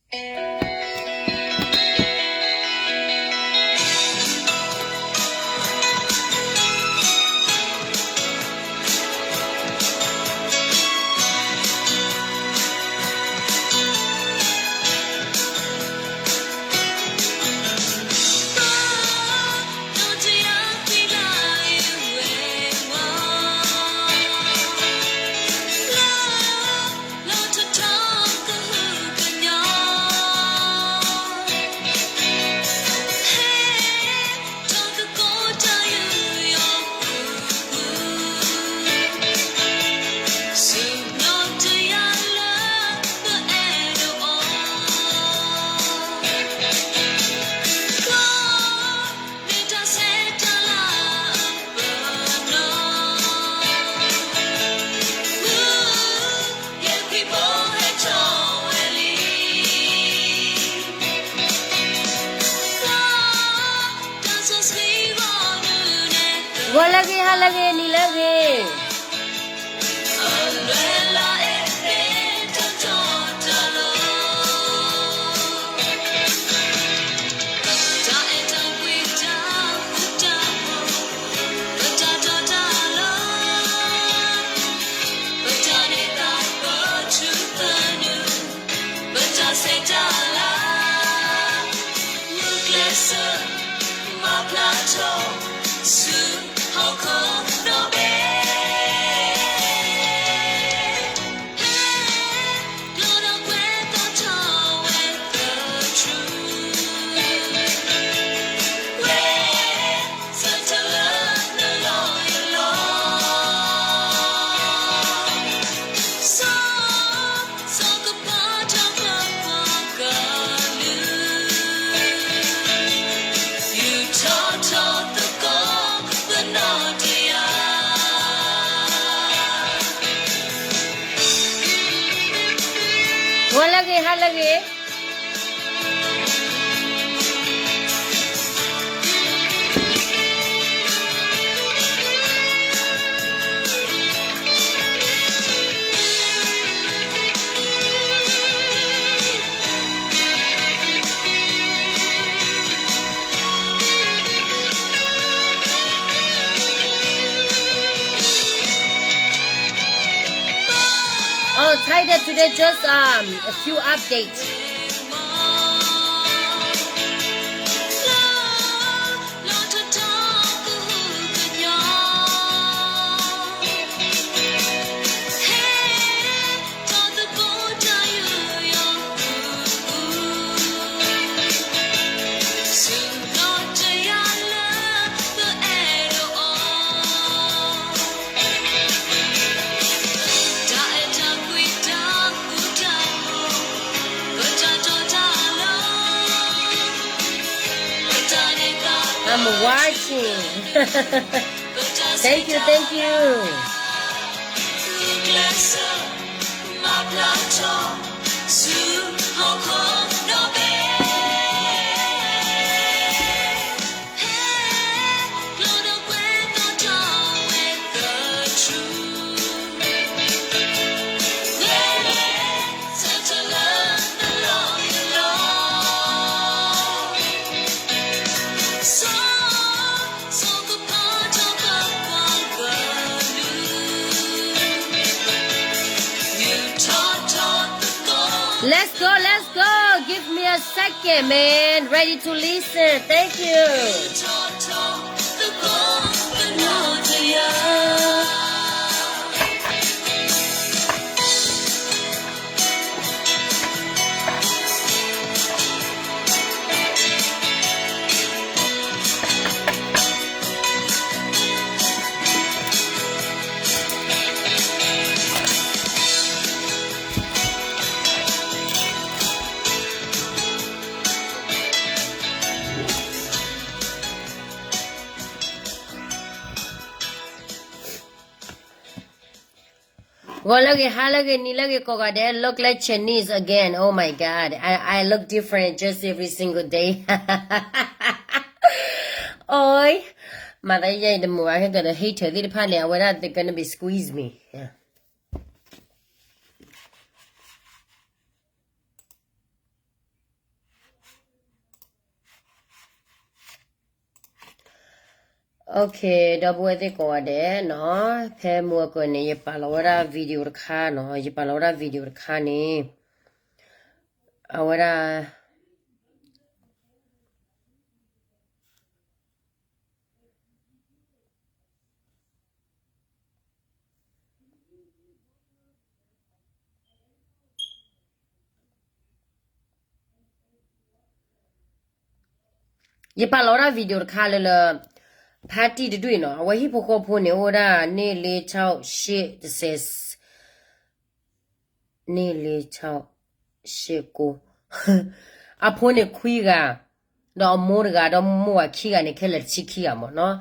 ဂီၤလၢအဂ့ၤ ဟါလၢအဂ့ၤ နံၤလၢအဂ့ၤ. ဂီၤလၢအဂ့ၤ ဟါလၢအဂ့ၤ. Oh, Thai Day today, just um, a few updates. I'm watching. Thank you, thank you. Let's go, let's go. Give me a second, man. Ready to listen. Thank you. Golaga, halaga, nilaga, kogade, look like Chinese again. Oh my God. I, I look different just every single day. Oi. Mother, yeah, the more I get a hater, the partner, whether they're gonna be squeeze me. Yeah. Okay, ဒီပုၢ်ဝဲၢ်သ့ၣ်ကိးဂၤဒဲးနီၤ, ဖဲမုၢ်အကၢၤန့ၣ် ယပာ်လီၤဝဲဒၣ် video တခါနီၤ, ယပာ်လီၤဝဲဒၣ် video တခါန့ၣ်, အဝဲဒၣ် ယပာ်လီၤဝဲဒၣ် video တခါလၢလၢ ဖါတံၢ်တဒူၣ်နီၤ, အဝဲဟံၣ်ဖိဃီဖိန့ၣ် အိၣ်ဝဲဒၣ် န့ၢ်လ့ဆီၣ်ရှ့ၣ်တစဲး န့ၢ်လ့ဆီၣ်ရှ့ၣ်ကိ, အဖိန့ၣ်ခွံဂၤ, ဒီးအမိၢ်တဂၤ ဒီးမိၢ်ဝၤခံဂၤန့ၣ် ခဲလၢာ်တဆံခံဂၤမ့ၢ်နီၤ.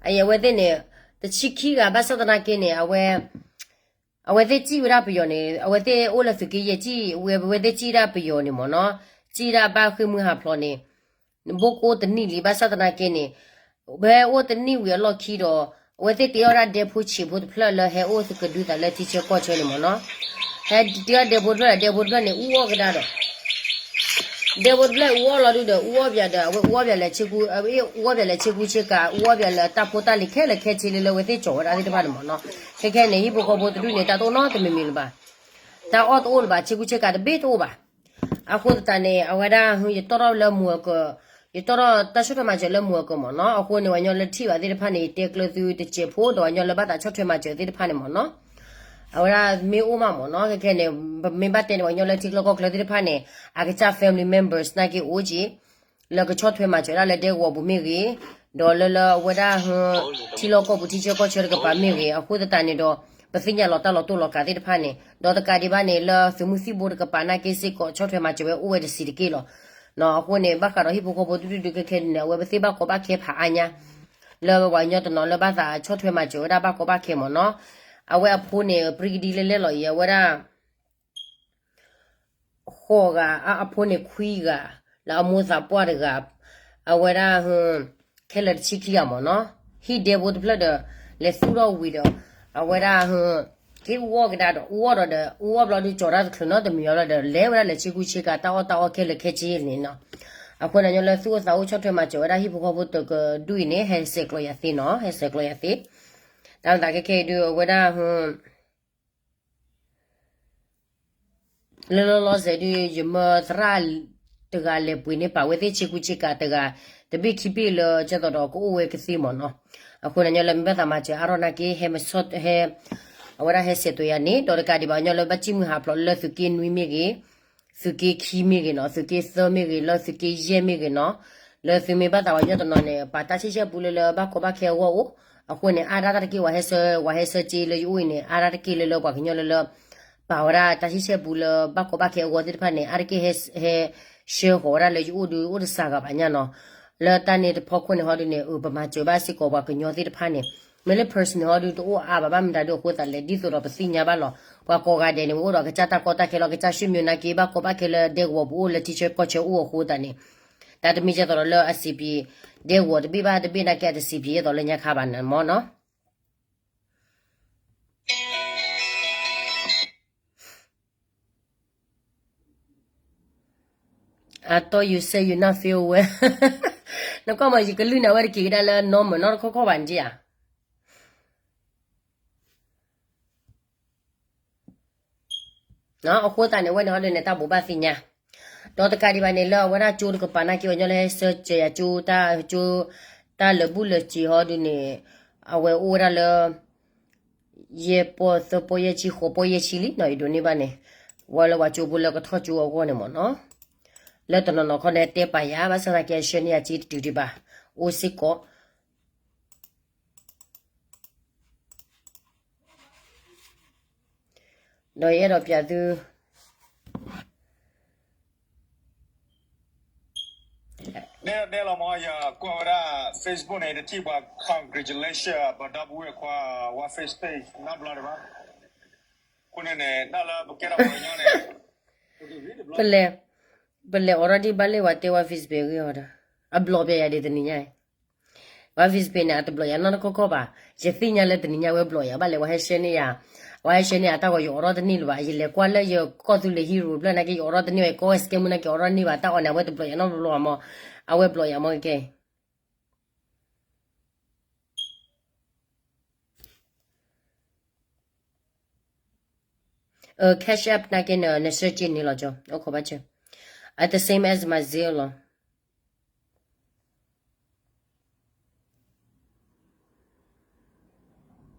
အအံၤအဝဲသ့ၣ်န့ၣ် တဆံခံဂၤ ဘၣ်ဆၣ်သနာ်က့န့ၣ် အဝဲ အဝဲသ့ၣ်စံၣ်ဝဲဒၣ်ပယီၤန့ၣ် အဝဲသ့ၣ်အိၣ်လၢသုးက့ယဲၢ်စံၣ်, ဝဲ အဝဲသ့ၣ်စံၣ်ဒၣ်ပယီၤန့ၣ်မ့ၢ်နီၤ, စံၣ်ဒၣ်ဘၣ်ဃ့ၢ်မှံဟးဖျိးန့ၣ် ဘိၣ်ကအိၣ်တနံၣ်လံ ဘၣ်ဆၣ်သနာ်က့န့ၣ် ဖဲအိၣ်တနံၣ်ဝံၤအလီၢ်ခံဒီး အဝဲသ့ၣ်တ့အီၣ်ဒၣ်ဒဲဖိဆံးဖိတဖျၢၣ်လၢဟဲအိၣ်သကဒုသးလၢထံဆၢကီၢ်ဆၢန့ၣ်မ့ၢ်နီၤ, ဟဲတ့အီၣ်ဒဲဖိတဖျၢၣ်ဒီး ဒဲဖိတဖျၢၣ်န့ၣ် အူအီၣ်ကဒါဒီး ဒဲဖိတဖျၢၣ်အူအီၣ်လီၤဒုဒီး အူအီၣ်ပၠးဒီး အဝဲအူအီၣ်ပၠးလၢဆ့ကူ, အူအီၣ်ပၠးလၢဆ့ကူဆ့ကၤ, အူအီၣ်ပၠးလၢတၢ်ဖိတၢ်လံၤခဲလၢာ်ခဲဆ့လၢလၢအဝဲသ့ၣ်ကၠီၤဝဲဒၣ်သ့ၣ်တဖၣ်န့ၣ်မ့ၢ်နီၤ. ခဲခဲန့ၣ် ဟံၣ်ဖိဃီဖိတဒူၣ်န့ၣ် တၢ်တအိၣ်နီတမံၤမံၤလၢၤဘၣ်, တၢ်အီၣ်တအိၣ်လၢၤဘၣ်, ဆ့ကူဆ့ကၤတဘ့ၣ်တအိၣ်ဘၣ်. အဃိသတးန့ၣ် အဝဲဒၣ် ယတီၣ်ထီၣ်လၢမုၢ်အကၢၤ, ယတီၣ်ထီၣ်တၢ်ဆီၣ်ထွဲမၤစၢၤလၢမုၢ်အကၢၤမ့ၢ်နီၤ. အဃိန့ၣ် ပှၤကညီလၢထံၣ်ဘၣ်သ့ၣ်တဖၣ်န့ၣ် ယတဲကျၢၤသုတစဲးဖိ ဒီးပှၤကညီလၢဘၣ်သးဆီၣ်ထွဲမၤစၢၤသ့ၣ်တဖၣ်န့ၣ်မ့ၢ်နီၤ, အဝဲဒၣ်မ့ၢ်အိၣ်မးမ့ၢ်နီၤ. ခဲခဲန့ၣ် ပမ့ၢ်ဘၣ်တဲန့ၣ် ပှၤကညီလၢထံချၢကီၢ်ချၢသ့ၣ်တဖၣ်န့ၣ် အကစၢ် family members နာ်က့အိၣ်က့ၤ လၢကဆီၣ်ထွဲမၤစၢၤဒၣ်လၢဒဲကဝီၤပူၤမ့ၢ်ဂ့ၤ, ဒီးလၢလၢအဝဲဒၣ် ထံလီၢ်ကီၢ်ပူၤထံဆၢကီၢ်ဆၢတကပၤမ့ၢ်ဂ့ၤ, အဃိသတးန့ၣ်ဒီး ပသ့ၣ်ညါလီၤတၢ်လီၤတိၢ်လီၤကးသ့ၣ်တဖၣ်န့ၣ်, ဒီးတကးဒံးဘၣ်န့ၣ် လၢသုးမုၢ်သံၣ်ဘိတကပၤနာ်က့စ့ၢ်ကီး ဆီၣ်ထွဲမၤစၢၤဝဲအိၣ်ဝဲတဆံးတက့ၢ်လီၤ. အဃိန့ၣ် ဘၣ်ဃးဒီးဟံၣ်ဖိဃီဖိတဒူၣ်ဒုခဲခဲန့ၣ် အဝဲပသ့ၣ်ဘၣ်ကီဘၣ်ခဲဖးအါညါ လၢပှၤကညီတနီၤလၢဘၣ်သးဆီၣ်ထွဲမၤစၢၤဝဲဒၣ်ဘၣ်ကီဘၣ်ခဲမ့ၢ်နီၤ. အဝဲအဖိန့ၣ် ပြံကဒံလဲၣ်လဲၣ်လီၤအံၤ အဝဲဒၣ် ဃိးဂၤ, အဖိန့ၣ် ခွံဂၤ, လၢအမိၢ်သးပှၢ်တဂၤ, အဝဲဒၣ် ခဲလၢာ်တဆံခံဂၤမ့ၢ်နီၤ. ဟံၣ်ဒဲဖိတဖျၢၣ်ဒီး လဲၤသူၣ်ထီၣ်ဝံၤဒီး အဝဲဒၣ် က့ၤအူအီၣ်ကဒါဒီး အူအီၣ်ဒီးဒီး အူအီၣ်ဘျီဒုးကၠီၤတၢ်တချုးနီတမံၤအီၤလီၤဒီး လဲၤဝဲဒၣ်လၢဆ့ကူဆ့ကၤ တၢ်အီၣ်တၢ်အီခဲလၢာ်ခဲဆ့န့ၣ်နီၤ. အဃိန့ၣ် ညီလၢသူၣ်အိၣ်သးအိၣ်ဆီၣ်ထွဲမၤစၢၤဝဲဒၣ်ဟံၣ်ဖိဃီဖိတကဒူၣ်အံၤန့ၣ် ဟဲဆဲးကျိးယၤသ့နီၤ, ဟဲဆဲးကျိးယၤသ့. တၢ်မၤသးခဲခဲအံၤဒုး အဝဲဒၣ် လၢလီၤလီၤဆဲးဒုး ယမၢသရၣ်တဂၤလဲၤပှ့ၤန့ၢ်ပာ်ဝဲသ့ၣ်ဆ့ကူဆ့ကၤတဂၤ တဘ့ၣ်ခံဘ့ၣ်လၢကဲသိးဒီးကအိၣ်ဝဲကသ့မ့ၢ်နီၤ. အဃိန့ၣ် ညီလၢမ့ၢ်ဘၣ်သးမၤစၢၤအါထီၣ်နာ်က့ ဟဲမ့ၢ်ဆီၣ်ဟဲ အဝဲဒၣ်ဟဲဆဲးကျိးယၤန့ၣ် ဒီးတကးဒံးဘၣ် ညီလၢဘၣ်စံၣ်မုၢ်ဟးဖျိးလၢသုးက့နွံမ့ၢ်ဂ့ၤ, သုးက့ခံမ့ၢ်ဂ့ၤနီၤ, သုးက့သၢမ့ၢ်ဂ့ၤ, လၢသုးက့ယဲၢ်မ့ၢ်ဂ့ၤနီၤ, လၢသုမ့ၢ်ဘၣ်သးပှၤကညီတနီၤန့ၣ် ပာ်တၢ်ဆံၣ်ဆဲၣ်ပူလၢလၢဘၣ်ကီဘၣ်ခဲအဂီၢ်အိၣ်, အဃိန့ၣ် အါဒၣ်တၢ်တက့ၢ် ပှၤဟဲဆှၢ ပှၤဟဲဆှၢက့လၢယအိၣ်အံၤန့ၣ် အါဒၣ်တက့ၢ်လၢလၢပှၤကညီလၢလၢ ပာ်ဝဲဒၣ်တၢ်ဆံၣ်ဆဲၣ်ပူလၢဘၣ်ကီဘၣ်ခဲအဂီၢ်သ့ၣ်တဖၣ်န့ၣ် အါတက့ၢ်ဟဲ ဟဲဆှၢဃီၤဝဲဒၣ်လၢယအိၣ်ဒုး အိၣ်တစှၤဂၤဘၣ်ညါနီၤ. လၢတၢ်န့ၣ်တဖီခိၣ်န့ၣ်ဟီဒုးန့ၣ် အၢ ပမၤစၢၤဘၣ်စ့ၢ်ကီးပှၤကညီသ့ၣ်တဖၣ်န့ၣ် မ့ၢ်လၢ personal ဟီဒုးတအိၣ်အါဘၣ် ဘၣ်မတၤဒုးအဃိသတးလဲၣ် ဒ်သိးဒီးပသ့ၣ်ညါဘၣ်လီၤ. ပှၤကိးဂၤဒဲးန့ၣ် အိၣ်ဒီးကစၢ်တၢ်ကီတၢ်ခဲလီၤ ကစၢ်ရွှေ့မျိုးနာ်က့ ဘၣ်ကီဘၣ်ခဲလၢဒဲကဝီၤပူၤအိၣ်လၢထံဆၢကီၢ်ဆၢအိၣ်အဃိသတးန့ၣ် တၢ်တမ့ၢ်ကဲသိးဒီးလၢအစံးပျံၤ ဒဲကဝီၤတဘ့ၣ်ဘၣ်တဘ့ၣ်နာ်က့ အတစံးပျံၤဒ်သိးလၢညါခါဘၣ်န့ၣ်မ့ၢ်နီၤ. I thought you said you not feel well. နကွၢ်မး ယကလုၢ်န့ၣ် အဝဲတက့ၤကဒါလၢ normal နီတခီခီဘၣ်န့ၣ်ဧါ. အဃိသတးန့ၣ် အဝဲန့ၣ်ဟီဒုးန့ၣ် တၢ်ဘိးဘၣ်သ့ၣ်ညါ ဒီးတကးဒံးဘၣ်န့ၣ် လၢအဝဲဒၣ်ကၠိတကပၤနာ်က့ ပှၤကညီလၢဟဲဆှၢစၢၤယၤကၠိ တၢ်ကၠိ တၢ်လၢာ်ဘူၣ်လၢာ်စ့ၤဟီဒုးန့ၣ် အဝဲအိၣ်ဝဲဒၣ်လၢ ယဲၢ်ပီၢ်သၢပီၢ်ယဲၢ်ဆံဃိးပီၢ်ယဲၢ်ဆံလံနီၤ ယဒိးန့ၢ်ဘၣ်န့ၣ် ဝဲလၢပှၤကၠိဖိလၢကထီၣ်ကၠိအဂီၢ်န့ၣ်မ့ၢ်နီၤ လၢတနီၤနီၤခီန့ၣ်တဲပာ်ယၤ ဘၣ်ဆၣ်သနာ်က့အဆှၢန့ၢ်ယၤကၠိတတုၤဒံးဘၣ် အိၣ်စ့ၢ်ကီး ဒီးယအဲၣ်ဒိးပျးသု နဲလီၤမ့ၢ် ယကွၢ်ဝဲဒၣ် Facebook န့ၣ် တထံၣ်ပှၤ congratulation ပဒီပုၢ်ဝဲၢ်ခွါ ဝါ Facebook နီတဘျီဒံးဘၣ် အဃိန့ၣ်န့ၣ် ဒၣ်လၢပကဲထီၣ်ပှၤကညီန့ၣ် ပလဲၤ ပလဲၤအိးထီၣ်ဒံးဘၣ်လၢပှၤတဲဝဲ Facebook ဂ့ၢ်အီၤဒီး အဘျီးပျဲယၤဒ်တနံၤညါအံၤ ဝဲ Facebook န့ၣ် အတဘျီးယၤနီတခီခီဘၣ် ယသ့ၣ်ညါလၢတနံၤညါဝဲဘျီးယၤဘၣ်လဲၣ် ပှၤဟဲဆှၢန့ၢ်ယၤ ပှၤဟဲဆှၢန့ၢ်ယၤတၢ်ဂီၤယအိးထီၣ်တန့ၢ်လၢၤဘၣ် ယလဲၤကွၢ်လၢယကီၢ်သူလ့ၤ hero တဖျၢၣ်နာ်က့ ယအိးထီၣ်တန့ၢ်ဘၣ် ယကီၢ်ဝဲ scam မုၢ်နာ်က့ အိးထီၣ်န့ၢ်ဘၣ် တၢ်အီၣ်န့ၣ် အဝဲတဘျီးယၤနီတဘျီဘၣ်မ့ၢ် အဝဲဘျီးယၤမ့ၢ်ကဲ Cash App နာ်က့န့ၣ် န search န့ၣ်လီၤကၠီ အိၣ်ခိးဘၣ်ကၠီ အ the same as my Zelle လီၤ.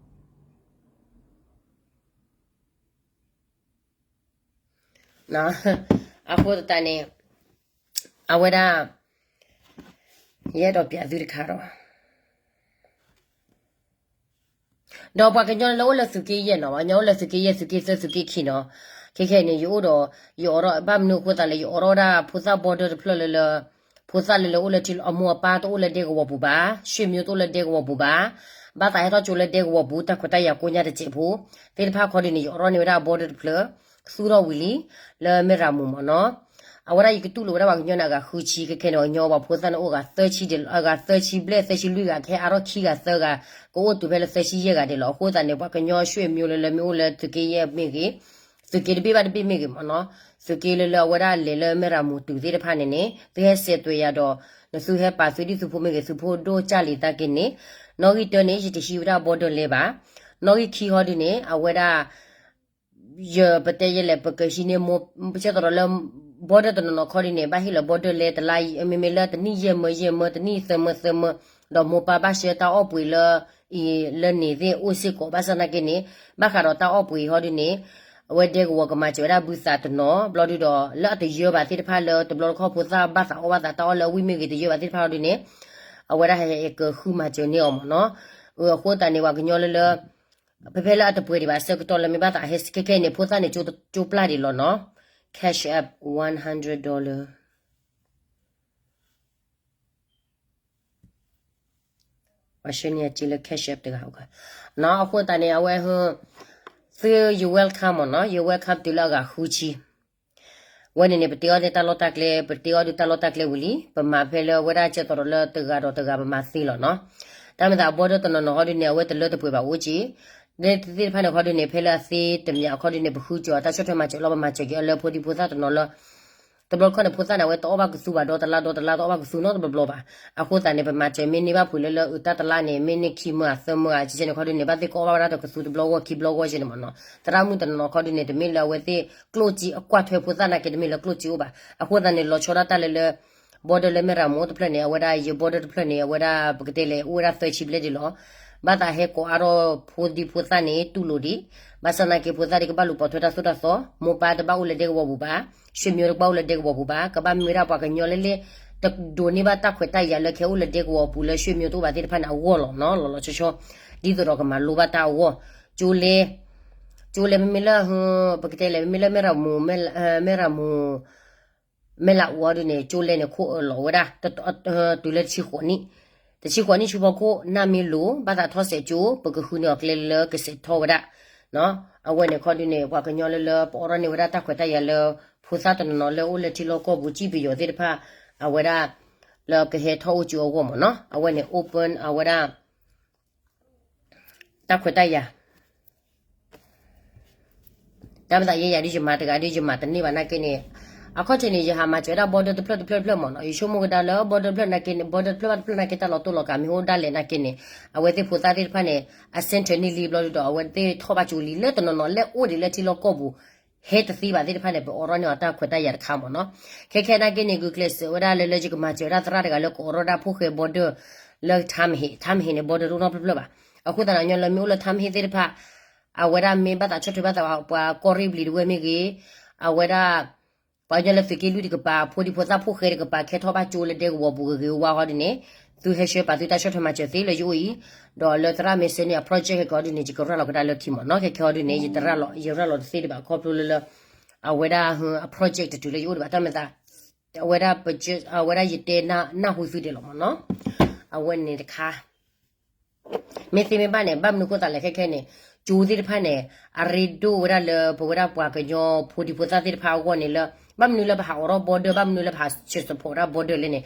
အဃိသတးန့ၣ် အဝဲဒၣ် ယအဲၣ်ဒိးပျးသုတခါဒီး ဒီးပှၤကညီလၢအိၣ်လၢသုးက့ယဲၢ်နီၤ, ပှၤကညီအိၣ်လၢသုးက့ယဲၢ် သုးက့သၢ သုးက့ခံနီၤ, ခဲခဲအံၤန့ၣ် ယအိၣ်ဒီး ယအိးထီၣ် ဘၣ်မနုၤအဃိသတးလဲၣ် ယအိးထီၣ်ဝဲဒၣ်ဖိသၣ် border တဖျၢၣ်လၢလၢ ဖိသၣ်လၢလၢအိၣ်လၢထံ အမိၢ်အပၢ်တအိၣ်လၢဒဲကဝီၤပူၤဘၣ်, ဆွေမျိုးတအိၣ်လၢဒဲကဝီၤပူၤဘၣ်, ဘၣ်သးဟဲထီၣ်ကၠိလၢဒဲကဝီၤပူၤ တၢ်ခွဲးတၢ်ယာ်ကိးညါတစဲးဖိ သ့ၣ်တဖၣ်ခီဒုန့ၣ် ယအိးထီၣ်န့ၢ်ဝဲဒၣ် border တဖျၢၣ် သူၣ်ထီၣ်ဝံၤလံ လၢမဲၢ်ရၤမူၤမ့ၢ်နီၤ, အဝဲဒၣ်ယကတူၢ်လိာ်ဝဲဒၣ်ပှၤကညီန့ၣ် အဂၤဃုဆံ ခဲခဲန့ၣ် ပှၤကညီပှၤဖိသၣ်န့ၣ်အိၣ်ဂၤသၢဆံဒ်လီၤ, အဂၤသၢဆံဘျဲၣ် သၢဆံလွံၢ်ဂၤ ကဟဲအါထီၣ်ခံဂၤသၢဂၤ ကအိၣ်တုၤဖဲလၢသၢဆံယဲၢ်ဂၤဒ်လီၤ. အဃိသတးန့ၣ် ပှၤကညီဆွေမျိုးလၢလၢမ့ၢ်အိၣ်လၢသုးက့ယဲၢ်မ့ၢ်ဂ့ၤ, သုးက့တဘ့ၣ်ဘၣ်တဘ့ၣ်မ့ၢ်ဂ့ၤမ့ၢ်နီၤ, သုးက့လၢလၢအဝဲဒၣ်လဲၤလၢမဲၢ်ရၤမူၤတုၤသ့ၣ်တဖၣ်န့ၣ်န့ၣ် သုဟဲစဲးသွဲးယၤဒီး နသုဟဲပာ်သုဒ်သုဖိမ့ၢ်ဂ့ၤ သုဖိဒိၣ်ကၢ်လံာ်သနာ်က့န့ၣ် နီၣ်ဂံၢ်တၢန့ၣ် ယတဟံးဝဲဒၣ် border လဲဘၣ်, နီၣ်ဂံၢ်ခံဟီဒုန့ၣ် အဝဲဒၣ် ယပတဲယဲလဲၣ် ပကဟံးန့ၢ်မိၢ် ဆဲးသိးဒီးလၢ border တနီၤနီၤခီဒုန့ၣ် ဘၣ်ဟ့ၣ်လီၤ border လဲတလါအံၤ မ့မ့ၢ်လၢတနံၣ်ယဲၢ်မၢယဲၢ်မၢ တနံၣ်သၢမၢသၢမၢ, ဒီးမိၢ်ပၢ်ဘၣ်ဆှၢတၢ်အီၣ်ပှ့ၤလၢ အံၤလၢန့ၣ်သ့ၣ်အိၣ်စ့ၢ်ကီး ဘၣ်ဆၣ်သနာ်က့န့ၣ် ဘၣ်ဃးဒီးတၢ်အီၣ်ပှ့ၤဟီဒုန့ၣ် အဝဲဒဲကဝီၤကမၤစၢၤဝဲဒၣ်ဘုသးတနီၤ ဘျီဒုဒီး လၢအတယၢဘၣ်သ့ၣ်တဖၣ်လၢတဘျီတခီၣ်ဖိသၣ်ဘၣ်သးအီၣ်ဘၣ်သးတၢ်အီၣ်လၢအဝံၣ်မ့ၢ်ဂ့ၤတယၢဘၣ်သ့ၣ်တဖၣ်ဟီဒုန့ၣ် အဝဲဒၣ်ဟဲကဟုမၤစၢၤန့ၢ်အီၤမ့ၢ်နီၤ, အဃိသတးန့ၣ် ပှၤကညီလၢလၢ ဖဲဖဲလၢအတပှဲၤဒံးဘၣ် ဆၢကတီၢ်လၢမ့ၢ်ဘၣ်သးဟဲခဲခဲန့ၣ် ဖိသၣ်န့ၣ် ကၠိပျၢ်ဒံးလီၤနီၤ, cash app one hundred dollar, ပှၤဆှၢန့ၢ်အစ့လၢ cash app တဂၤ, အဃိသတးန့ၣ် အဝဲ သု ယ welcome မ့ၢ်နီၤ, ယ welcome တုၤလၢအဂၤဃုဆံ ဝဲန့ၣ်န့ၣ် ပတ့အီၣ်န့ၢ်တၢ်လီၢ်တၢ်ကျဲ ပတ့အီၣ်ဒုးတၢ်လီၢ်တၢ်ကျဲဝံၤလံ ပမၤဖဲလၢအဝဲဒၣ်ကဲသိးဒီးလၢတဂၤဒီးတဂၤပမၤသ့လီၤနီၤ, တၢ်မ့ၢ်သး border တနီၤနီၤဟီဒုန့ၣ် အဝဲတလၢတပှဲၤဘၣ်အိၣ်က့ၤ, လၢသ့ၣ်တဖၣ်န့ၣ်ခီဒုန့ၣ် ဖဲလၢအသ့တမံၤအခီဒုန့ၣ် ပဃုကၠီၤတၢ်ဆီၣ်ထွဲမၤစၢၤလီၤ ပမၤစၢၤက့ၤအီၤလၢဖိဒံဖိသၣ်တနီၤလၢ တဘျီတခီၣ်န့ၣ် ဖိသၣ်န့ၣ် အဝဲတအီၣ်ဘၣ်ကသူဘၣ်ဒီးတလါဒီးတလါတအီၣ်ဘၣ်ကသူနီတဘျီဘျီဘၣ်, အဃိသတးန့ၣ် ပမၤစၢၤမ့ၢ်န့ၢ်ဘၣ်ဖုးလၢလၢအတၢ်တလါန့ၣ် မ့ၢ်န့ၢ်ခံမၢအသၢမၢအကဲန့ၣ်ခီဒုန့ၣ် ဘၣ်သ့ၣ်ကအီၣ်ဘၣ်ဝဲဒၣ်တကသူတဘျီဂီၢ်ခံဘျီဂီၢ်ကဲန့ၣ်မ့ၢ်နီၤ, သရၣ်မုၣ်တနီၤနီၤခီဒုန့ၣ် တမ့ၢ်လၢအဝဲသ့ၣ်ကျိၣ်စ့အကွၢ်ထွဲဖိသၣ်နာ်က့ တမ့ၢ်လၢကျိၣ်စ့အိၣ်ဘၣ်, အဃိသတးန့ၣ် လီၤဆီဒၣ်တၢ်လၢလၢ border လၢမဲၢ်ရၤမိၤတဖျၢၣ်န့ၣ် အဝဲဒၣ်ယ border တဖျၢၣ်န့ၣ် အဝဲဒၣ်ပကတဲလဲၣ် အိၣ်ဝဲဒၣ်သၢဆံဘျဲၣ်ဒံးလီၤ, ဘၣ်သးဟဲကိးအါထီၣ်ဖိဒံဖိသၣ်န့ၣ် တူၢ်လိာ်ဒံး, ဘၣ်ဆၣ်နာ်က့ဖိသၣ်ဒံးကဘၣ်လူၤပိာ်ထွဲတၢ်သိၣ်တၢ်သီ, မိၢ်ပၢ်တဘၣ်အိၣ်လၢဒဲကဝီၤပူၤဘၣ်, ဆွေမျိုးတကဘၣ်အိၣ်လၢဒဲကဝီၤပူၤဘၣ်, ကဘၣ်မ့ၢ်ဝဲဒၣ်ပှၤကညီလၢလၢ တဒိးန့ၢ်ဘၣ်တၢ်ခွဲးတၢ်ယာ်လၢခဲအိၣ်လၢဒဲကဝီၤပူၤလၢဆွေမျိုးတအိၣ်ဘၣ်သ့ၣ်တဖၣ်န့ၣ်အဂီၢ်လီၤနီၤ, လီၤလီၤဆီဆီ, ဒ်သိးဒီးကမၤလိဘၣ်တၢ်အဂီၢ်, ကၠိလဲ ကၠိလဲမ့မ့ၢ်လၢ ပကတဲလဲၣ် မ့မ့ၢ်လၢမဲၢ်ရၤမူၤ မဲၢ်ရၤမူၤ မဲၢ်လးအူအီၤဒုန့ၣ် ကၠိလဲန့ၣ် ခိၣ်အၢၣ်လီၤဝဲဒၣ် တုၤလၢတဆံဃိးနံၣ်, တဆံဃိးနံၣ်ဆူဖီခိၣ် နၢ်မ့ၢ်လိၤ ဘၣ်သးထီၣ်စဲးကၠိ ပကဃုန့ၢ်အီၤကျဲလၢကစဲးထီၣ်ဝဲဒၣ်, အဝဲန့ၣ်ခီဒုန့ၣ် ပှၤကညီလၢလၢပအိးထီၣ်န့ၢ်ဝဲဒၣ်တၢ်ခွဲးတၢ်ယာ်လၢ ဖိသၣ်တနီၤနီၤလၢအိၣ်လၢထံလီၢ်ကီၢ်ပူၤ စံၣ်ပယီၤသ့ၣ်တဖၣ် အဝဲဒၣ် လၢကဟဲထီၣ်အိၣ်ကၠိအဂီၢ်မ့ၢ်နီၤ, အဝဲန့ၣ် open အဝဲဒၣ် တၢ်ခွဲးတၢ်ယာ် တၢ်မ့ၢ်သးယဲယၤဒုးယမၤတဂၤဒုးယမၤတန့ၢ်ဘၣ်နာ်က့န့ၣ်, အခီၣ်ထံးန့ၣ် ယဟးမၤစၢၤဝဲဒၣ် border တဖျၢၣ်တဖျၢၣ်တဖျၢၣ်မ့ၢ်နီၤ, ယဆိကမိၣ်ကဒါလၢ border တဖျၢၣ်နာ်က့န့ၣ် border တဖျၢၣ်ဘၣ်တဖျၢၣ်နာ်က့တၢ်လီၤတိၢ်လီၤကးမ့ၢ်အိၣ်ဒၣ်လဲာ်နာ်က့န့ၣ်, အဝဲသ့ၣ်ဖိသၣ်သ့ၣ်တဖၣ်န့ၣ် အ center န့ၢ်လံဘျီဒုးဒီး အဝဲသ့ၣ်ထီၣ်ဘၣ်ကၠိလံ လၢတနီၤနီၤလၢအိၣ်ဒံးလၢထံလီၢ်ကီၢ်ပူၤ ဟဲတသ့ဘၣ်သ့ၣ်တဖၣ်န့ၣ် ပအိးထီၣ်န့ၢ်အီၤတၢ်ခွဲးတၢ်ယာ်တခါမ့ၢ်နီၤ, ခဲခဲနာ်က့န့ၣ် ဂုာ်ကျဲးစၢးဝဲဒၣ်လၢလၢယကမၤစၢၤဝဲဒၣ်သရၣ်တဂၤလၢကအိးထီၣ်ဒၣ်ဖိၣ်ဃဲ border လၢ ထါမဟ့ၣ်, ထါမဟ့ၣ်န့ၣ် border တအိၣ်နီတဖျၢၣ်ဘၣ်, အဃိသတးန့ၣ် ညီလၢမ့ၢ်အိၣ်လၢထါမဟ့ၣ်သ့ၣ်တဖၣ် အဝဲဒၣ်မ့ၢ်ဘၣ်သးဆီၣ်ထွဲဘၣ်သးပှၤကီၢ်ရ့ၣ်ဘျံၤတဝဲမ့ၢ်ဂ့ၤ, အဝဲဒၣ် ပှၤကညီလၢသုးက့လွံၢ်တကပၤ ဖိဒံဖိသၣ်ဖိၣ်ဃဲတကပၤ ကဟဲထီၣ်ဘၣ်ကၠိလၢဒဲကဝီၤပူၤဂ့ၤဂ့ၤဝါဝါဟီဒ်န့ၣ်, သုဟဲဆှၢပာ်သုတၢ်ဆီၣ်ထွဲမၤစၢၤသ့လၢယအိၣ်အံၤ, ဒီးလၢသရၣ်မ့ၢ်ဆှၢန့ၢ်အ project ဟဲက့ၤဟီဒ်န့ၣ် ယကရၤလီၤကဒါလၢခံမ့ၢ်နီၤ, ခဲခဲဟီဒ်န့ၣ် ယတရၤလီၤ ယရၤလီၤတသ့ဒံးဘၣ်ခီဖျိလၢလၢ အဝဲဒၣ် အ project တတုၤလၢယအိၣ်ဒံးဘၣ် တၢ်မ့ၢ်သး အဝဲဒၣ် အဝဲဒၣ်ယတဲနၢ်ဟူသုဒံးလီၤမ့ၢ်နီၤ, အဝဲန့ၣ်တခါ မ့ၢ်သ့မ့ၢ်ဘၣ်န့ၣ် ဘၣ်မနုၤအဃိသတးလဲၣ်ခဲခဲန့ၣ် ကၠိသ့ၣ်တဖၣ်န့ၣ် အရ့ဒိၣ်ဝဲဒၣ်လၢပဝဲဒၣ်ပှၤကညီဖိဒံဖိသၣ်သ့ၣ်တဖၣ်အဂီၢ်န့ၣ်လၢ ဘၣ်မနုၤလၢပဟးအိးထီၣ် border ဘၣ်မနုၤလၢပဟးဆဲး support ဒၣ် border လဲၣ်န့ၣ်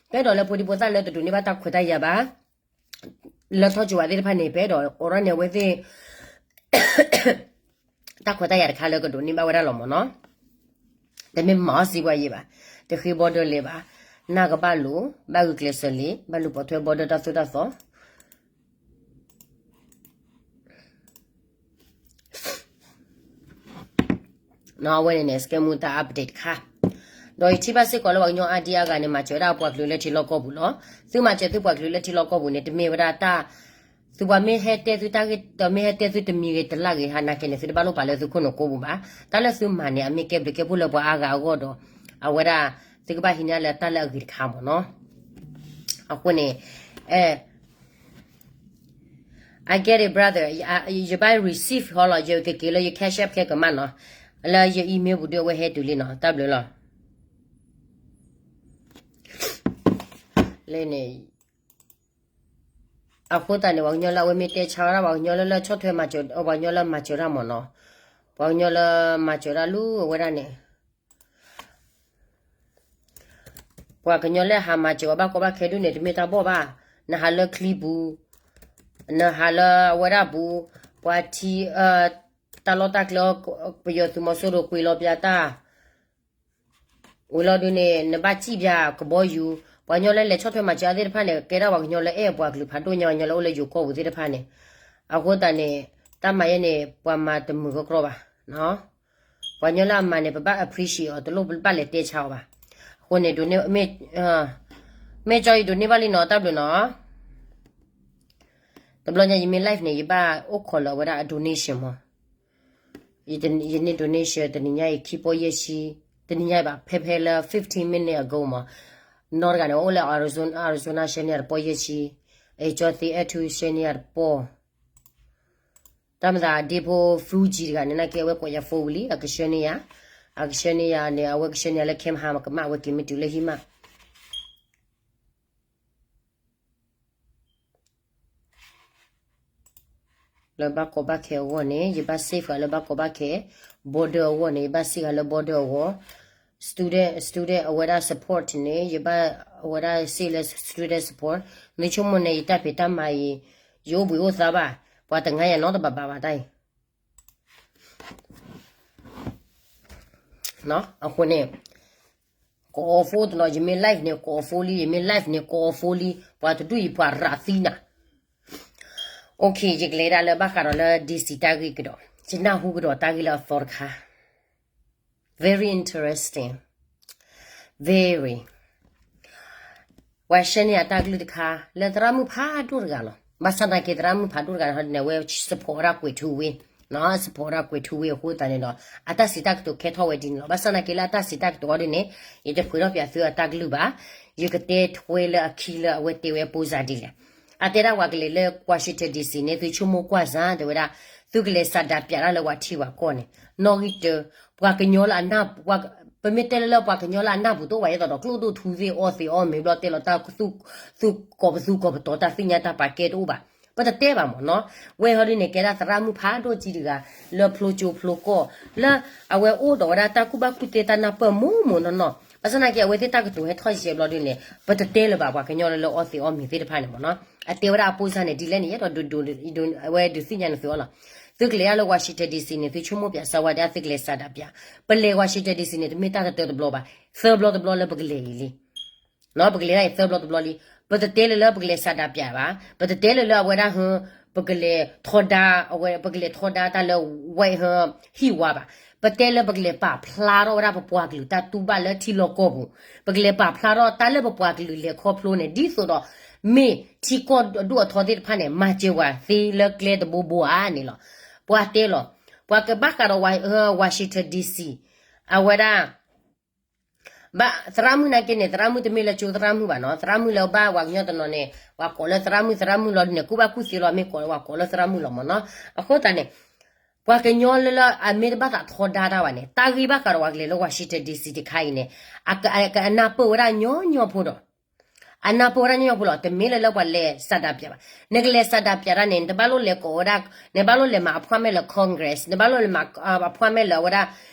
ပအဲၣ်ဒိးလၢဖိဒံဖိသၣ်လၢတဒိးန့ၢ်ဘၣ်တၢ်ခွဲးတၢ်ယာ်ဘၣ် လၢထီၣ်ကၠိဝဲသ့ၣ်တဖၣ်န့ၣ် ပအဲၣ်ဒိးအိးထီၣ်န့ၢ်အဝဲသ့ၣ် တၢ်ခွဲးတၢ်ယာ်တခါလၢကဒိးန့ၢ်ဘၣ်ဝဲဒၣ်လီၤမ့ၢ်နီၤ, တမ့ၢ်မၤအီၣ်စံးပှၤယံာ်ဘၣ်, တဃ့ border လဲၤဘၣ်, နၢ်ကဘၣ်လိာ်, ဘၣ်ဂုာ်ကျဲးစၢးလံ, ဘၣ်လူၤပိာ်ထွဲ border တၢ်သိၣ်တၢ်သီ အဝဲန့ၣ်န့ၣ် စကဲမူတၢ် update တခါ, ဒီးယထံၣ်ဘၣ်စ့ၢ်ကီးလၢပှၤကညီအါဒံအါဂၤန့ၣ် မၤစၢၤဝဲဒၣ်ပှၤကလုာ်လၢထံလီၢ်ကီၢ်ပူၤလီၤ. သုမၤစၢၤသုပှၤကလုာ်လၢထံလီၢ်ကီၢ်ပူၤန့ၣ် တမ့ၢ်ဝဲဒၣ်တၢ် သုပှၤမ့ၢ်ဟဲတဲသုတၢ်ဂ့ၢ် ဒီးမ့ၢ်ဟဲတဲသုတမံၤဂ့ၤတလၢ်ဂ့ၤ ဟးနာ်က့န့ၣ် သုတဘၣ်လိၣ်ပာ်လၢသုခိၣ်နူာ်ကိးပူၤဘၣ်. တၢ်လၢသုမၤန့ၣ် အမ့ၢ်ကဲဘျုးကဲဖှိၣ်လၢပှၤအါဂၤအဂီၢ်ဒီး အဝဲဒၣ် သုကဘၣ်ဟံးန့ၢ်လၢတၢ်လၢအဂ့ၤတခါမ့ၢ်နီၤ. အဃိန့ၣ် I get it, brother. ယဘၣ် receive ဟီလီၤ, ယကက့ၤလၢယ Cash App ခဲကမၣ်နီၤ, လၢယ email ပူၤဒုးအဝဲဟဲတုၤလံနီၤ, တၢ်ဘျုးလီၤ. လၢန့ၣ် အဃိသတးန့ၣ် ပှၤကညီလၢအဝဲမ့ၢ်တဲဆါဝဲဒၣ် ပှၤကညီလၢလၢဆီၣ်ထွဲမၤစၢၤ ပှၤကညီလၢမၤစၢၤတၢ်မ့ၢ်နီၤ, ပှၤကညီလၢမၤစၢၤတၢ်လူၤအဝဲဒၣ်န့ၣ် ပှၤကညီလၢဟးမၤစၢၤဝဲဘၣ်ကီဘၣ်ခဲဒုးန့ၣ် တမ့ၢ်တၢ်ဘီၣ်ဘၣ်. နဟးလၢချံပူၤ, နဟးလၢအဝဲဒၣ်ပူၤ, ပှၤထံ တၢ်လီၢ်တၢ်ကျဲ ပယီၤသုးမီၤစိရိၤကွံာ်လီၤပျးတၢ် ဝံၤလီၤဒုးန့ၣ် နဘၣ်စံၣ်ပျးကဘီယူၤ, ပှၤကညီလၢလဲၤဆီၣ်ထွဲမၤစၢၤအသ့ၣ်တဖၣ်န့ၣ် ကဲဒၣ်ပှၤကညီလၢအဲၣ်ပှၤကလုာ်ဖးဒိၣ်ညါ ပှၤကညီလၢအိၣ်လၢယိၤကီၢ်ပူၤသ့ၣ်တဖၣ်န့ၣ်, အဃိသတးန့ၣ် တၢ်မၤယဲန့ၣ် ပှၤမၤတမုာ်ကကြီဘၣ်. ပှၤကညီလၢအမၤန့ၣ် ပဘၣ် appreciate အီၤ တလိၣ်ပဘၣ်လဲၤတဲဆါအီၤဘၣ်. အဃိန့ၣ် ဒိးန့ၢ် မ့ၢ်ကၠီအံၤဒိးန့ၢ်ဘၣ်လံနီၤ, တၢ်ဘျုးနီၤ. တဘျီညါယမ့ၢ် live န့ၣ် ယဘၣ်အိၣ်ခိးလၢအဝဲဒၣ်အ donation မး ယန့ၢ် donation တနံၤညါအံၤခံပီၢ်ယဲၢ်ဆံ, တနံၤညါအံၤဘၣ် ဖဲဖဲလၢ fifteen minute ago မး, နီတဂၤန့ၣ် အိၣ်လၢ Arizona, Arizona share န့ၢ်ယၤတပီၢ်ယဲၢ်ဆံ, အကၠီသ့အဲၣ်ထူ share န့ၢ်ယၤတပီၢ်, တၢ်မၤသးဒ့ဖိ Fuji တဂၤန့ၣ် နာ်က့အဝဲကိးယၤ phone ဝံၤလံ အက share န့ၢ်ယၤ, အက share န့ၢ်ယၤန့ၣ် အဝဲက share န့ၢ်ယၤလၢ Cam ဟါမကမၣ် အဝဲက့ၤမ့ၢ်တုၤလၢဟံၣ်မး လၢဘၣ်ကီဘၣ်ခဲအဂီၢ်န့ၣ် ယဘၣ် safe ဃာ်လၢဘၣ်ကီဘၣ်ခဲ, border အဂီၢ်န့ၣ် ယဘၣ် safe ဃာ်လၢ border အဂီၢ်, student, student အဝဲဒၣ် support န့ၣ် ယဘၣ်အဝဲဒၣ် safe လၢ student support, နဆိကမိၣ်န့ၣ် ယတၢ်ဖံးတၢ်မၤအံၤ ယအိၣ်ဘှံးအိၣ်သါဘၣ်, ပှၤတငါယၤနီတဘးဘးဘၣ်တၢ်အံၤ အဃိန့ၣ် ကိး phone တနီၤ ယမ့ၢ် live န့ၣ် ကိး phone လံ, ယမ့ၢ် live န့ၣ် ကိး phone လံ, ပှၤတဒူၣ်အံၤပှၤရးသံနၤ. Okay, ယကလဲၤဒၣ်လၢဘၣ်ဃးဒီးလၢ DC တၢ်ဂ့ၢ်ကဒီး, ယနၢ်ဟူကဒီးတၢ်ဂ့ၢ်လၢအသီတခါ, very interesting, very ပှၤ share န့ၢ်ယၤတၢ်ကလုၢ်တခါ လၢသရၣ်မုၣ်ဖးဒိၣ်တဂၤလီၤ. ဘၣ်ဆၣ်သနာ်က့ သရၣ်မုၣ်ဖးဒိၣ်တဂၤန့ၣ် အဝဲ support ဝဲဒၣ်ကွဲးထူဝ့, support ဝဲဒၣ်ကွဲးထူဝ့အဃိသတးန့ၣ်ဒီး အတၢ်စံးတၢ်ကတိၤခဲထီၣ်ဝဲဒ်န့ၣ်လီၤ. ဘၣ်ဆၣ်သနာ်က့လၢအတၢ်စံးတၢ်ကတိၤအီၤဒ်န့ၣ် ယတဖှဲးထီၣ်ပၠးသုအတၢ်ကလုၢ်ဘၣ်, ယကတဲထွဲလၢအခံလၢအဝဲတဲဝဲအပိစါဒ်လဲၣ်. အတဲဒၣ်ပှၤကလဲၤလၢ Washington DC န့ၣ် သုဆိကမိၣ်ကွၢ်စၢ် တဲဝဲဒၣ်, သုကလဲၤစးဒးပၠးတၢ်လၢပှၤထံပှၤကီၢ်န့ၣ်, နီၣ်ဂံၢ်တၢ, ပှၤကညီလၢအနၢ်, ပမ့ၢ်တဲလၢလၢပှၤကညီလၢအနၢ်ပူၤတအိၣ်ဘၣ် ယဲသိးဒီးကျိၣ်ဒိၣ်ထူသ့ၣ်အီသ့ၣ်အီမ့ၤဘျီတဲလီၤတၢ် သူၣ်ကိးပသူကိးပတီၤတၢ်သ့ၣ်ညါတၢ်ပာ်ကဲတအိၣ်ဘၣ်, ပတတဲဘၣ်မ့ၢ်နီၤ. ဝဲဟီဒ်န့ၣ် ကဲဒၣ်သရၣ်မုၣ်ဖးဒိၣ်ကံတဂၤ လၢဖျိကၠိဖျိကီၢ် လၢအဝဲအိၣ်ဒီးဝဲဒၣ်တၢ်ကူၣ်ဘၣ်ကူၣ်သ့တၢ်နၢ်ပၢၢ်မိၢ်မိၢ်နီၢ်နီၢ်, ဘၣ်ဆၣ်သနာ်က့အဝဲသ့ၣ်တၢ်ကတိၤဟဲထီၣ်ယဲဘျီဒ်န့ၣ် ပတတဲလၢၤဘၣ် ပှၤကညီလၢလၢအီသ့ၣ်အီမ့ၤသ့ၣ်တဖၣ်န့ၣ်မ့ၢ်နီၤ. အတဲဝဲဒၣ်အပိစါန့ၣ် ဒ်လဲၣ်န့ၣ် ယဲဒီး အဝဲဒုးသ့ၣ်ညါန့ၣ်သုအီၤလီၤ. သုကလဲၤဒၣ်လၢ Washington DC န့ၣ် သုဆိကမိၣ်ပၠးစၢၤဝဲဒၣ် သုကလဲၤစးဒးပၠး, ပလဲၤ Washington DC န့ၣ် တမ့ၢ်တၢ်တတၢတဘျီဘၣ်, သၢဘျီတဘျီလၢပကလဲၤအံၤလံ ပကလဲၤဒၣ်အံၤသၢဘျီတဘျီလံ. ပတတဲလၢလၢပကလဲၤစးဒးပၠးဘၣ်, ပတတဲလၢလၢအဝဲဒၣ်ဟ ပကလဲၤထီဒါ, အဝဲ ပကလဲၤထီဒါတၢ်လၢ White House ဟံၣ်ဝါဘၣ်. ပတဲလၢပကလဲၤပာ်ဖျါထီၣ်ဝဲဒၣ်ပပှၤကလုာ်တၢ်တူၢ်ဘၣ်လၢထံလီၢ်ကီၢ်ပူၤ, ပကလဲၤပာ်ဖျါထီၣ်တၢ်လၢပပှၤကလုာ်လဲၤခီဖျိန့ၣ် ဒ်သိးဒီး မ့ၢ်ထံကီၢ်အဒိၣ်အထီသ့ၣ်တဖၣ်န့ၣ် မၤစၢၤပှၤသ့လၢကျဲတဘိဘိဧါန့ၣ်လီၤ. ပှၤတဲလီၤ, ပှၤကဘၣ်ဃးဒီး Washington DC အဝဲဒၣ် ဘၣ်သရၣ်မုၣ်နာ်က့န့ၣ် သရၣ်မုၣ်တမ့ၢ်လၢကၠိသရၣ်မုၣ်ဘၣ်နီၤ, သရၣ်မုၣ်လၢဘၣ်ပှၤကညီတနီၤန့ၣ် ပှၤကိးလၢသရၣ်မုၣ် သရၣ်မုၣ်လီၤဒ်န့ၣ် ကူၣ်ဘၣ်ကူၣ်သ့လီၤ မ့ၢ်ကိးလၢပှၤကိးလၢသရၣ်မုၣ်လီၤမ့ၢ်နီၤ. အဃိသတးန့ၣ် ပှၤကညီလၢလၢအမ့ၢ်တဘၣ်သးထီဒါတၢ်ဘၣ်န့ၣ် တၢ်ဂ့ၢ်ဘၣ်ဃးဒီးပှၤကလဲၤလၢ Washington DC တခါအံၤန့ၣ် အကနၢ်ပၢၢ်ဝဲဒၣ်ညီညီဖိဒီး အနၢ်ပၢၢ်ဝဲဒၣ်ညီညီဖိလီၤ. တမ့ၢ်လၢလၢပှၤလဲၤစးဒးပၠးဘၣ်. နကလဲၤစးဒးပၠးတၢ်န့ၣ် နတဘၣ်လိၣ်လဲၤကိးဝဲဒၣ်, နဘၣ်လိၣ်လဲၤမၤ appointment လၢ Congress, နဘၣ်လိၣ်လဲၤမၤ appointment လၢအဝဲဒၣ်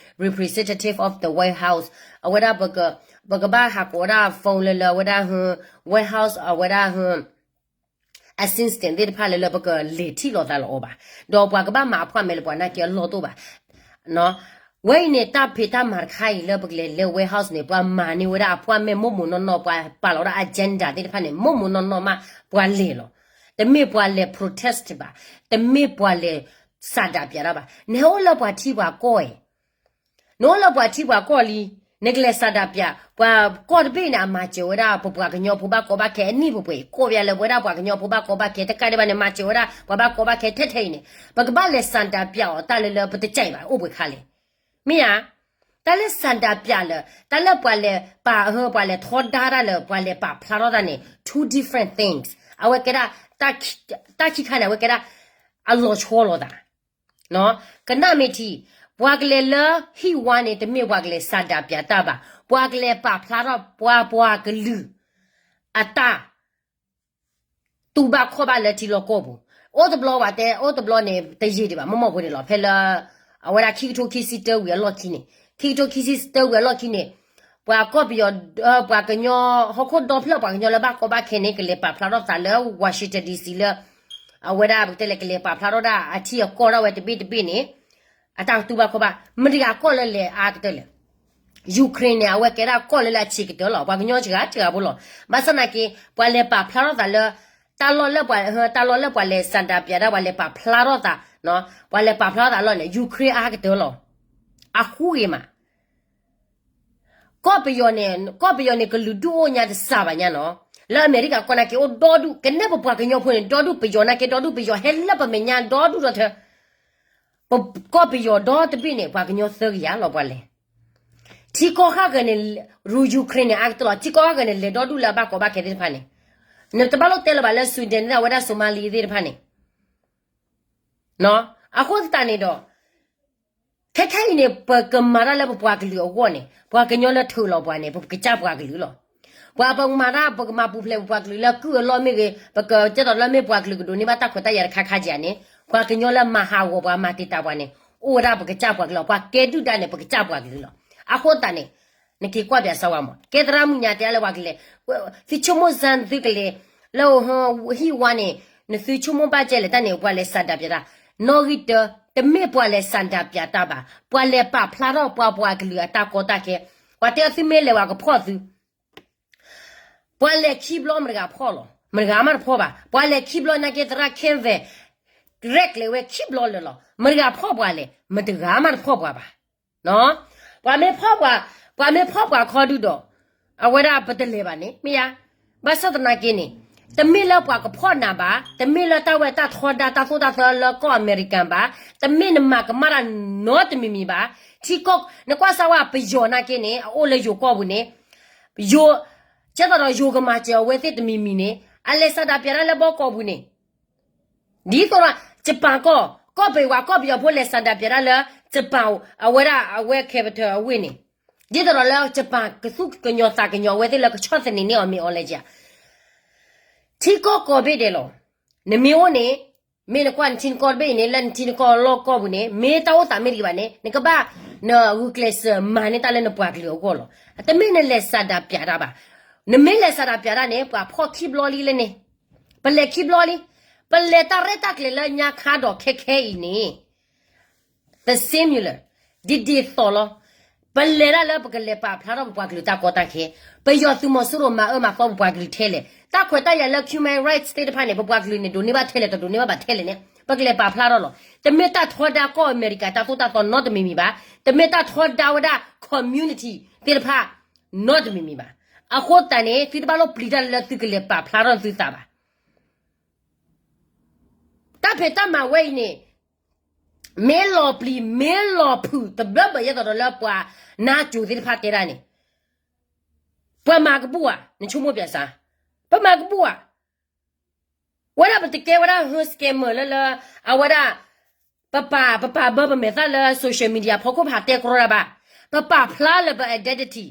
representative of the White House, အဝဲဒၣ် ပကဘၣ်ဟးကိးဝဲဒၣ် phone လၢလၢအဝဲဒၣ် White House အဝဲဒၣ် assistant သ့ၣ်တဖၣ်လၢလၢ ပကလဲၤထံၣ်လိာ်သးလီၤအီၤဘၣ်. ဒီးပှၤကဘၣ်မၤ appointment လၢပှၤနာ်က့အလီၢ်တအိၣ်ဘၣ် ဝဲအံၤန့ၣ် တၢ်ဖံးတၢ်မၤတခါအံၤလၢပကလဲၤလၢ White House န့ၣ် ပှၤမၤန့ၢ်ဝဲဒၣ် appointment မိၢ်မိၢ်နီၢ်နီၢ်, ပှၤပာ်လီၤဝဲဒၣ် agenda သ့ၣ်တဖၣ်န့ၣ် မိၢ်မိၢ်နီၢ်နီၢ်မး ပှၤလဲၤလီၤ. တမ့ၢ်ပှၤလဲၤ protest ဘၣ်, တမ့ၢ်ပှၤလဲၤစးဒးပၠးတၢ်ဘၣ်. နဟဲအိၣ်လၢပှၤထံပှၤကီၢ်အံၤ နအိၣ်လၢပှၤထံပှၤကီၢ်လံ, နကလဲၤဆန္ဒပြ, ပှၤကီၢ်တဘ့ၣ်န့ၣ် အမၤစၢၤဝဲဒၣ် ပပှၤကညီဖိဘၣ်ကီဘၣ်ခဲအနံၣ်ပှဲၤပှဲၤ, ကိးပယၤလၢပဝဲဒၣ်ပှၤကညီဖိဘၣ်ကီဘၣ်ခဲ တကးဒံးဘၣ်န့ၣ် မၤစၢၤဝဲဒၣ် ပှၤဘၣ်ကီဘၣ်ခဲထဲထဲအံၤန့ၣ် ပကဘၣ်လဲၤဆန္ဒပြအီၤ တၢ်လၢလၢပတကဲဘၣ် အိၣ်ပှဲၤခါလဲၣ်. မ့ၢ်ဧါ, တၢ်လၢဆန္ဒပြလၢ တၢ်လၢပှၤလဲၤပာ်အဟၢ ပှၤလဲၤထီဒါတၢ်လၢ ပှၤလဲၤပာ်ဖျါထီၣ်တၢ်န့ၣ် two different things. အဝဲကဲဒၣ် တၢ်ခံခါန့ၣ် အဝဲကဲဒၣ် အလီၤဆီလိာ်သး ကနၣ်မ့ၢ်ထံ, ပှၤကလဲၤလၢဟံၣ်ဝါန့ၣ် တမ့ၢ်ပှၤကလဲၤဆန္ဒပြတၢ်ဘၣ်, ပှၤကလဲၤပာ်ဖျါထီၣ်ပှၤပှၤကလုာ် အတၢ် တူၢ်ဘၣ်ခီၣ်ဘၣ်လၢထံလီၢ်ကီၢ်ပူၤ, အိၣ်တဘျီဝဲတဲ အိၣ်တဘျီန့ၣ် တယံာ်ဒံးဘၣ် မ့ၢ်မ့ၢ်ဖိန့ၣ်လီၤ ဖဲလၢ အဝဲဒၣ်ခံကထိခံဆံတၢဝံၤအလီၢ်ခံန့ၣ်, ခံကထိခံဆံတၢဝံၤအလီၢ်ခံန့ၣ်, ပှၤကီၢ်ပယီၤ ပှၤကညီ ဟီၣ်ခိၣ်ဒီဖျၢၣ်ပှၤကညီလၢဘၣ်ကီဘၣ်ခဲန့ၣ် ကလဲၤပာ်ဖျါထီၣ်သးလၢ Washington D C လၢ အဝဲဒၣ်ပကတဲလဲၣ် ကလဲၤပာ်ဖျါထီၣ်ဒၣ်အထံအကီၢ်ဒၣ်ဝဲတဘ့ၣ်တဘ့ၣ်န့ၣ် အတၢ်ကတူၢ်ဘၣ်ခီၣ်ဘၣ် မတၤတဂၤကီၢ်လၢလဲၤအါကတၢၢ်လဲၣ်. Ukraine န့ၣ် အဝဲကဲဒၣ်ကီၢ်လၢလၢအဆံးကတၢၢ်လီၤ ပှၤကညီစှၤစှၤဖိလီၤ. ဘၣ်ဆၣ်သနာ်က့ ပှၤလဲၤပာ်ဖျါထီၣ်သးလၢ တၢ်လီၢ်လၢပှၤ တၢ်လီၢ်လၢပှၤလဲၤ ဆန္ဒပြ ဒၣ် ပှၤလဲၤပာ်ဖျါထီၣ်သး ပှၤလဲၤပာ်ဖျါထီၣ်သးအလီၢ်န့ၣ် Ukraine အါကတၢၢ်လီၤ. အဃိဂ့ၤမး ကီၢ်ပယီၤန့ၣ် ကီၢ်ပယီၤန့ၣ် ကလုာ်ဒူၣ်အိၣ်ညါတစှၤဘၣ်ညါနီၤ. လၢအမဲရကၤကီၢ်နာ်က့ အိၣ်ဒီဒူၣ် ကနဲၣ်ပပှၤကညီဖိန့ၣ် ဒီဒူၣ် ပယီၤနာ်က့ ဒီဒူၣ် ပယီၤဟဲလၢပမဲာ်ညါဒီဒူၣ်ဒီထၢ ပကီၢ်ပယီၤဒီတဘ့ၣ်န့ၣ် ပှၤကညီသၢကယၤလီၤပှၤလဲၤ. ထံကီၢ်ဃၣ်ဃၢၤန့ၣ် ရူ Ukraine န့ၣ် အါကတၢၢ်လီၤ. ထံကီၢ်ဃၣ်ဃၢၤန့ၣ် လဲၤဒီဒူၣ်လၢအဘၣ်ကီဘၣ်ခဲသ့ၣ်တဖၣ်န့ၣ်, နတဘၣ်လိၣ်တဲလၢၤဘၣ်လၢ Sudan န့ၣ် အဝဲဒၣ် Somali သ့ၣ်တဖၣ်န့ၣ် အဃိသတးန့ၣ်ဒီး ခဲခဲအံၤန့ၣ် ပကမၤတၢ်လၢပပှၤကလုာ်အဂီၢ်န့ၣ် ပှၤကညီလၢထုးလီၤပှၤန့ၣ် ပကစၢ်ပှၤကလုာ်လီၤ. ပှၤပကမၤတၢ် ပကမၤပူၤဖျဲးပပှၤကလုာ်လၢကုၢ်အလီၢ်မ့ၢ်ဂ့ၤ ပကကဲသိးလၢမ့ၢ်ပှၤကလုာ်ကဒိးန့ၢ်ဘၣ်တၢ်ခွဲးတၢ်ယာ်တခါခါကဲန့ၣ် ပှၤကညီလၢမၤဟးဂီၤပှၤမၤတံာ်တာ်ပှၤန့ၣ် အိၣ်ဝဲဒၣ်ပကစၢ်ပှၤကလုာ်လီၤ. ပှၤကဲဒုၣ်ဒါန့ၣ် ပကစၢ်ပှၤကလုာ်လီၤ. အဃိသတးန့ၣ် နက့ၤကွၢ်ပၠးစၢၤဝဲမး ကဲသရၣ်မုၣ်ညါတဲလၢပှၤကလဲၤ သုဆိကမိၣ်စၢ်သုကလဲၤ လၢဟံၣ်ဝါန့ၣ် နသုဆိကမိၣ်ဘၣ်ကဲလဲၣ်တၢ်န့ၣ် ပှၤလဲၤဆန္ဒပြတၢ် နီၣ်ဂံၢ်တၢ တမ့ၢ်ပှၤလဲၤဆန္ဒပြတၢ်ဘၣ် ပှၤလဲၤပာ်ဖျါထီၣ်ပှၤပှၤကလုာ်အတၢ်ကီတၢ်ခဲ ပှၤတဲအီၤသုမ့ၢ်လဲၤဝဲကဖီၣ်သု ပှၤလဲၤခံဘျီမတၤတဂၤဖီၣ်လီၤ မတၤတဂၤမးတဖီၣ်ဘၣ် ပှၤလဲၤခံဘျီနာ်က့သရၣ် Kevin ရဲၣ်ကျဲၤဝဲခံဘျီလၢာ်လီၤ မတၤတဂၤဖီၣ်ပှၤလဲၣ် မတၤတဂၤမးတဖီၣ်ပှၤဘၣ် ပှၤမ့ၢ်ဖီၣ်ပှၤ ပှၤမ့ၢ်ဖီၣ်ပှၤခီဒုဒီး အဝဲဒၣ်ပတလဲၤဘၣ်န့ၣ် မ့ၢ်ဧါ. ဘၣ်ဆၣ်သနာ်က့န့ၣ် တမ့ၢ်လၢပှၤကဖီၣ်နၤဘၣ် တမ့ၢ်လၢတၢ်ဝဲတၢ်ထီဒါတၢ်သိၣ်တၢ်သီလၢကီၢ်အမဲရကၤဘၣ် တမ့ၢ်နမၤကမၣ်တၢ်နီတမံၤမံၤဘၣ်. ထံကီၢ် နကွၢ်စၢ်ဝဲပယီၤနာ်က့န့ၣ် အအိၣ်လၢယိၤကီၢ်ပူၤန့ၣ် ယိၤ ကဲသိးဒီးယိၤကမၤစၢၤအဝဲသ့ၣ်တမံၤမံၤန့ၣ် အလဲၤဆန္ဒပြတၢ်လၢဘီကီၢ်ပူၤန့ၣ် ဒ်သိးဒီး Japan ကီၢ် ကီၢ်ပယီၤ ကီၢ်ပယီၤဖိလဲၤဆန္ဒပြတၢ်လၢ Japan အဝဲဒၣ်အဝဲ capital အဝ့ၢ်န့ၣ် ဒ်သိးဒီးလၢ Japan ကသူၣ်ကညီၤသးကညီၤအဝဲသ့ၣ်လၢကဆီၣ်သနံးန့ၢ်အီၤမ့ၢ်အီၤလဲၣ်က ထံကီၢ်ကိးဘ့ၣ်ဒဲးလီၤ. နမ့ၢ်အိၣ်န့ၣ် မ့ၢ်နကွၢ်နထံနကီၢ်တဘ့ၣ်အံၤန့ၣ် လၢနထံနကီၢ်လီၢ်ကီၢ်ပူၤန့ၣ် မ့ၢ်တၢ်အိၣ်သးမ့ၢ်တဂ့ၤဘၣ်န့ၣ် နကဘၣ် နဂုာ်ကျဲးစၢးမၤန့ၢ်တၢ်လၢနပှၤကလုာ်အဂီၢ်လီၤ. တမ့ၢ်နလဲၤဆန္ဒပြတၢ်ဘၣ်. နမ့ၢ်လဲၤဆန္ဒပြတၢ်န့ၣ် ပှၤဖီၣ်ခံဘျီလံလဲၣ်န့ၣ် ပလဲၤခံဘျီလံ. ပလဲၤတၢ်ရဲၣ်တၢ်ကျဲၤလၢညါခါဒီးခဲခဲအံၤန့ၣ် the similar ဒ်ဒ်သိးလီၤ. ပလဲၤတၢ်လၢပကလဲၤပာ်ဖျါထီၣ်ပပှၤကလုာ်တၢ်ကီတၢ်ခဲ, ပယီၤသုးမီၤစိရိၤမၤအၢမၤသီပပှၤကလုာ်ထဲလဲၣ်, တၢ်ခွဲးတၢ်ယာ်လၢ human rights သ့ၣ်တဖၣ်န့ၣ် ပပှၤကလုာ်န့ၣ် ဒိးန့ၢ်ဘၣ်ထဲလဲၣ် တဒိးန့ၢ်ဘၣ်ဘၣ်ထဲလဲၣ်န့ၣ် ပကလဲၤပာ်ဖျါထီၣ်လီၤ. တမ့ၢ်တၢ်ထီဒါကီၢ်အမဲရကၤတၢ်သိၣ်တၢ်သီနီတမံၤမံၤဘၣ်, တမ့ၢ်တၢ်ထီဒါဝဲဒၣ် community သ့ၣ်တဖၣ် နီတမံၤမံၤဘၣ်. အဃိသတးန့ၣ် သုတဘၣ်လိၣ်ပျံၤတၢ်လၢသုကလဲၤပာ်ဖျါထီၣ်သုသးဘၣ်. တၢ်ဖံးတၢ်မၤဝဲအံၤန့ၣ် မ့ၢ်လီၤပျံၤ မ့ၢ်လီၤဖုး တဘျီဘၣ်ယဲသိးဒီးလၢပှၤနါကၠိသ့ၣ်တဖၣ်တဲဒၣ်န့ၣ် ပှၤမၤကဘူၣ်ဧါ, နဆိကမိၣ်ပၠးစၢ်, ပမၤကဘူၣ်ဧါ. ဝဲဒၣ်ပတကဲဝဲဒၣ် ဟၢ scammer လၢလၢ အဝဲဒၣ် ပပာ် ပပာ်ဘၢပမဲာ်သၣ်လၢ social media ဖီခိၣ် ပဟးတဲကရီတၢ်ဘၣ်, ပပာ်ဖျါလၢပ identity,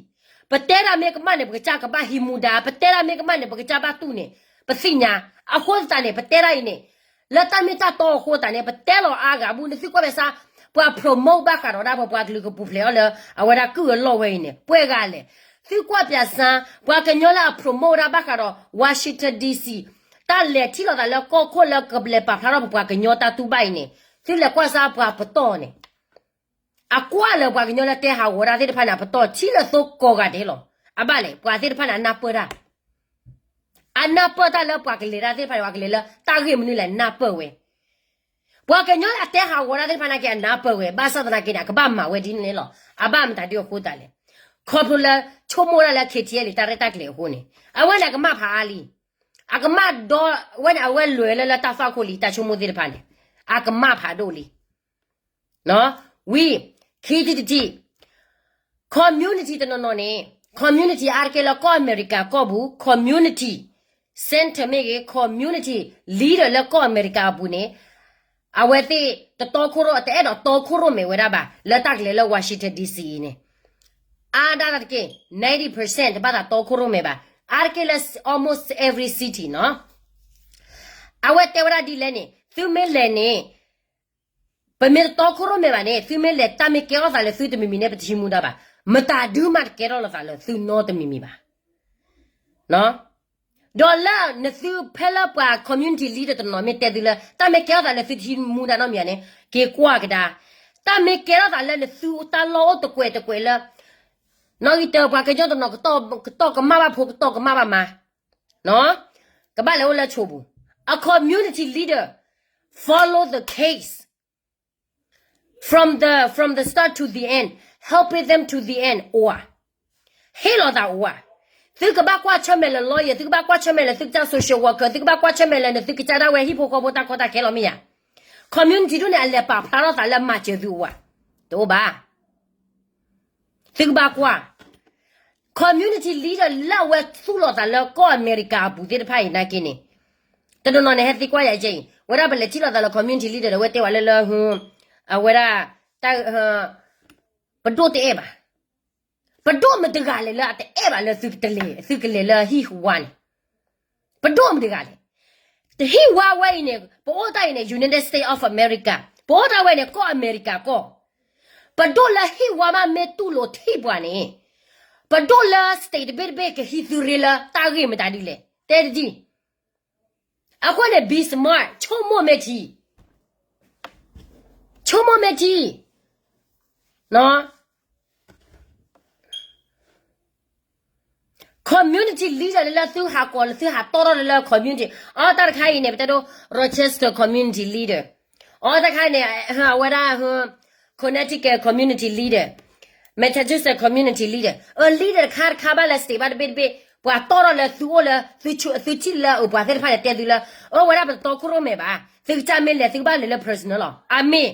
ပတဲဒၣ်မ့ၢ်ကမၣ်န့ၣ် ပကစၢ်ကဘၣ်ဟံးမူဒါ, ပတဲဒၣ်မ့ၢ်ကမၣ်န့ၣ် ပကစၢ်ဘၣ်တူၢ်န့ၣ် ပသ့ၣ်ညါ. အဃိသတးန့ၣ် ပတဲဒၣ်အံၤန့ၣ် လၢတၢ်မ့ၢ်တၢ်တီအဃိသတးန့ၣ် ပတဲလီၤအါဂၤဘူၣ် နသုကွၢ်ဖဲစါ ပှၤ promote ဘၣ်ဃးဒီးဒၣ်ပပှၤကလုာ်ကပူၤဖျဲးအီၤလၢ အဝဲဒၣ်ကုၢ်အလီၢ်ဝဲအံၤန့ၣ် ပှဲၤဂၤလဲၣ်. သုကွၢ်ပၠးစၢ် ပှၤကညီလၢအ promote ဒၣ်ဘၣ်ဃးဒီး Washington D C တၢ်လဲၤထံၣ်လိာ်သးလၢကီၢ်ခိၣ်လၢကလဲၤပာ်ဖျါထီၣ်ပပှၤကညီတၢ်တူၢ်ဘၣ်အံၤန့ၣ် သုလဲၤကွၢ်စၢ်ပှၤပတီၢ်န့ၣ် အကွၢ်လၢပှၤကညီလၢတဲဟးဂီၤတၢ်သ့ၣ်တဖၣ်န့ၣ် အပတီၢ်ထံၣ်လၢသိကိးဂၤဒဲးလီၤ. အဘၣ်လဲၣ် ပှၤသ့ၣ်တဖၣ်န့ၣ် အနၢ်ပၢၢ်တၢ် အနၢ်ပၢၢ်တၢ်လၢပှၤကလဲၤတၢ်သ့ၣ်တဖၣ်န့ၣ် ပှၤကလဲၤလၢတၢ်ဂ့ၢ်မနုၤလဲၣ် နၢ်ပၢၢ်ဝဲ. ပှၤကညီအတဲဟးဂီၤတၢ်သ့ၣ်တဖၣ်နာ်က့ အနၢ်ပၢၢ်ဝဲ ဘၣ်ဆၣ်သနာ်က့န့ၣ် အကဘၣ်မၤဝဲဒ်န့ၣ်လီၤ. အဘၣ်မတၤဒုအဃိသတးလဲၣ်, ခီဖျိလၢဆိကမိၣ်ဒၣ်လၢ KTLA တၢ်ရဲၣ်တၢ်ကျဲၤအဃိန့ၣ် အဝဲန့ၣ်အကမၣ်ဖးအါလံ. အကမၣ်ဒီးဝဲန့ၣ် အဝဲလဲၤလၢလၢတၢ်သွၣ်ခိၣ်လံ တၢ်ဆိကမိၣ်သ့ၣ်တဖၣ်န့ၣ် အကမၣ်ဖးဒိၣ်လံ. ဝံၤ ခံထံၣ်တထံၣ် community တနီၤနီၤန့ၣ် community အါတက့ၢ်လၢကီၢ်အမဲရကၤကီၢ်ပူၤ community center မ့ၢ်ဂ့ၤ community leader လၢကီၢ်အမဲရကၤအပူၤန့ၣ် အဝဲသ့ၣ်တတီခိၣ်ရိၣ် တအဲၣ်ဒိးတီခိၣ်ရိၣ်မဲာ်ဝဲဒၣ်ဘၣ် လၢတၢ်ကလဲၤလၢ Washington D C အံၤန့ၣ် အါဒၣ်တၢ်တက့ၢ် ninety percent တဘၣ်သးတီခိၣ်ရိၣ်မဲာ်ဘၣ်. အါတက့ၢ်လၢ almost every city နီၤ. အဝဲတဲဝဲဒၣ်ဒ်လဲၣ်န့ၣ် သုမ့ၢ်လဲၤန့ၣ် ပမ့ၢ်တတီခိၣ်ရိၣ်မဲာ်ဘၣ်န့ၣ် သုမ့ၢ်လဲၤ တၢ်မ့ၢ်ကဲထီၣ်သးလၢသုတမံၤမံၤန့ၣ် ပတဟံးမူဒါဘၣ်. မတၤဒုမးတကဲထီၣ်လိာ်သးလၢသုနီတမံၤမံၤဘၣ်. ဒီးလၢနသုဖဲလၢပှၤ community leader တနီၤမ့ၢ်တဲသုလၢ တၢ်မ့ၢ်ကဲထီၣ်သးလၢသုတဟံးမူဒါနီတမံၤန့ၣ် က့ၤကွၢ်ကဒါ. တၢ်မ့ၢ်ကဲထီၣ်သးလၢနသုတၢ်လီၢ်အိၣ်တကွဲးတကွဲးလၢ နီၣ်ဂံၢ်တၢ ပှၤကညီတနီၤ ကတီၢ်ကမၣ်ဘၣ်ဖိ ကတီၢ်ကမၣ်ဘၣ်မါ ကဘၣ်လဲၤအိၣ်လၢဆိပူၤ. A community leader follow the case from the from the start to the end, helping them to the end အိၣ်ဧါ. ဟ့ၣ်လီၤသးအိၣ်ဧါ. သုကဘၣ်ကွၢ်ဆၢၣ်မဲာ်လၢ lawyer, သုကဘၣ်ကွၢ်ဆၢၣ်မဲာ်လၢသုကစၢ် social worker, သုကဘၣ်ကွၢ်ဆၢၣ်မဲာ်လၢနသုကစၢ်ဒၣ်ဝဲဟံၣ်ဖိဃီဖိတၢ်ကီတၢ်ခဲလီၤမ့ၢ်ဧါ. community ဒိၣ်န့ၣ် အလဲၤပာ်ဖျါထီၣ်သးလၢမၤစၢၤသုအိၣ်ဧါ. တအိၣ်ဘၣ်. သုကဘၣ်ကွၢ် community leader လၢအဝဲသူၣ်လီၤသးလၢကီၢ်အမဲရကၤအပူၤသ့ၣ်တဖၣ်အံၤနာ်က့န့ၣ် တနီၤနီၤန့ၣ် ဟဲသံကွၢ်ယၤကဲအံၤ ဝဲဒၣ်ပလဲၤထံၣ်လိာ်သးလၢ community leader ဒီး အဝဲတဲဝဲလၢလၢ အဝဲဒၣ် တၢ် ပဒိၣ်တအဲၣ်ဘၣ်. ပဒိၣ်မတဂၤလဲၣ်လၢအတအဲၣ်ဘၣ်လၢသုကလဲၤ သုကလဲၤလၢဟံၣ်ဝါန့ၣ် ပဒိၣ်မတဂၤလဲၣ်. တဟံၣ်ဝါဝဲအံၤန့ၣ် ပအိၣ်တၢ်အံၤန့ၣ် United States of America, ပအိၣ်တၢ်ဝဲန့ၣ် ကီၢ်အမဲရကၤကီၢ်. ပဒိၣ်လၢဟံၣ်ဝါမးမ့ၢ်တူၢ်လိာ်ထံၣ်ပှၤန့ၣ် ပဒိၣ်လၢ state တဘ့ၣ်တဘ့ၣ် ကဟံးသုရ့လၢတၢ်ဂ့ၢ်မတၤဒ်လဲၣ် တဲတဒံၣ်. အဃိန့ၣ် be smart, ဆိကမိၣ်မ့ၢ်ထံ, ဆိကမိၣ်မ့ၢ်ထံ community leader လၢသုဟးကိးလၢသုဟးတီထီၣ်လၢ community, အတၢ်တခါအံၤန့ၣ် ပတဲဒိ Rochester community leader, အတၢ်တခါအံၤန့ၣ် အဝဲဒၣ် Connecticut community leader, Massachusetts community leader, အ leader တခါတခါဘၣ်လၢ state ဘၣ်တဘ့ၣ်တဘ့ၣ် ပှၤတီထီၣ်လၢသုအိၣ်လၢ သုထံၣ်လၢအပှၤသ့ၣ်တဖၣ်န့ၣ် တဲသုလၢ အဝဲဒၣ်ပတတီခိၣ်ရိၣ်မဲာ်ဘၣ်, သုကစၢ်မ့ၢ်လဲၤ သုကဘၣ်လဲၤလၢ personal လီၤ. အမ့ၢ်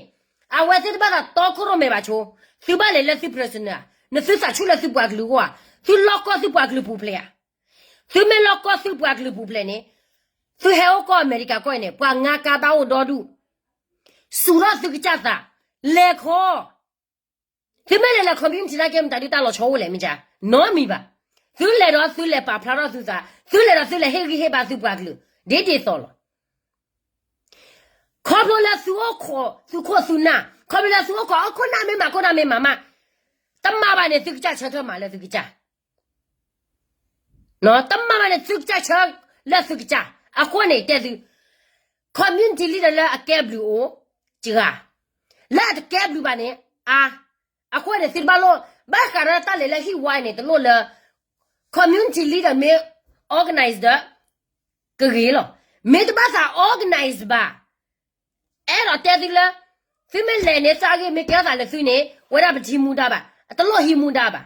အဝဲသ့ၣ်တဘၣ်သးတီခိၣ်ရိၣ်မဲာ်ဘၣ်ဆိ, သုဘၣ်လဲၤလၢသု personal ဧါ, နသုသးဆူၣ်လၢသုပှၤကလုာ်အဂီၢ်ဧါ, သုလီၢ်ကီၢ်သုပှၤကလုာ်ပူၤဖျဲးဧါ. သုမ့ၢ်လီၢ်ကီၢ်သုပှၤကလုာ်ပူၤဖျဲးန့ၣ် သုဟဲအိၣ်ကီၢ်အမဲရကၤကီၢ်အံၤန့ၣ် ပှၤငါကါဘၣ်အိၣ်ဒီဒူၣ်, စူၤထီၣ်သုကစၢ်သး, လဲၤခီ သုမ့ၢ်လဲၤလၢ community နာ်က့ မတၤဒုတၢ်လီၤဆီအိၣ်လဲၣ်မ့ၢ်ကါ, နီတမံၤဘၣ်. သုလဲၤဒီးသုလဲၤပာ်ဖျါထီၣ်သုသး, သုလဲၤဒီးသုလဲၤဟ့ၣ်ဂံၢ်ဟ့ၣ်ဘါသုပှၤကလုာ် ဒ်ဒ်သိးလီၤ. ခီဖျိလၢသုအိၣ်ခိးသုခိၣ်သုနၢ်, ခီဖျိလၢသုအိၣ်ခိးအခိၣ်နၢ်မ့ၢ်မၤခိၣ်နၢ်မ့ၢ်မၤမး, တမၤဘၣ်န့ၣ် သုကစၢ်ဆၢထၢၣ်မၤလၢသုကစၢ် တမၤဘၣ်န့ၣ် သုကစၢ်ဆၢလၢသုကစၢ်. အဃိန့ၣ်တဲသု, community leader လၢအကဲဘျုးအိၣ်, စှၤ, လၢအတကဲဘျုးဘၣ်န့ၣ် အါ. အဃိန့ၣ် သုတဘၣ်လိၣ်, ဘၣ်ဃးဒီးတၢ်လဲၤလၢဟံၣ်ဝါအံၤန့ၣ် တလိၣ်လၢ community leader မ့ၢ် organize ဒီး ကဂ့ၤလီၤ. မ့ၢ်တဘၣ်သး organize ဘၣ် အဲၣ်ဒိးတဲသုလၢ သုမ့ၢ်လဲၤန့ၣ် တၢ်ဂ့ၢ်မ့ၢ်ကဲထီၣ်သးလၢသုန့ၣ် ဝဲဒၣ်ပတဟံးမူဒါဘၣ်, အတလိၣ်ဟံးမူဒါဘၣ်.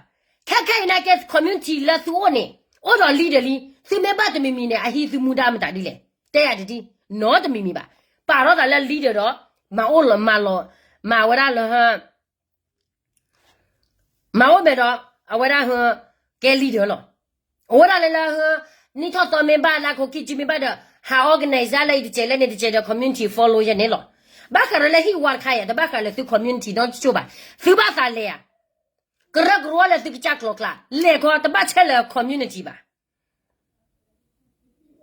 ခဲခဲအံၤနာ်က့ community လၢသုအိၣ်န့ၣ် အိၣ်ဒီး leader လံ, သုမ့ၢ်ဘၣ်တမံၤမံၤန့ၣ် အဟံးသုမူဒါမတၤဒ်လဲၣ်, တဲယၤတဒ်, နီတမံၤမံၤဘၣ်. ပာ်ထီၣ်သးလၢ leader ဒီး မၤအိၣ်လီၤမၤလီၤ, မၤဝဲဒၣ်လၢ မၤအိၣ်မဲာ်ဒီး အဝဲဒၣ် ကဲ leader လီၤ. အဝဲဒၣ်လၢလၢ နံၣ်ထီၣ်သီမ့ၢ်ဘၣ် လၢခိခံဆံမ့ၢ်ဘၣ်ဒီး ဟး organize လၢအံၤတစဲးလၢန့ၣ်တစဲးဒီး community follow ယဲန့ၣ်လီၤ. ဘၣ်ဃးဒီးလၢဟံၣ်ဝါတခါအံၤ တဘၣ်ဃးလၢသု community နီတစိၢ်ဘၣ်. သုဘၣ်သးလဲၤဧါ, ကရၢကရိလၢသုကစၢ်ကျိၤကျါ လဲၤခီ တဘၣ်ဆဲးလၢ community ဘၣ်.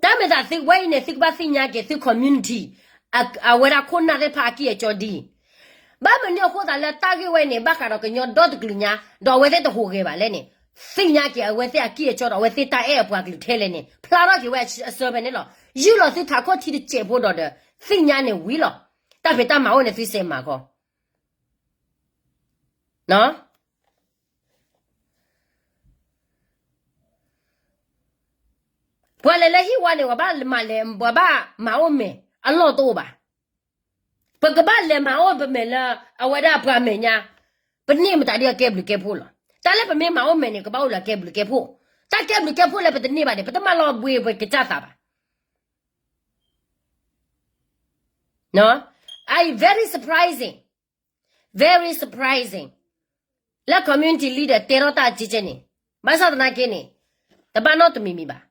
တၢ်မ့ၢ်သးသုဝဲအံၤန့ၣ် သုကဘၣ်သ့ၣ်ညါက့ၤသု community အဝဲဒၣ်ခိၣ်နၢ်သ့ၣ်တဖၣ်အကံၢ်အကၠီဒ်အံၤ, ဘၣ်မနုၤအဃိသတးလၢတၢ်ဂ့ၢ်ဝဲအံၤန့ၣ် ဘၣ်ဃးဒီးကညီဒီတကလုာ်ညါ ဒီးအဝဲသ့ၣ်တဟူးဂဲၤဘၣ်လဲၣ်န့ၣ်, သ့ၣ်ညါက့ၤအဝဲသ့ၣ်အကံၢ်အကၠီဒီးအဝဲသ့ၣ်တၢ်အဲၣ်အပှၤကလုာ်ထဲလဲၣ်န့ၣ် ဖျါထီၣ်က့ၤဝဲအဆၢဖဲန့ၣ်လီၤ. ယုၢ်လီၤသုထးခိၣ်ထံတစဲးဖိဒီးဒီး သ့ၣ်ညါန့ၣ်ဝံၤလီၤ. တၢ်ဖံးတၢ်မၤအိၣ်န့ၣ်သုစဲးမၤခီ ပှၤလဲၤလၢဟံၣ်ဝါန့ၣ် ပှၤဘၣ်မၤလဲၤ ပှၤဘၣ်မၤအိၣ်မဲာ်အလီၢ်တအိၣ်ဘၣ်. ပကဘၣ်လဲၤမၤအိၣ်ပမဲာ်လၢ အဝဲဒၣ်ပှၤမဲာ်ညါ, ပန့ၢ်မတၤဒ်အကဲဘျုးကဲဖှိၣ်လီၤ. တၢ်လၢပမ့ၢ်မၤအိၣ်မဲာ်န့ၣ် ကဘၣ်အိၣ်လၢအကဲဘျုးကဲဖှိၣ်, တၢ်ကဲဘျုးကဲဖှိၣ်လၢပတန့ၢ်ဘၣ်န့ၣ် ပတမၤလီၤဘှံးပကစၢ်သးဘၣ်. I very surprising, very surprising လၢ community leader တဲထီၣ်တၢ်ကဲကဲန့ၣ်, ဘၣ်ဆၣ်သနာ်က့န့ၣ် တဘၣ်နီတမံၤမံၤဘၣ်.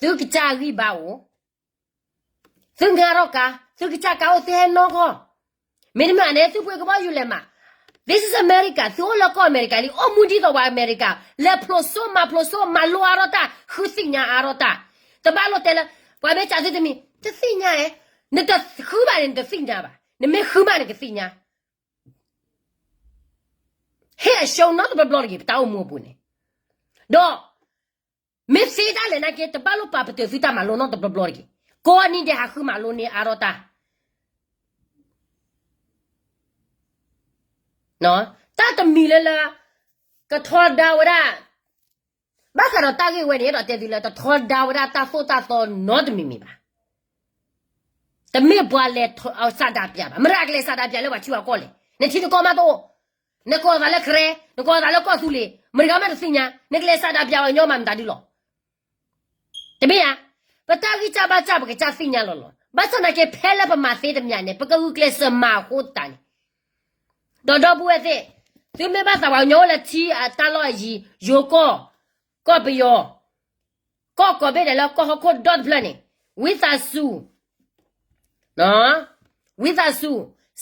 သုကစၢ်ဂံၢ်ဘါအိၣ်, သုငါထီၣ်ကါ, သုကစၢ်ကါအိၣ် သုဟဲနီၢ်ကီၢ်, မ့တမ့ၢ်န့ၣ် သုပှ့ၤကဘီယူၤလဲၤမး. This is America, သုအိၣ်လၢကီၢ်အမဲရကၤလံ, အိၣ်မူဒ်သိးပှၤအမဲရကၤ, လဲၤဖျိးစိမၤဖျိးစိ မၤလိအါထီၣ်တၢ်, ဃုသ့ၣ်ညါအါထီၣ်တၢ်, တဘၣ်လိၣ်တဲလၢ ပှၤမ့ၢ်စံးသုတမံၤ တသ့ၣ်ညါဧါ, နတဃုဘၣ်န့ၣ် နတသ့ၣ်ညါဘၣ်, နမ့ၢ်ဃုမးနကသ့ၣ်ညါ. ဟ့ၣ်အရှုံးနီတဘျီဘျီတဂ့ၤ ပတၢ်အိၣ်မူအပူၤန့ၣ်, ဒီး မ့ၢ်သ့ဒၣ်လဲာ်နာ်က့ တဘၣ်လိၣ်ပာ်ပတုာ်သုတၢ်မၤလိနီတဘျီဘျီတဂ့ၤ. ကိးနံၤဒဲးဟးဃုမၤလိန့ၢ်အါထီၣ်တၢ် တၢ်တမံၤလၢလၢ ကထီဒါဝဲဒၣ်, ဘၣ်ဃးဒီးတၢ်ဂ့ၢ်ဝဲန့ၣ် အဲၣ်ဒိးတဲသုလၢ တထီဒါဝဲဒၣ်တၢ်သိၣ်တၢ်သီနီတမံၤမံၤဘၣ်. တမ့ၢ်ပှၤလဲၤဆန္ဒပြဘၣ်. မတၤကလဲၤဆန္ဒပြလၢပှၤထံပှၤကီၢ်လဲၣ်. နထံနကီၢ်မးတအိၣ်, နကိးသးလၢ Karen, နကိးသးလၢကီၢ်သူလ့ၤ, မတၤဂၤမးတသ့ၣ်ညါ, နကလဲၤဆန္ဒပြဝဲညီမးမတၤဒုလီၤ. တမ့ၢ်ဧါ. ပတၢ်ဂံၢ်စၢ်ဘါစၢ်ပကစၢ်သ့ၣ်ညါလီၤလီၤ. ဘၣ်ဆၣ်သနာ်က့ ဖဲလၢပမၤသ့တမံၤန့ၣ် ပကဂုာ်ကျဲးစၢးမၤအဃိသတးန့ၣ်, ဒီးဒီပုၢ်ဝဲၢ်သ့ၣ်, သုမ့ၢ်ဘၣ်သးပှၤကညီအိၣ်လၢထံအတၢ်လီၢ်အယံၤ, ယိၤကီၢ်, ကီၢ်ပယီၤ, ကီၢ်ကိးဘ့ၣ်ဒဲးလၢကီၢ်ဟီၣ်ခိၣ်ဒီတဖျၢၣ်န့ၣ်, ဝံသးစူၤ ဝံသးစူၤ,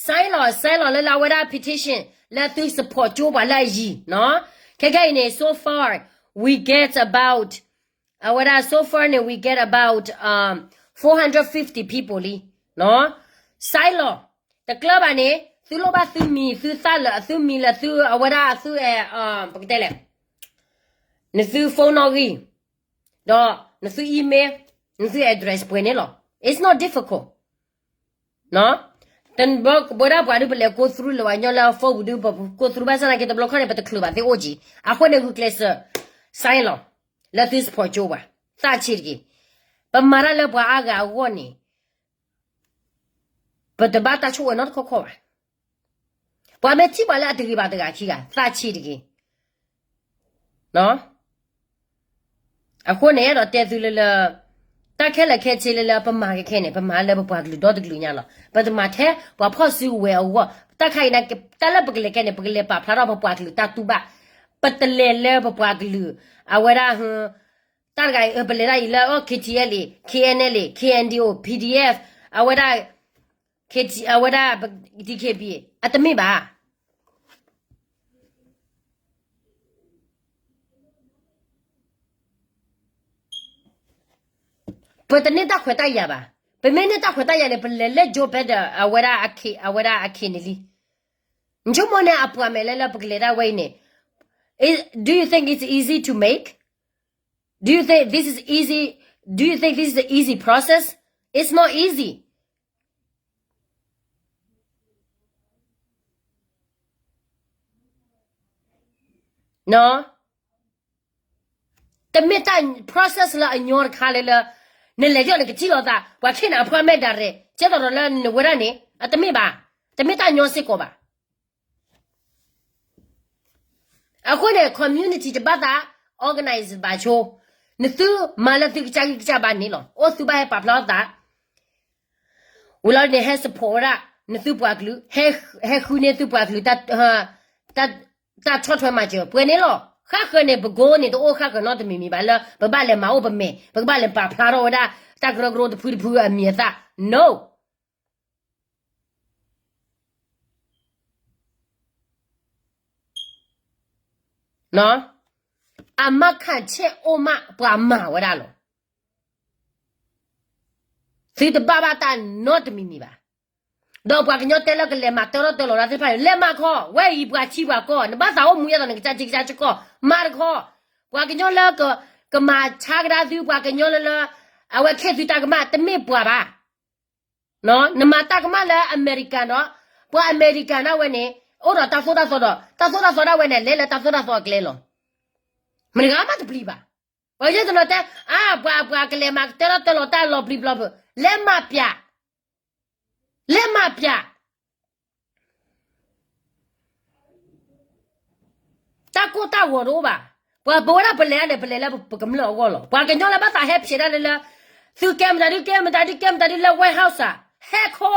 sign လီၤ, sign လီၤလၢလၢအဝဲဒၣ် petition လၢသု support ကၠိပှၤလၢအယံၤ, ခဲခဲအံၤန့ၣ် so far we get about, အဝဲဒၣ် so far န့ၣ် we get about four hundred fifty people လံ, sign လီၤ, တကျၢၤဘၣ်န့ၣ် သုလိၣ်ဘၣ်သုမံၤ သုသၣ်လၢာ် သုမံၤလၢာ် သုအဝဲဒၣ်သုအဲၣ်, ပကတဲလဲၣ်, နသု phone နီၣ်ဂံၢ်, ဒီးနသု email, နသု address ပှဲၤန့ၣ်လီၤ. It's not difficult. တဘျီဘၣ်ဒၣ်ပှၤဒုးပလဲၤ go through လၢပှၤကညီလၢအ phone ပူၤဒုး ပ go through ဘၣ်ဆၣ်သနာ်က့ တဘျီခီန့ၣ် ပတချုးဘၣ်သ့ၣ်အိၣ်က့ၤ, အဃိန့ၣ် ဂုာ်ကျဲးစၢး sign လီၤ, လၢသု support ကၠိပှၤ, သးဆံးတက့ၢ်. ပမၤတၢ်လၢပှၤအါဂၤအဂီၢ်န့ၣ် ပတဘၣ်တၢ်ဆိၣ်ဝဲနီတခီခီဘၣ်. ပှၤမ့ၢ်ထံၣ်ပှၤလၢအတဂ့ၤဘၣ်တဂၤခံဂၤ သးဆံးတက့ၢ်. အဃိန့ၣ် အဲၣ်ဒိးတဲသုလၢလၢ တၢ်ခဲလၢာ်ခဲဆ့လၢလၢပမၤကဲခဲန့ၣ် ပမၤလၢပပှၤကလုာ်ဒီတကလုာ်ညါလီၤ. ပတမၤထဲပှၤဖီၣ်စုကဝဲၤအဂီၢ်, တၢ်ခါအံၤန့ၣ် တၢ်လၢပကလဲၤကဲန့ၣ် ပကလဲၤပာ်ဖျါထီၣ်ပပှၤကလုာ်တၢ်တူၢ်ဘၣ်, ပတလဲၤလၢပပှၤကလုာ် အဝဲဒၣ် တၢ်တဂၤအံၤ ပလဲၤတၢ်အံၤလၢ KTLA, KNLA, KNDO, PDF, အဝဲဒၣ် အဝဲဒၣ် DKBA အတမ့ၢ်ဘၣ်. ပတန့ၢ်တၢ်ခွဲးတၢ်ယာ်ဘၣ်. ပမ့ၢ်န့ၢ်တၢ်ခွဲးတၢ်ယာ်န့ၣ် ပလဲၤလၢ Joe Biden အဝဲဒၣ်အခ့, အဝဲဒၣ်အခ့န့ၣ်လံ. နဆိကမိၣ်န့ၣ် အပှၤမဲာ်လၢလၢပကလဲၤဒၣ်ဝဲအံၤန့ၣ်, do you think it's easy to make? Do you think this is easy? Do you think this is an easy process? It's not easy. တမ့ၢ်တၢ် process လၢအညီတခါလၢလၢ နလဲၤယီၢ်နကထံၣ်လိာ်သး ပှၤခ့ၣ်နၤအ appointment ဒၣ်ရဲၣ် ကဲသိးဒီးလၢနဝဲဒၣ်န့ၣ် အတမ့ၢ်ဘၣ်. တမ့ၢ်တၢ်ညီစ့ၢ်ကီးဘၣ်. အဃိန့ၣ် community တဘၣ်သး organize ဘၣ်ဆိ, နသုမၤလၢသုကစၢ်ဂံၢ်ကစၢ်ဘါန့ၣ်လီၤ. အိၣ်သုဘၣ်ဟဲပာ်ဖျါထီၣ်သး ဝံၤလီၤန့ၣ် ဟဲ support ဝဲဒၣ် နသုပှၤကလုာ်, ဟဲဃုန့ၢ်သုပှၤကလုာ် တၢ်ဆီၣ်ထွဲမၤစၢၤ ပှဲၤန့ၣ်လီၤ. ဃၣ်ဃၢၤန့ၣ် ပ goal န့ၣ် တအိၣ်ဃၣ်ဃၢၤနီတမံၤမံၤဘၣ်လၢ ပဘၣ်လဲၤမၤအိၣ်ပမဲာ်, ပကဘၣ်လဲၤပာ်ဖျါထီၣ်ဝဲဒၣ် တၢ်ကရၢကရိတဖုတဖုအမံၤအသၣ်, no. အမၤခးဆဲးအိၣ်မး ပှၤမၤဝဲဒၣ်လီၤ. သုတဘၣ်ဘၣ်တၢ်နီတမံၤမံၤဘၣ်. ဒီးပှၤကညီတဲလၢကလဲၤမၤတၢထီၣ်တၢလီၤတၢ်သ့ၣ်တဖၣ်န့ၣ် လဲၤမၤခီ, ဝဲအံၤပှၤထံပှၤကီၢ်, နဘၣ်သးအိၣ်မူယဲၢ်သိး နကစၢ်ထံကစၢ်ကီၢ်, မၤတခီ, ပှၤကညီလၢ ကမၤဆါကဒါသု ပှၤကညီလၢလၢ အဝဲခ့ၣ်သုတၢ်ကမၣ် တမ့ၢ်ပှၤဘၣ်. နမၤတၢ်ကမၣ်လၢအမဲရကၤဒီး ပှၤအမဲရကၤဒၣ်ဝဲန့ၣ် အိၣ်ဒီးတၢ်သိၣ်တၢ်သီဒီး တၢ်သိၣ်တၢ်သီဒၣ်ဝဲန့ၣ် လဲၤလၢတၢ်သိၣ်တၢ်သီအကျဲလီၤ. မတၤဂၤမးတပျံၤဘၣ်. ပှၤကညီတနီၤတဲ အါ ပှၤ ပှၤကလဲၤမၤတၢထီၣ်တၢလီၤတၢ်လီၤပျံၤပျီပူၤ, လဲၤမၤပျး, လဲၤမၤပျး, တၢ်ကိၢ်တၢ်ဂီၤတအိၣ်ဘၣ်. ပှၤပဝဲဒၣ်ပလဲၤန့ၣ် ပလဲၤလၢပကမျၢၢ်အဂီၢ်လီၤ. ပှၤကညီလၢဘၣ်သးဟဲဖျဲးတၢ်လၢလၢ သုကဲမတၤဒု ကဲမတၤဒု ကဲမတၤဒုလၢ warehouse ဧါ, ဟဲခီ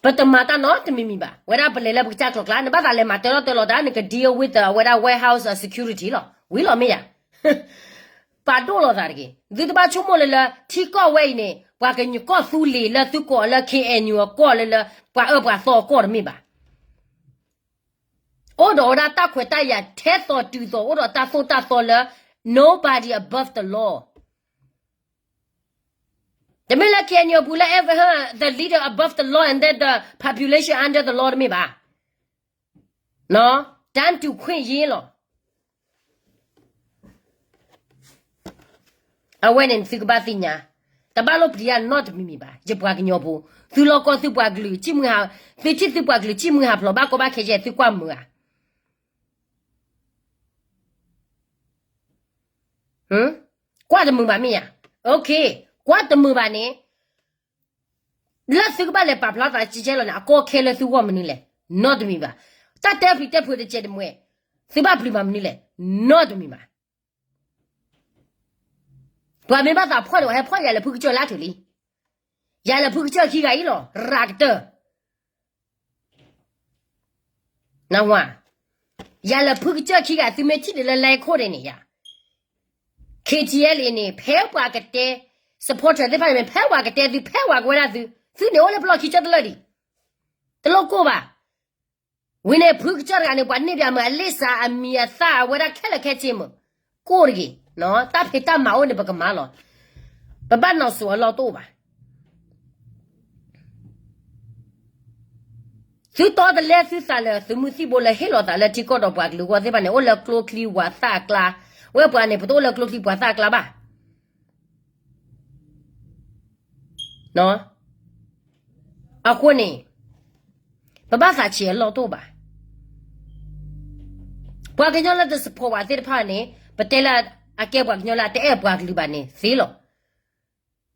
ပတမၤတၢ်နီတမံၤမံၤဘၣ်. ဝဲဒၣ်ပလဲၤလၢပကစၢ်ကျိၤကျါ နဘၣ်သးလဲၤမၤတၢထီၣ်တၢလီၤတၢ် နက deal with အဝဲဒၣ် warehouse security လီၤ. ဝံၤလီၤမ့ၢ်ယၤ ပာ်ဒိၣ်လိာ်သးတဂ့ၤ. သုတဘၣ်ဆိကမိၣ်လၢလၢ ထံကီၢ်ဝဲအံၤန့ၣ် ပှၤကညီကီၢ်သူလ့ၤလၢသုကိးလၢ K N U အကီၢ်လၢလၢ ပှၤအၢပှၤသီအကီၢ်တမ့ၢ်ဘၣ်. အိၣ်ဒီးဝဲဒၣ်တၢ်ခွဲးတၢ်ယာ်ထဲသိးတုၤသိး အိၣ်ဒီးတၢ်သိၣ်တၢ်သီလၢ nobody above the law. တမ့ၢ်လၢ K N U အပူၤလၢ ever the leader above the law and then the population under the law တမ့ၢ်ဘၣ်. တၢ်တူၢ်ခွင့်ရေးလီၤ. အဝဲန့ၣ်သုကဘၣ်သ့ၣ်ညါ, တဘၣ်လိၣ်ပျံၤတၢ်နီတမံၤမံၤဘၣ်. ယပှၤကညီဖိ, သုလီၢ်ကီၢ်သုပှၤကလုာ်, သုထံၣ်သုပှၤကလုာ် ကံၣ်မုၢ်ဟးဖျိး ဘၣ်ကီဘၣ်ခဲယဲၢ် သုကွၢ်မုာ်ဧါ. ကွၢ်တမုာ်ဘၣ်မ့ၢ်ဧါ. ကွၢ်တမုာ်ဘၣ်န့ၣ် လၢသုကဘၣ်လဲၤပာ်ဖျါသးကဲကဲလီၤန့ၣ် အကီခဲလၢသုဂီၢ်မနုၤလဲၣ်, နီတမံၤဘၣ်. တၢ်တဲပျံၤတဲဖုးတကဲးတမှဲၤ, သုဘၣ်ပျံၤမးမနုၤလဲၣ်, နီတမံၤဘၣ်. ပှၤမ့ၢ်ဘၣ်သးဖီၣ်န့ၣ် ပှၤဟဲဖီၣ်ယၤလဲၤဖုကစၢၢ်လၢအထူးလံ. ယၤလဲၤဖုကစၢၢ်ခံဂၤအံၤလီၤ, ရၤကတၢၢ် နဝၤ, ယၤလဲၤဖုကစၢၢ်ခံဂၤ သုမ့ၢ်ထံၣ်ဒ်လၢ လဲခိၣ်ဒ်န့ၣ်ယၤ, K T L A န့ၣ် ဖဲပှၤကတဲ supporter သ့ၣ်တဖၣ်န့ၣ် ဖဲပှၤကတဲသု ဖဲပှၤကဝဲဒၣ်သု, သုန့ၣ်အိၣ်လၢပလီၢ်ခံကတၢၢ်တလၢာ်ဒံး, တလိၣ်ကိၢ်ဘၣ်. ဝံၤန့ၣ် ဖုကစၢၢ်တဂၤန့ၣ် ပှၤန့ၢ်ဘၣ်မုာ်အလ့ၣ်စး အမံၤအသၣ် အဝဲဒၣ်ခဲလၢာ်ခဲဆ့မုာ်, ကိၢ်တဂ့ၤ, တၢ်ဖံးတၢ်မၤအိၣ်န့ၣ် ပကမၤလီၤ. ပဘၣ်နီၣ်စိၤအလီၢ်တအိၣ်ဘၣ်. သုတီတလဲသုသးလၢ သုးမုၢ်သံၣ်ဘိလၢဟ့ၣ်လီၤသးလၢထံကီၢ်ဒီးပှၤကလုာ်အဂီၢ်သ့ၣ်တဖၣ်န့ၣ် အိၣ်လၢကျိချံဝၤသၣ်အကျါ, ဝဲပှၤန့ၣ် ပတအိၣ်လၢကျိချံပှၤသၣ်အကျါဘၣ်. အဃိန့ၣ် ပဘၣ်သးဆံးအလီၢ်တအိၣ်ဘၣ်. ပှၤကညီလၢတ support ပှၤသ့ၣ်တဖၣ်န့ၣ် ပတဲလၢအကဲပှၤကညီလၢအတအဲၣ်ပှၤကလုာ်ဘၣ်န့ၣ်သ့လီၤ.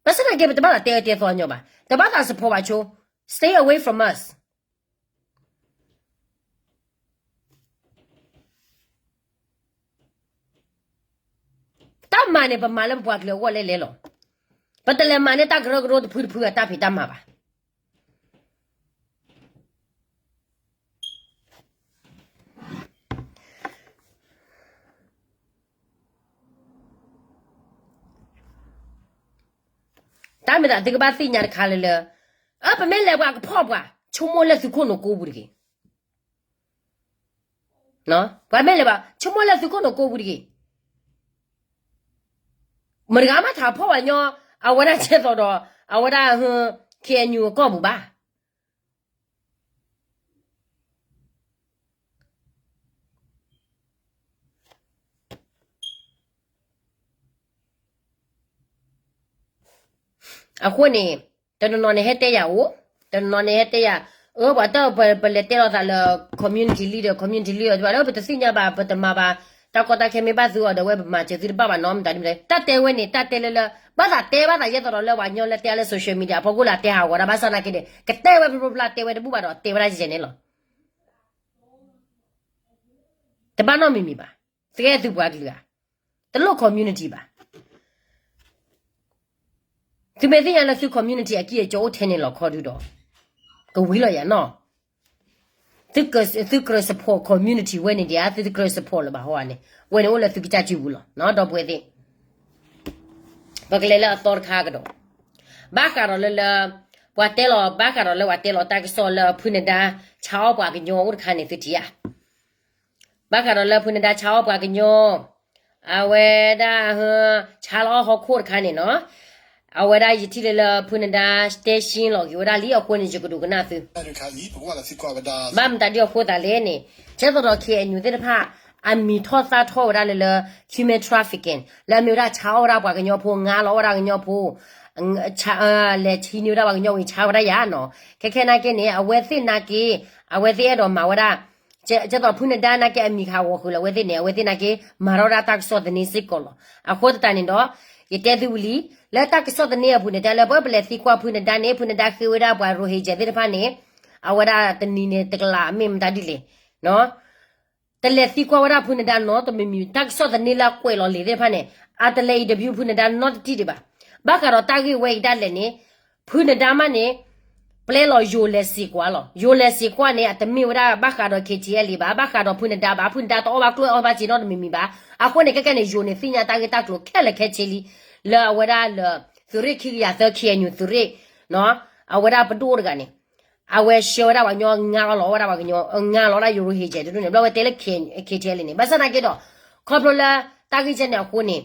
ဘၣ်ဆၣ်သနာ်က့ ပတဘၣ်သးတဲအၢတဲသီညီဘၣ်, တဘၣ်သး support ဘၣ်ဆိ, stay away from us. တၢ်မၤန့ၣ် ပမၤလၢပပှၤကလုာ်အဂီၢ်လဲၣ်လဲၣ်လီၤ. ပတလဲၤမၤန့ၢ်တၢ်ကရၢကရိတဖုတဖုအတၢ်ဖံးတၢ်မၤဘၣ်. တၢ်မ့ၢ်သးသုကဘၣ်သ့ၣ်ညါတခါလၢလၢ, အၢ ပမ့ၢ်လဲၤပှၤကဖီၣ်ပှၤ, ဆိကမိၣ်လၢသုခိၣ်နူာ်ကိးပူၤတဂ့ၤ. ပှၤမ့ၢ်လဲၤဘၣ် ဆိကမိၣ်လၢသုခိၣ်နူာ်ကိးပူၤတဂ့ၤ. မတၤဂၤမးထးဖီၣ်ပှၤကညီ, အဝဲဒၣ်ကဲသိးဒီး အဝဲဒၣ် K N U အကီၢ်ပူၤဘၣ်. အဃိန့ၣ် တနီၤနီၤန့ၣ်ဟဲတဲယၤအိၣ်, တနီၤနီၤန့ၣ်ဟဲတဲယၤ, အၢ ပှၤတၢ်ပလဲၤတဲလိာ်သးလၢ community leader, community leader တဘၣ်လၢပတသ့ၣ်ညါဘၣ် ပတမၤဘၣ်, တၢ်ကီတၢ်ခဲမ့ၢ်ဘၣ်သုအီၤဒီး ဝဲပမၤစၢၤသုတဘၣ်ဘၣ်နီတမံၤ. တၢ်တဲဝဲန့ၣ် တၢ်တဲလၢလၢ ဘၣ်သးတဲဘၣ်သးယဲသိးဒီးလၢပှၤကညီလၢတဲအါလၢ social media အဖီခိၣ်လၢအတဲဟးဂီၤတၢ်ဘၣ်ဆၣ်သနာ်က့န့ၣ် ကတဲဝဲဖျိဖျိဖျါတဲဝဲတဘူၣ်ဘၣ်ဒီးတဲဝဲဒၣ်ယဲန့ၣ်လီၤ. တဘၣ်နီတမံၤမံၤဘၣ်. သကဲသုပှၤကလုာ်ဧါ, တလိၣ် community ဘၣ်. သုမ့ၢ်သ့ၣ်ညါလၢသု community အကံၢ်အစီအိၣ်ထဲန့ၣ်လီၤခီဒုဒီး ကဝံၤလီၤယၤနီၤ. သုကြၢး support community ဝဲန့ၣ်ဒံးဧါ, သုတကြၢး support လၢၤဘၣ်ဟီဧါန့ၣ်, ဝဲန့ၣ်အိၣ်လၢသုကစၢ်စုပူၤလီၤ ဒီပုၢ်ဝဲၢ်သ့ၣ်. ပကလဲၤလၢအသီတခါကဒီး, ဘၣ်ဃးဒီးလၢလၢ ပှၤတဲလီၤ ဘၣ်ဃးဒီးလၢပှၤတဲလီၤတၢ်ကစီၣ်လၢဖုနဒါ ဆါအီၣ်ပှၤကညီအိၣ်တခါန့ၣ် သုထံၣ်ဧါ. ဘၣ်ဃးဒီးလၢဖုနဒါဆါအီၣ်ပှၤကညီ, အဝဲဒၣ် ဆါလီၤအီၣ်ဟီၣ်ခိၣ်တခါန့ၣ်နီၤ, အဝဲဒၣ်ယထံၣ်လၢလၢဖုနဒါတဲရှင်းလီၤက့ၤဝဲဒၣ်လံအဃိန့ၣ် ယကဒိကနၣ်သု ဘၣ်မတၤဒ်အဃိသးလဲၣ်န့ၣ်, ကဲသိးဒီး K N U သ့ၣ်တဖၣ် အမံၤထီၣ်သၣ်ထီၣ်ဝဲဒၣ်လၢလၢ human trafficking လၢအမ့ၢ်ဝဲဒၣ်ဆါအီၣ်ဝဲဒၣ်ပှၤကညီဖိ ငါလီၤဝဲဒၣ်ကညီဖိ လဲၤထံန့ၢ်ဝဲဒၣ်ပှၤကညီဝံၤဆါဝဲဒၣ်ယၤနီၤ. ခဲခဲနာ်က့န့ၣ် အဝဲသ့ၣ်နာ်က့ အဝဲသ့ၣ်အဲၣ်ဒိးမၤဝဲဒၣ် ကဲသိးဖုနဒါနာ်က့အမံၤခးဂီၤဃုာ်လၢအဝဲသ့ၣ်န့ၣ် အဝဲသ့ၣ်နာ်က့ မၤထီၣ်ဝဲဒၣ်တၢ်ကစီၣ်သန့စ့ၢ်ကီးလီၤ. အဃိသတးန့ၣ်ဒီး ယတဲသုဝံၤလံ, လၢတၢ်ကစီၣ်သန့အပူၤန့ၣ် တၢ်လၢပပလဲၤသံကွၢ်ဖုနဒါန့ၣ် ဖုနဒါဃ့ဝဲဒၣ်ပှၤ Rohingya သ့ၣ်တဖၣ်န့ၣ် အဝဲဒၣ်တနံၤန့ၣ်တကလးမ့ၢ်မတၤဒ်လဲၣ် တလဲၤသံကွၢ်ဝဲဒၣ်ဖုနဒါနီတမံၤမံၤ, တၢ်ကစီၣ်သန့လၢအကွဲးလီၤလံာ်သ့ၣ်တဖၣ်န့ၣ် အတလဲၤ interview ဖုနဒါနီတထံၣ်ဒံးဘၣ်. ဘၣ်ဃးဒီးတၢ်ဂ့ၢ်ဝဲအံၤဒၣ်လဲာ်န့ၣ် ဖုနဒါမးန့ၣ် ပျဲလီၤယိၤလဲၤစ့ၢ်ကွၢ်လီၤ. ယိၤလဲၤစ့ၢ်ကွၢ်န့ၣ် အတမ့ၢ်ဝဲဒၣ်ဘၣ်ဃးဒီး KTLA ဘၣ်, ဘၣ်ဃးဒီးဖုနဒါဘၣ်, ဖုနဒါတအီၣ်ဘၣ်ကျိၣ်အီၣ်ဘၣ်စ့နီတမံၤမံၤဘၣ်. အဃိန့ၣ် ခဲကဲန့ၣ် ယိၤန့ၣ်သ့ၣ်ညါတၢ်ဂ့ၢ်တၢ်ကျိၤခဲလၢာ်ခဲဆ့လံ, လၢအဝဲဒၣ်လၢ သုးရ့ၣ်ခံကယၤသၢ KNU သုးရ့ၣ် အဝဲဒၣ်ပဒိၣ်အိၣ်တဂၤန့ၣ် အဝဲဆှၢဝဲဒၣ်ပှၤကညီ ငါလီၤလီၤဝဲဒၣ်ပှၤကညီ ငါလီၤဒၣ်ယိၤရဟ့ၣ်ကဲးတဒူၣ်န့ၣ် ဘျီဝဲတဲလၢ KTLA န့ၣ် ဘၣ်ဆၣ်သနာ်က့ဒီး ခီဖျိလၢတၢ်ဂ့ၢ်ကဲန့ၣ်အဃိန့ၣ်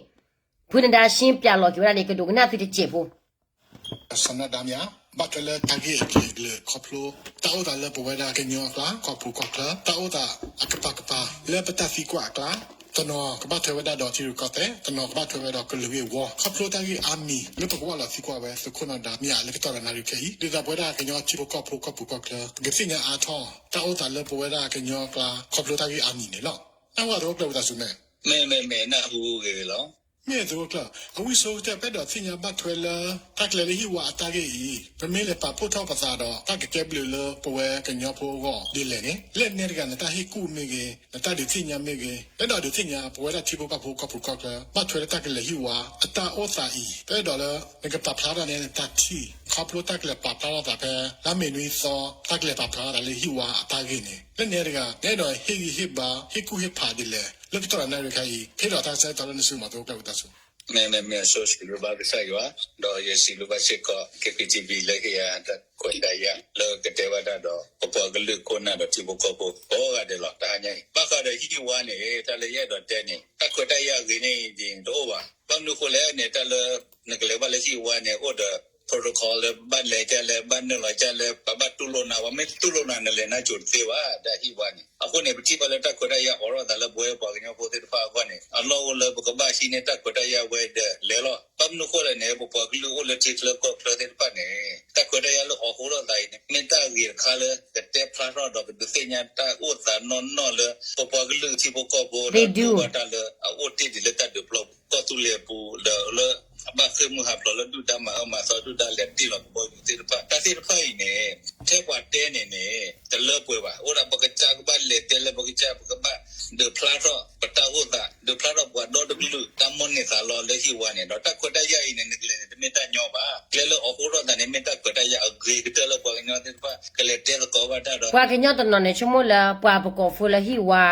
ဖုနဒါရှင်းပြလီၤက့ၤဝဲဒၣ်န့ၣ် ကဒိးကနၣ်သုတစဲးဖိ စီၤနၢၣ်ဒါမ့ၢ်ဧါ, ဘၣ်ထွဲလၢတၢ်ဂ့ၢ်အက့ၤလၢခီဖျိ တၢ်အိၣ်သးလၢပဝဲဒၣ်ကညီအကျါ ကီၢ်ပူၤကီၢ်ချၢ တၢ်အိၣ်သးအကပၤကပၤ လၢပတၢ်သံကွၢ်အကျါ, တနီၤကဘၣ်ထွဲဝဲဒၣ်ဒီးထံရူၢ်ကီၢ်သဲး, တနီၤကဘၣ်ထွဲဝဲဒီးကလုာ်ဂ့ၢ်ဝီ, ခီဖျိတၢ်ဂ့ၢ်အါမံၤ လၢပကဝၢ်လီၤသံကွၢ်ဝဲ သုးခိၣ်နၢၣ်ဒါမ့ၢ်ဧါ လၢကတီၢ်ဒီးနၣ်ရံၣ်ခဲအံၤ ဒ်သိးပဝဲဒၣ်ကညီထံဖိကီၢ်ဖိကီၢ်ပူၤကီၢ်ချၢ ပကသ့ၣ်ညါအါထီၣ် တၢ်အိၣ်သးလၢပဝဲဒၣ်ကညီအကျါ ခီဖျိတၢ်ဂ့ၢ်အါမံၤန့ၣ်လီၤ. နၢ်ဟူအသဝီကျၢၢ်ဝံသးစူၤမဲာ် မ့ၢ်မ့ၢ်မ့ၢ် နၢ်ဟူဂ့ၤဂ့ၤလီၤ. မ့ၢ်သဝီကျၢၢ် အဝံစိကတၢၢ် ပအဲၣ်ဒိးသ့ၣ်ညါဘၣ်ထွဲလၢ တၢ်ကျဲလၢဟံၣ်ဝါအတၢ်ဂ့ၢ်အံၤ ပမ့ၢ်လဲၤပာ်ဖှိၣ်ထီၣ်ပသးဒီး တၢ်ကကဲဘျုးလၢပဝဲကညီဖိအဂီၢ်ဒ်လဲၣ်န့ၣ် လၢနဲတဂၤနတၢ်ဟ့ၣ်ကူၣ်မ့ၢ်ဂ့ၤ နတၢ်ဒုးသ့ၣ်ညါမ့ၢ်ဂ့ၤ အဲၣ်ဒိးဒုးသ့ၣ်ညါပဝဲဒၣ်ထံဖိကီၢ်ဖိကီၢ်ပူၤကီၢ်ချၢ ဘၣ်ထွဲလၢတၢ်ကျဲလၢဟံၣ်ဝါအတၢ်အိၣ်သးအံၤ ပအဲၣ်ဒိးလၢ နကပာ်ဖျါထီၣ်န့ၣ်နတၢ်ထံၣ် ခီဖျိတၢ်ကျဲပာ်ဖျါထီၣ်သးဖဲ လါမ့ၤနွံသီ တၢ်ကျဲပာ်ဖျါထီၣ်သးလၢဟံၣ်ဝါအတၢ်ဂ့ၢ်န့ၣ် လၢနဲတဂၤ နအဲၣ်ဒိးဟ့ၣ်ဂံၢ်ဟ့ၣ်ဘါ ဟ့ၣ်ကူၣ်ဟ့ၣ်ဖးဒ်လဲၣ် လၢကတီၢ်ဒီးနၣ်ရံၣ်ခါအံၤ ဟ့ၣ်ဒီးတၢ်ဆၢကတီၢ်လၢနစုမၤသဝီကျၢၢ်ဝံသးစူၤ မ့ၢ်မ့ၢ်မ့ၢ် အဆိစံးဘျုးဘၣ်ကစၢ်ယွၤ, ဒီးယစံးဘျုးဘၣ်စ့ၢ်ကီး KPTV လၢဟ့ၣ်ယၤတၢ်ခွဲးတၢ်ယာ် လၢကတဲဘၣ်တၢ်ဒီး ပပှၤကလုာ်ခိၣ်နၢ်ဒီးထံဖိကီၢ်ဖိ ကိးဂၤဒဲးလီၤ. တဟါညါအံၤ ဘၣ်ဃးဒီးဟံၣ်ဝါန့ၣ် တၢ်လၢယအဲၣ်ဒိးတဲန့ၣ် တၢ်ခွဲးတၢ်ယာ်အဂ့ၤန့ၣ်ဒ်န့ၣ်တအိၣ်ဘၣ်. ဘၣ်မနုၤဃိလဲၣ်န့ၣ် တၢ်လၢ နကလဲၤဘၣ်လၢဟံၣ်ဝါန့ၣ် အိၣ်ဒီး protocol လၢဘၣ်လဲၤကလဲၣ် ဘၣ်နုာ်လီၤကလဲၣ် ပှၤဘၣ်တူၢ်လိာ်နၤ ပှၤမ့ၢ်တူၢ်လိာ်နၤ နလဲၤနါစိၤတသ့ဘၣ် တၢ်ဟံၣ်ဝါန့ၣ်. အဃိန့ၣ် ပထံၣ်ဘၣ်လၢတၢ်ခွဲးတၢ်ယာ်အိးထီၣ်သးလၢပဝဲပှၤကညီဖိသ့ၣ်တဖၣ်အဂီၢ်န့ၣ် အလီၢ်အိၣ်လၢပကဘၣ်ဟံးန့ၢ်တၢ်ခွဲးတၢ်ယာ်ဝဲဒီးလဲၤလီၤ. ဘၣ်မနုၤဃိလဲၣ်န့ၣ် ပပှၤကလုာ်အိၣ်လၢထံချၢကီၢ်ချၢသ့ၣ်တဖၣ်န့ၣ် တၢ်ခွဲးတၢ်ယာ်လၢအိးထီၣ်သးအံၤန့ၣ် မ့ၢ်တၢ်ဂ့ၤတခါလၢ ကတဲဖျါထီၣ်ဒီးကဒုးသ့ၣ်ညါတၢ်အိၣ်သးနီၢ်နီၢ်လၢ ပပှၤကလုာ်ထံဖိကီၢ်ဖိလၢ တူၢ်ဘၣ်တၢ်လၢအအိၣ်တ့ၢ်ဒံးလၢတၢ်ဒုးပျီပူၤ ကီၢ်သူလ့ၤအပူၤ ဒီးလၢ အဘၣ်ဃ့ၢ်မှံဟးဖျိးလၢဒုၣ်ဒါမၤအၢမၤသီ ဒုၣ်ဒါလဲၤတ့ၢ်လီၤကဘီယူၤသ့ၣ်တဖၣ် တၢ်သ့ၣ်တဖၣ်အံၤန့ၣ် ထဲပှၤတဲန့ၣ်န့ၣ် တလၢပှဲၤဘၣ်. အိၣ်ဒၣ်ပကစၢ်ကဘၣ်လဲၤတဲလၢပကစၢ် ပကဘၣ်ဒုးဖျါထီၣ်ပတၢ်အိၣ်သး ဒုးဖျါထီၣ်ပှၤဒီတကလုာ် တၢ်မိၣ်န့ၢ်သးလီလၢဟံၣ်ဝါန့ၣ် ဒီးတၢ်ခွဲးတၢ်ယာ်အံၤန့ၣ် နကလဲၤန့ၣ် တမ့ၢ်တၢ်ညီဘၣ်. ကျဲလၢအိးထီၣ်သးန့ၣ် မ့ၢ်တၢ်ခွဲးတၢ်ယာ်အဂ့ၤကတၢၢ်လၢပှၤကညီသ့ၣ်တဖၣ် ကလဲၤတဲသကိးဘၣ်တၢ်ဒီး ပှၤကညီတနီၤန့ၣ် ဆိကမိၣ်လၢပှၤပကိးဖိလၢဟံၣ်ဝါ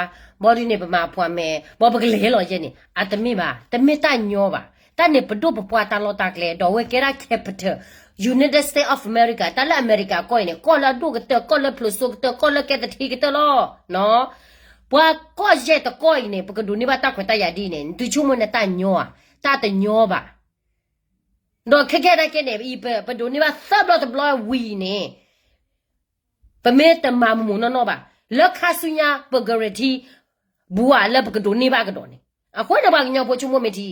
ဘီဒုန့ၣ် ပမၤဖှၤမဲာ် ဘီပကလဲၤလီၤယဲန့ၣ် အတမ့ၢ်ဘၣ်, တမ့ၢ်တၢ်ညီဘၣ်. တၢ်န့ၣ်ပဒိၣ်ပပှၢ်တၢ်လီၢ်တၢ်ကျဲ ဒီးအဝဲကဲဒၣ် capital United States of America တၢ်လၢအမဲရကၤကီၢ်အံၤန့ၣ် ကီၢ်လၢအဒိၣ်ကတၢၢ် ကီၢ်လၢဖျိးစိကတၢၢ် ကီၢ်လၢကဲသထံကတၢၢ်လီၤ. ပှၤကီၢ်ယဲၢ်တကီၢ်အံၤန့ၣ် ပကဒိးန့ၢ်ဘၣ်တၢ်ခွဲးတၢ်ယာ်ဒ်အံၤန့ၣ် နသုဆိကမိၣ်နတၢ်ညီဧါ, တၢ်တညီဘၣ်. ဒီးခဲကဲဒၣ်ကဲန့ၣ် ပဒိးန့ၢ်ဘၣ်သၢဘျီတဘျီဝံၤအံၤန့ၣ် ပမ့ၢ်တမၤမုာ်မုာ်နီၢ်နီၢ်ဘၣ် လၢခါဆူညါ ပ guarantee ဘူးဧါလၢပကဒိးန့ၢ်ဘၣ်ကဒီးန့ၣ် အဃိန့ၣ်ပှၤကညီဖိဆိကမိၣ်မ့ၢ်ထံ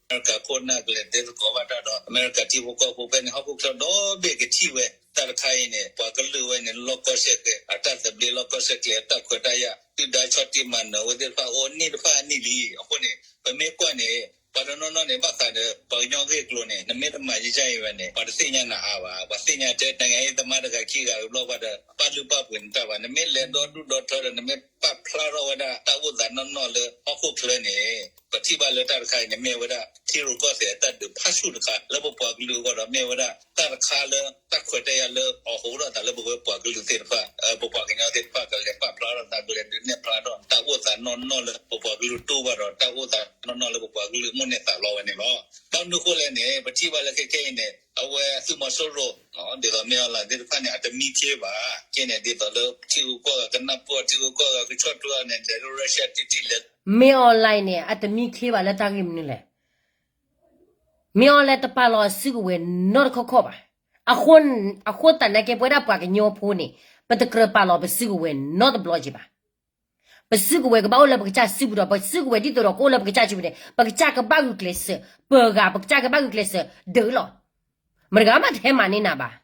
အမဲရကၤခိၣ်နၢ်ကလဲၤတဲသကိးဘၣ်တၢ်ဒီး အမဲရကၤထံဖိကီၢ်ဖိဖဲန့ၣ် ဟီၣ်ခိၣ်ချၢဒီဘ့ၣ်ကထံၣ်ဝဲ တၢ်တခါအံၤန့ၣ် ပှၤကလုာ်ဝဲန့ၣ် လီၢ်ကီၢ်ဆဲးကျဲး အတၢ်သဘျ့လီၢ်ကီၢ်ဆဲးကျဲး အတၢ်ခွဲးတၢ်ယာ် ဒုၣ်ဒါဆီၣ်တံၢ်မၤနၢၤဝဲသ့ၣ်တဖၣ်အိၣ်နံၣ်တဖၣ်အနံၣ်လံ. အဃိန့ၣ် ပမ့ၢ်ကွၢ်န့ၣ် ပှၤတနီၤနီၤန့ၣ် ဘၣ်ဃးဒီးပှၤကညီဂ့ၢ်ကျိၤန့ၣ် နမ့ၢ်တမၤယံာ်ယံာ်အံၤဝဲန့ၣ် ပှၤတသ့ၣ်ညါနၤအါဘၣ်. ပှၤသ့ၣ်ညါထဲ နိုင်ငံရေးသမားတဂၤခံဂၤအံၤဘျီ ပှၤတပာ်လုၢ်ပာ်ပှ့ၤနတၢ်ဘၣ်. နမ့ၢ်လဲၤဒီဒူၣ်ဒီထၢဒီး နမ့ၢ်ပာ်ဖျါထီၣ်ဝဲဒၣ်တၢ်အိၣ်သးနီၢ်နီၢ်လၢဟီၣ်ခိၣ်ချၢန့ၣ် ပထံၣ်ဘၣ်လၢတၢ်တခါအံၤန့ၣ် မ့ၢ်ဝဲဒၣ်ထံရူၢ်ကီၢ်သဲးအတၢ်ဒုးဖးဆူၣ်တခါ လၢပပှၤကလုာ်အဂီၢ်ဒီး မ့ၢ်ဝဲဒၣ်တၢ်တခါလၢတၢ်ခွဲးတၢ်ယာ်လၢအိးထီၣ်သးလၢပဝဲပှၤကလုာ်သ့ၣ်တဖၣ် ပပှၤကညီသ့ၣ်တဖၣ် ကလဲၤပာ်ဖျါထီၣ်သး ကလဲၤဒုးနဲၣ်ဖျါထီၣ်တၢ်အိၣ်သးနီၢ်နီၢ်လၢပပှၤကလုာ်တူၢ်ဘၣ်ဒီး တၢ်အိၣ်သးနီၢ်နီၢ်လၢပပှၤကလုာ်မိၣ်န့ၢ်သးလီဝဲန့ၣ်လီၤ. ဘၣ်မနုၤဃိလဲၣ်န့ၣ် ပထံၣ်ဘၣ်လၢခဲခဲအံၤန့ၣ် အဝဲသုးမီၤစိရိၤ ဒ်သိးမ့ၢ်အီၤလၢသ့ၣ်တဖၣ်န့ၣ် အတမံခ့ဘၣ်. ကဲန့ၣ် ဒ်သိးလၢထံဂုၤကီၢ်ဂၤကနၢ်ပၢၢ် ထံဂုၤကီၢ်ဂၤကဆီၣ်ထွဲအီၤန့ၣ် လဲၤလၢ Russia တံၢ်တံၢ်လဲၤ မ့ၢ်အီၤလၢန့ၣ် အတမံခ့ဘၣ်လၢတၢ်ဂ့ၢ်မနုၤလဲၣ်. မ့ၢ်အီၤလၢတပာ်လီၤအစုကဝဲၤနီတခီခီဘၣ်. အဃိသတးနာ်က့ ပဝဲဒၣ်ပှၤကညီဖိန့ၣ် ပတကြၢးပာ်လီၤပစုကဝဲၤနီတဘျီက့ၤဘၣ်. ပစုကဝဲၤကဘၣ်အိၣ်လၢပကစၢ်စုပူၤဒီး ပစုကဝဲၤဒ်သိးဒီးကအိၣ်လၢပကစၢ်စုပူၤန့ၣ် ပကစၢ်ကဘၣ်ဂုာ်ကျဲးစၢး ပဂၤ ပကစၢ်ကဘၣ်ဂုာ်ကျဲးစၢးဒုးလီၤ. မတဂၤမးတဟဲမၤန့ၢ်နၤဘၣ်.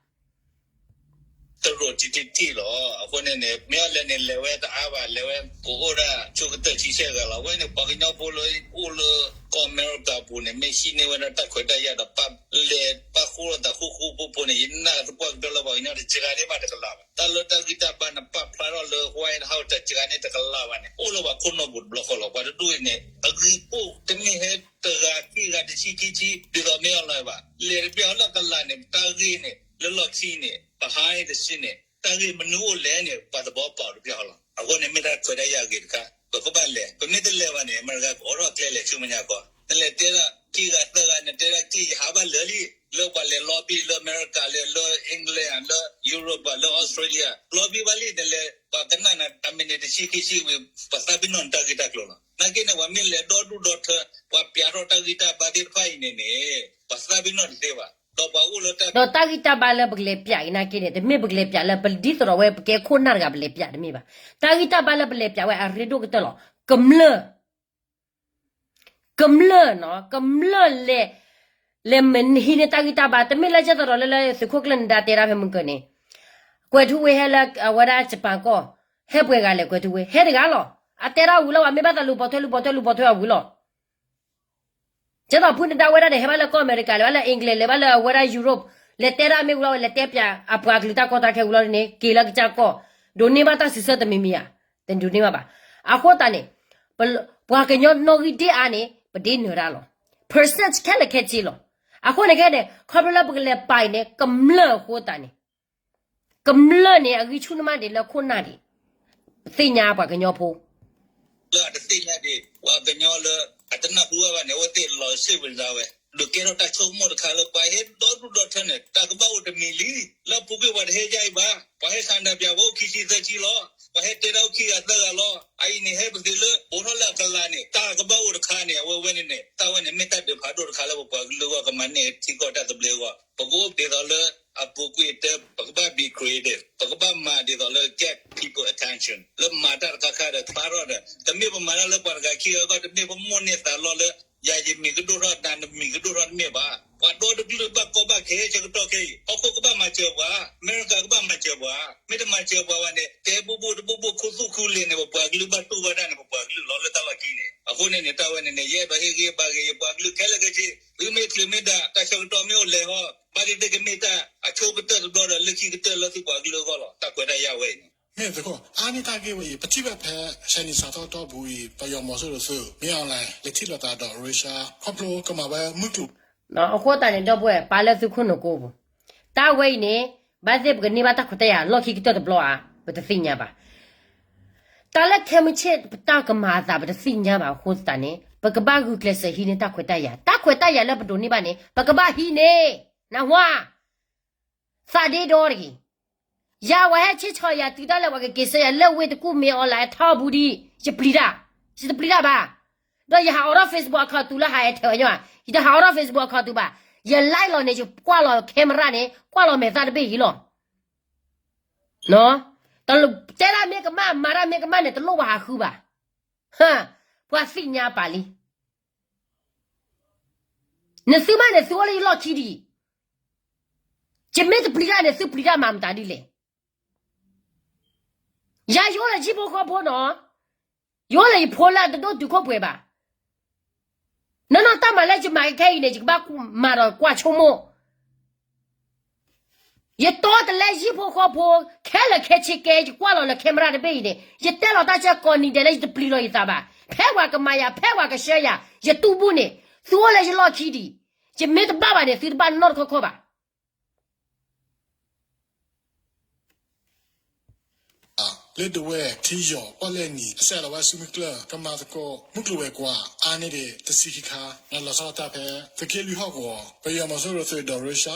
တရိးတံၢ်တံၢ်တံၢ်လီၤ. အဃိန့ၣ်န့ၣ် မ့ၢ်အီၤလဲၣ်န့ၣ် လဲၤဝဲတအါဘၣ် လဲၤဝဲကအိၣ်ဒၣ်ဆူကတၢၢ်ဆံဆဲၣ်ဂၤလီၤ. အဝဲန့ၣ် ပှၤကညီဖိလၢအိၣ်လၢကီၢ်အမဲရကၤပူၤန့ၣ် မ့ၢ်ဟံးန့ၢ်ဝဲဒၣ်တၢ်ခွဲးတၢ်ယာ်ဒီး ပာ်လဲၤပာ်ဃူလိာ်သးဃူဃူဖိးဖိးန့ၣ် ယနာ်သပှၢ်ကတၢၢ်လၢပှၤကညီတစှၤန့ၢ်ဘၣ်တကလးဘၣ်. တၢ်လၢတၢ်ဂံၢ်တၢ်ဘါန့ၣ် ပာ်ဖျါ ထီၣ်လၢ White House တစှၤန့ၣ်တကလးဘၣ်န့ၣ် အိၣ်လၢပှၤခိၣ်နူာ်ပူၤတဘျီဃီလီၤ. ပှၤတဒူၣ်အံၤန့ၣ် အဂံၢ်အိၣ်တမ့ၢ်ဟဲတဂၤခံဂၤတဆံခံဆံ ဒ်သိးမ့ၢ်အီၤလီၤဘၣ်. လဲၤတဘျီလၢအကလးန့ၣ် တၢ်ဂ့ၢ်န့ၣ် လၢလီၢ်ခံန့ၣ် ပဟါတဆံန့ၣ် တၢ်ဂ့ၢ်မနုၤအိၣ်လဲၣ်န့ၣ် ပှၤသဘီပာ်တဘျီဃီလီၤ. အဃိန့ၣ်မ့ၢ်တၢ်ခွဲးတၢ်ယာ်အဂ့ၤတခါ ပကဘၣ်လဲၤ ပမ့ၢ်တလဲၤဘၣ်န့ၣ် အမဲရကၤကအိးထီၣ်ကျဲလဲၤဆူမဲာ်ညါကီး နလဲၤတဲဒၣ်ခံဂၤသၢဂၤ နတဲဒၣ်က့ၢ်ယဟးဘၣ်လၢာ်လံ လၢပှၤလဲၤ lobby လၢအမဲရကၤလဲၣ် လၢ England လၢ Europe လၢ Australia lobby ဘၣ်လံ နလဲၤ ပှၤကနၣ်နၤအမံးနံးတဆံခံဆံဝံၤ ပှၤသးပ့ၤနီၣ်နတၢ်ဂ့ၢ်တၢ်ကျိၤလီၤ. နာ်က့န့ၣ် ပှၤမ့ၢ်လဲၤဒီဒူၣ်ဒီထၢ ပှၤပျးထီၣ်တၢ်ဂံၢ်တၢ်ဘါသ့ၣ်တဖၣ်အံၤန့ၣ်န့ၣ် ပှၤသးပ့ၤနီၣ်တသ့ဘၣ်. ဒီးပှၤအိၣ်လၢတၢ် ဒီးတၢ်ဂံၢ်တၢ်ဘါလၢပကလဲၤပျးအံၤနာ်က့န့ၣ် တမ့ၢ်ပကလဲၤပျးလၢပဒ်သိးဒီးဝဲပကဲခိၣ်နၢ်တဂၤပလဲၤပျးတမ့ၢ်ဘၣ်. တၢ်ဂံၢ်တၢ်ဘါလၢပလဲၤပျးဝဲအရ့ဒိၣ်ကတၢၢ်လီၤ. ကမျၢၢ် ကမျၢၢ်နီၤ ကမျၢၢ်လဲၤ လဲၤမ့ၢ်ဟံးန့ၢ်တၢ်ဂံၢ်တၢ်ဘါ တမ့ၢ်လၢကဲသိးဒီးလၢ လၢသုးခိၣ်ကျၢၢ်နဒါတဲဒၣ်ဖဲမုၢ်ကၢၤန့ၣ် ကွဲၤထူဝ့ဟဲလၢအဝဲဒၣ် Japan ကီၢ် ဟဲပှဲၤဂၤလဲၣ် ကွဲၤထူဝ့ ဟဲတဂၤလီၤ. အတဲဒၣ်ဝံၤလီၤ ပှၤမ့ၢ်ဘၣ်သးလူၤပိာ်ထွဲလူၤပိာ်ထွဲလူၤပိာ်ထွဲအဝံၤလီၤ. ကဲသိးဖုနဒါဝဲဒၣ်န့ၣ် ဟဲဘၣ်လၢကီၢ်အမဲရကၤလဲၣ် ဘၣ်လၢ England လဲၣ် ဘၣ်လၢအဝဲဒၣ် Europe လဲၤတဲဒၣ်မ့ၢ်ဝံၤလီၤ လဲၤတဲပျးအပှၤကလုာ်တၢ်ကီတၢ်ခဲဝံၤလီၤန့ၣ် က့ၤလၢကစၢ်ကီၢ် ဒိးန့ၢ်ဘၣ်တၢ်စံးဆၢတမံၤမံၤဧါ. တဒိးန့ၢ်ဘၣ်ဘၣ်. အဃိသတးန့ၣ် ပှၤကညီနီၣ်ဂံၢ်ဒ့ၣ်အါန့ၣ် ပဒ့နၢၤတၢ်လီၤ. percent ခဲလၢာ်ခဲဆ့လီၤ. အဃိန့ၣ်ခဲန့ၣ် ခီဖျိလၢပကလဲၤပာ်အံၤန့ၣ် ကမျၢၢ်အဃိသတးန့ၣ် ကမျၢၢ်န့ၣ် အဂံၢ်ဆူၣ်န့ၢ်မးဒံးလၢခိၣ်နၢ်ဒံး ပသ့ၣ်ညါပှၤကညီဖိ လၢအတသ့ၣ်ညါဒံး ပှၤကညီလၢအတနၢ်ဟူဘၣ်ဘၣ်န့ၣ် အဝဲသ့ၣ်လီၤစ့ၢ်ဝဲဒၣ်ဝဲ ဒုးကဲထီၣ်တၢ်ဆိကမိၣ်တခါလၢ ပှၤဟဲဒီဒူၣ်ဒီထၢန့ၣ် တၢ်ကဘၣ်အိၣ်တမံၤလံ. လၢအပူၤကွံာ်ပှၤတဟဲယါအံၤဘၣ်. ပှၤဟဲဆန္ဒပြ ပှၤအိၣ်ခံဆံသၢဆံလီၤ. ပှၤဟဲတဲတၢ်အိၣ်ခံဂၤသၢဂၤလီၤ. အအံၤန့ၣ် ဟဲပသ့ၣ်လၢ အိးထီၣ်လၢအကလးန့ၣ် တၢ်ကဘၣ်အိၣ်တခါန့ၣ် အဝဲဝဲန့ၣ်န့ၣ် တၢ်ဝဲန့ၣ်မ့ၢ်တၢ်ဒုးဖးဒိၣ်တခါလၢပပှၤကလုာ်အဂီၢ် ကမၤန့ၢ်ထံကီၢ်တၢ်သဘျ့အဂီၢ် ပကအိၣ်ဒ်သိးလၢ အပူၤကွံာ်တဲ ပကဘၣ် be creative ပကဘၣ်မၤဒ်သိးလၢ get people attention လၢမၤတၢ်တခါခါဒီး ဖျါထီၣ်ဒီး တမ့ၢ်ပမၤတၢ်လၢပှၤတဂၤခံဂၤအဂီၢ် တမ့ၢ်ပမိၣ်န့ၢ်သးလီလၢ ယၤယမံၤကဒိၣ်ထီၣ် နၤနမံၤကဒိၣ်ထီၣ်တမ့ၢ်ဘၣ်. ပှၤဒီတကလုာ်ဘၣ်ကီဘၣ်ခဲဆၢကတီၢ်ခဲအံၤ ဟီၣ်ခိၣ်ကဘၣ်မၤစၢၤပှၤ, အမဲရကၤကဘၣ်မၤစၢၤပှၤ, မ့ၢ်တမၤစၢၤပှၤဘၣ်န့ၣ် တဲဘူၣ်ဘူၣ်တဘူၣ်ဘူၣ် ခူသူၣ်ခူလ့ၤန့ၣ် ပပှၤကလုာ်ဘၣ်တူၢ်ဘၣ်တၢ်န့ၣ် ပပှၤကလုာ်လီၤလၢတၢ်လီၢ်ခံန့ၣ်. အဃိန့ၣ်န့ၣ် တၢ်ဝဲန့ၣ်န့ၣ် ယအဲၣ်ဒိးဟ့ၣ်ဂံၢ်ဘါက့ၤ ယပှၤကလုာ်ခဲလၢာ်ခဲဆ့ သုမ့ၢ်ချုးမ့ၢ်ဒၣ် တၢ်ဆၢကတီၢ်မ့ၢ်အိၣ်လဲၤဟီ ဘၣ်သ့ၣ်သ့ၣ်ကမ့ၢ်တၢ်အဆိကတၢၢ်တဘျီဒီး လၢခံကတၢၢ်လၢသုပှၤကလုာ်အဂီၢ်လီၤ. တၢ်ခွဲးတၢ်ယာ်ဝဲအံၤန့ၣ် မ့ၢ်သုးခိၣ် အါန့ၢ်တၢ်ဂ့ၢ်ဝဲအံၤ ပထံၣ်ဘၣ်ဖဲ ဆဲနံၤစးထီၣ်တီၢ်ပူၤအံၤ ပယီၤမီၤစိရိၤသုး မ့ၢ်အီၤလဲၣ် လဲၤထံၣ်လိာ်သးဒီး Russia ခီဖျိကမၤဝဲမုၢ်ကျိၤ အဃိသတးန့ၣ် ဒီပုၢ်ဝဲၢ် ပာ်လၢသုခိၣ်နူာ်ကိးပူၤ, တၢ်ဝဲအံၤန့ၣ် ဘၣ်သ့ၣ်ပကန့ၢ်ဘၣ်တၢ်ခွဲးတၢ်ယာ်လီၢ်ခံကတၢၢ်တဘျီဧါ, ပတသ့ၣ်ညါဘၣ်. တၢ်လၢခဲမုၢ်ဆ့ၣ်ပတၢ်ကမၤအသး ပတသ့ၣ်ညါဘၣ်အဃိသတးန့ၣ် ပကဘၣ်ဂုာ်ကျဲးစၢးဟံးန့ၢ်တၢ်ခွဲးတၢ်ယာ်, တၢ်ခွဲးတၢ်ယာ်လၢပဒိးန့ၢ်ဘၣ်န့ၣ် ပကဘၣ်ဟံးန့ၢ်, နၢ်ဟူဧါ သးဒ့ဒီတဂ့ၤ. ယၤဝဲဟဲဆ့ဆီယၤတုၤတၢ်လၢ ပှၤကက့ၤဆၢယၤလၢဝ့ၢ်တကူၣ် မ့ၢ်အီၤလဲၣ် အထီအပူၤဒံး ယပျံၤတၢ်, ယတပျံၤတၢ်ဘၣ်. ဒီးယဟးအိးထီၣ် Facebook အခီၣ်တူာ်လၢဟးအဲၣ်ထဲဝဲညီ, ယတဟးအိးထီၣ် Facebook အခီၣ်တူာ်ဘၣ်. ယ live လီၤန့ၣ် ယကွၢ်လီၤ camera န့ၣ် ကွၢ်လီၤမဲာ်သၣ်တဘ့ၣ်အံၤလီၤ. တဲဒၣ်မ့ၢ်ကမၣ် မၤတၢ်မ့ၢ်ကမၣ်န့ၣ် တလိၣ်ပှၤဟးဃုဘၣ်. ပှၤသ့ၣ်ညါပာ်လံ. နသုမးန့ၣ် သုအိၣ်လၢယလီၢ်ခံဒံး, ယမ့ၢ်တပျံၤတၢ်န့ၣ် သုပျံၤတၢ်မၤမတၤဒ်လဲၣ်. ယၤယအိၣ်လၢယဟံၣ်ဖိဃီဖိနီၤ, ယအိၣ်လၢယဖိလၢအတဒိၣ်တုာ်ခိၣ်ပှဲၤဘၣ်. နီၢ်နီၢ်တၢ်မၤလၢယမၤခဲအံၤန့ၣ် ယကဘၣ်မၤဒီးကွၢ်ဆိကမိၣ် ယတီတလဲဟံၣ်ဖိဃီဖိ ခဲလၢာ်ခဲဆ့ကဲ ယကွၢ်လီၤလၢ camera တဘ့ၣ်အံၤန့ၣ် ယတဲလီၤတၢ်ဆၢကိးနံၤဒဲးလၢယတပျံၤလီၤယသးဘၣ်. ဖဲပှၤကမၤယၤ ဖဲပှၤကဆှၢယၤ ယတူၢ်ဘူၣ်န့ၣ် သုအိၣ်လၢယလီၢ်ခံဒံး, ယမ့ၢ်တဘၣ်ဘၣ်န့ၣ် သုတဘၣ်နီတခီခီဘၣ်. လၢဒဝဲၢ်ထံယီၤပီၣ်လဲၣ်နံၤ စဲးလီၤဝဲဆူမုၢ်ကျၢၢ် ကမၤသကိးမုၢ်ကျိၤဝဲၤကွာ် အါန့ၢ်ဒံးတဆံခံခါ လီၤဆီဒၣ်တၢ်ဖဲ သုးက့လွံၢ်ဟီၣ်ကဝီၤ ပယီၤမီၤစိရိၤသုးဒီးရၢရှါ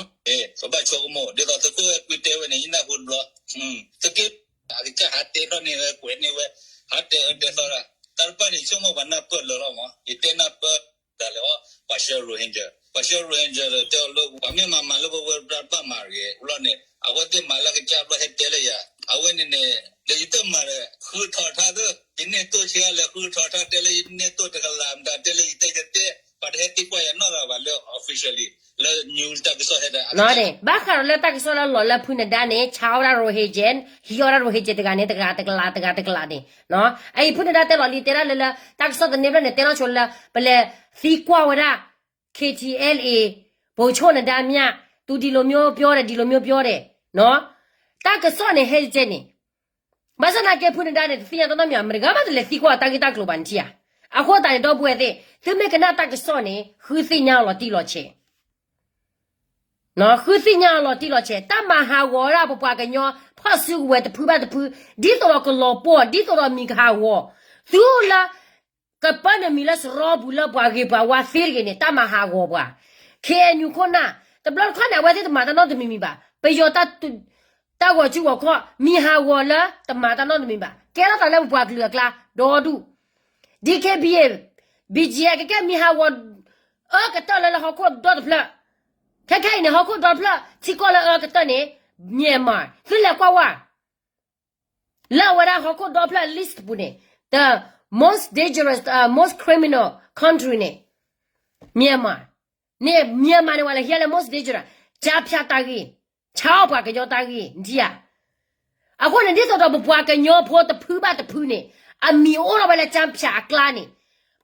ပဘၣ်ဆိကမိၣ် ဒ်သိးသုးခိၣ်အဲၣ်ကွံတဲဝဲန့ၣ် ယနၢ်ဟူတဘျီ သုးက့ အကစၢ်ဟးတဲထီၣ်န့ၢ်ဝဲ ကွဲးန့ၢ်ဝဲ ဟးတဲအၢတဲသီဒၣ် တၢ်တဖၣ်န့ၣ် ယဆိကမိၣ်ပှၤနၢ်ပၢၢ်လၢာ်လီၤမး ယတဲနၢ်ပၢၢ် တၢ်လဲၣ်အီၤ ပှၤဆှၢ Rohingya, ပှၤဆှၢ Rohingya ဒီးတဲအီၤလၢ ပှၤမ့ၢ်မၤမၤလၢပဝဲပတဘၣ်မၤတဂ့ၤ ဘျီန့ၣ် အဝဲသ့ၣ်မၤလၢကစၢ်ဘျီဟဲတဲလၢယၤ အဝဲန့ၣ်န့ၣ် ဒီးယတမၤဒီး ဃုထီၣ်ထါသၢ ယန့ၢ်တိၢ်ဆံးအါလဲၣ် ဃုထီၣ်ထါတဲလၢယန့ၢ်တိၢ်တကလးမတၤ တဲလၢယတဲယတဲ ပှၤတဟဲသံကွၢ်ယၤနီတဂၤဘၣ်လၢ officially လၢ news တၢ်ကစီၣ်ဟဲဒီး ဘၣ်ဃးဒီးလၢတၢ်ကစီၣ်လၢလီၤလၢဖုနဒါန့ၣ် ဆါအီၣ်ဝဲဒၣ် Rohingya ဟံးအီၣ်ဝဲဒၣ် Rohingya တဂၤန့ၣ် တဂၤတကလး တဂၤတကလးန့ၣ် အအံၤဖုနဒါတဲလီၤလံ တဲဒၣ်လၢလၢ တၢ်ကစီၣ်သန့ဖျၢၣ်န့ၣ် တဲထီၣ်ဆိလၢ ပလဲၤသံကွၢ်ဝဲဒၣ် K T L A ဗိုလ်ချုပ်နဒါမြ သူဒီလိုမျိုးပြောတယ် ဒီလိုမျိုးပြောတယ် တၢ်ကစီၣ်န့ၣ် ဟဲကဲန့ၣ် ဘၣ်ဆၣ်သနာ်က့ဖုနဒါန့ၣ် တသ့ၣ်ညါတၢ်နီတမံၤ မတဂၤမးတလဲၤသံကွၢ်တၢ်ဂ့ၢ်တၢ်ကျိၤဘၣ်နထံၣ်ဧါ. အဃိသတးန့ၣ် ဒီပုၢ်ဝဲၢ်သ့ၣ် သုမ့ၢ်ကနၣ်တၢ်ကစီၣ်န့ၣ် ဃုသ့ၣ်ညါအီၤလီၤတံၢ်လီၤဆဲး ဃုသ့ၣ်ညါအီၤလီၤတံၢ်လီၤဆဲး တၢ်မၤဟးဂီၤဝဲဒၣ်ပပှၤကညီ ဖီၣ်စုကဝဲၤတဖုဘၣ်တဖု ဒ်သိးဒီးကလီၤပှီၢ် ဒ်သိးဒီးမံၤကဟးဂီၤ သုလၢ ကပၢနုာ်မံၤလၢစရီပူၤလၢပှၤဂ့ၤပှၤဝါသ့တဂ့ၤန့ၣ် တၢ်မၤဟးဂီၤပှၤ ခ့ၣ်အဲၣ်ယူၣ်ခိၣ်နၢ် တဘျီတခီၣ်န့ၣ် အဝဲသ့ၣ်တမၤတၢ်နီတမံၤမံၤဘၣ် ပယီၤ တၢ်ဂီၤစုဂီၤခီၣ် မံၤဟးဂီၤလၢတမၤတၢ်နီတမံၤဘၣ် ကဲထီၣ်သးလၢပပှၤကလုာ်အကျါ ဒီဒူၣ် DKBA BGF ကကဲမံၤဟးဂီၤ အၢကတၢၢ်လၢလၢဟီၣ်ခိၣ်ဒီတဖျၢၣ် ခဲခဲအံၤန့ၣ် ဟီၣ်ခိၣ်ဒီဖျၢၣ် ထံကီၢ်လၢအၢကတၢၢ်န့ၣ် Myanmar သုလဲၤကွၢ်ဝဲ လၢအဝဲဒၣ်ဟီၣ်ခိၣ်ဒီဖျၢၣ် list ပူၤန့ၣ် the most dangerous, uh, most criminal country န့ၣ် Myanmar န့ၣ် Myanmar န့ၣ် ပှၤလဲၤဟံးလၢ most dangerous ကၠါဖၠးတၢ်ဂ့ၢ် ဆါအီၣ်ပှၤကညီတၢ်ဂ့ၢ် နထံၣ်ဧါ. အဃိန့ၣ် ဒ်သိးဒီးပပှၤကညီဖိတဖုဘၣ်တဖုန့ၣ် အမံၤအိၣ်ထီၣ်ဝဲလၢကၠါဖၠးအကျါန့ၣ်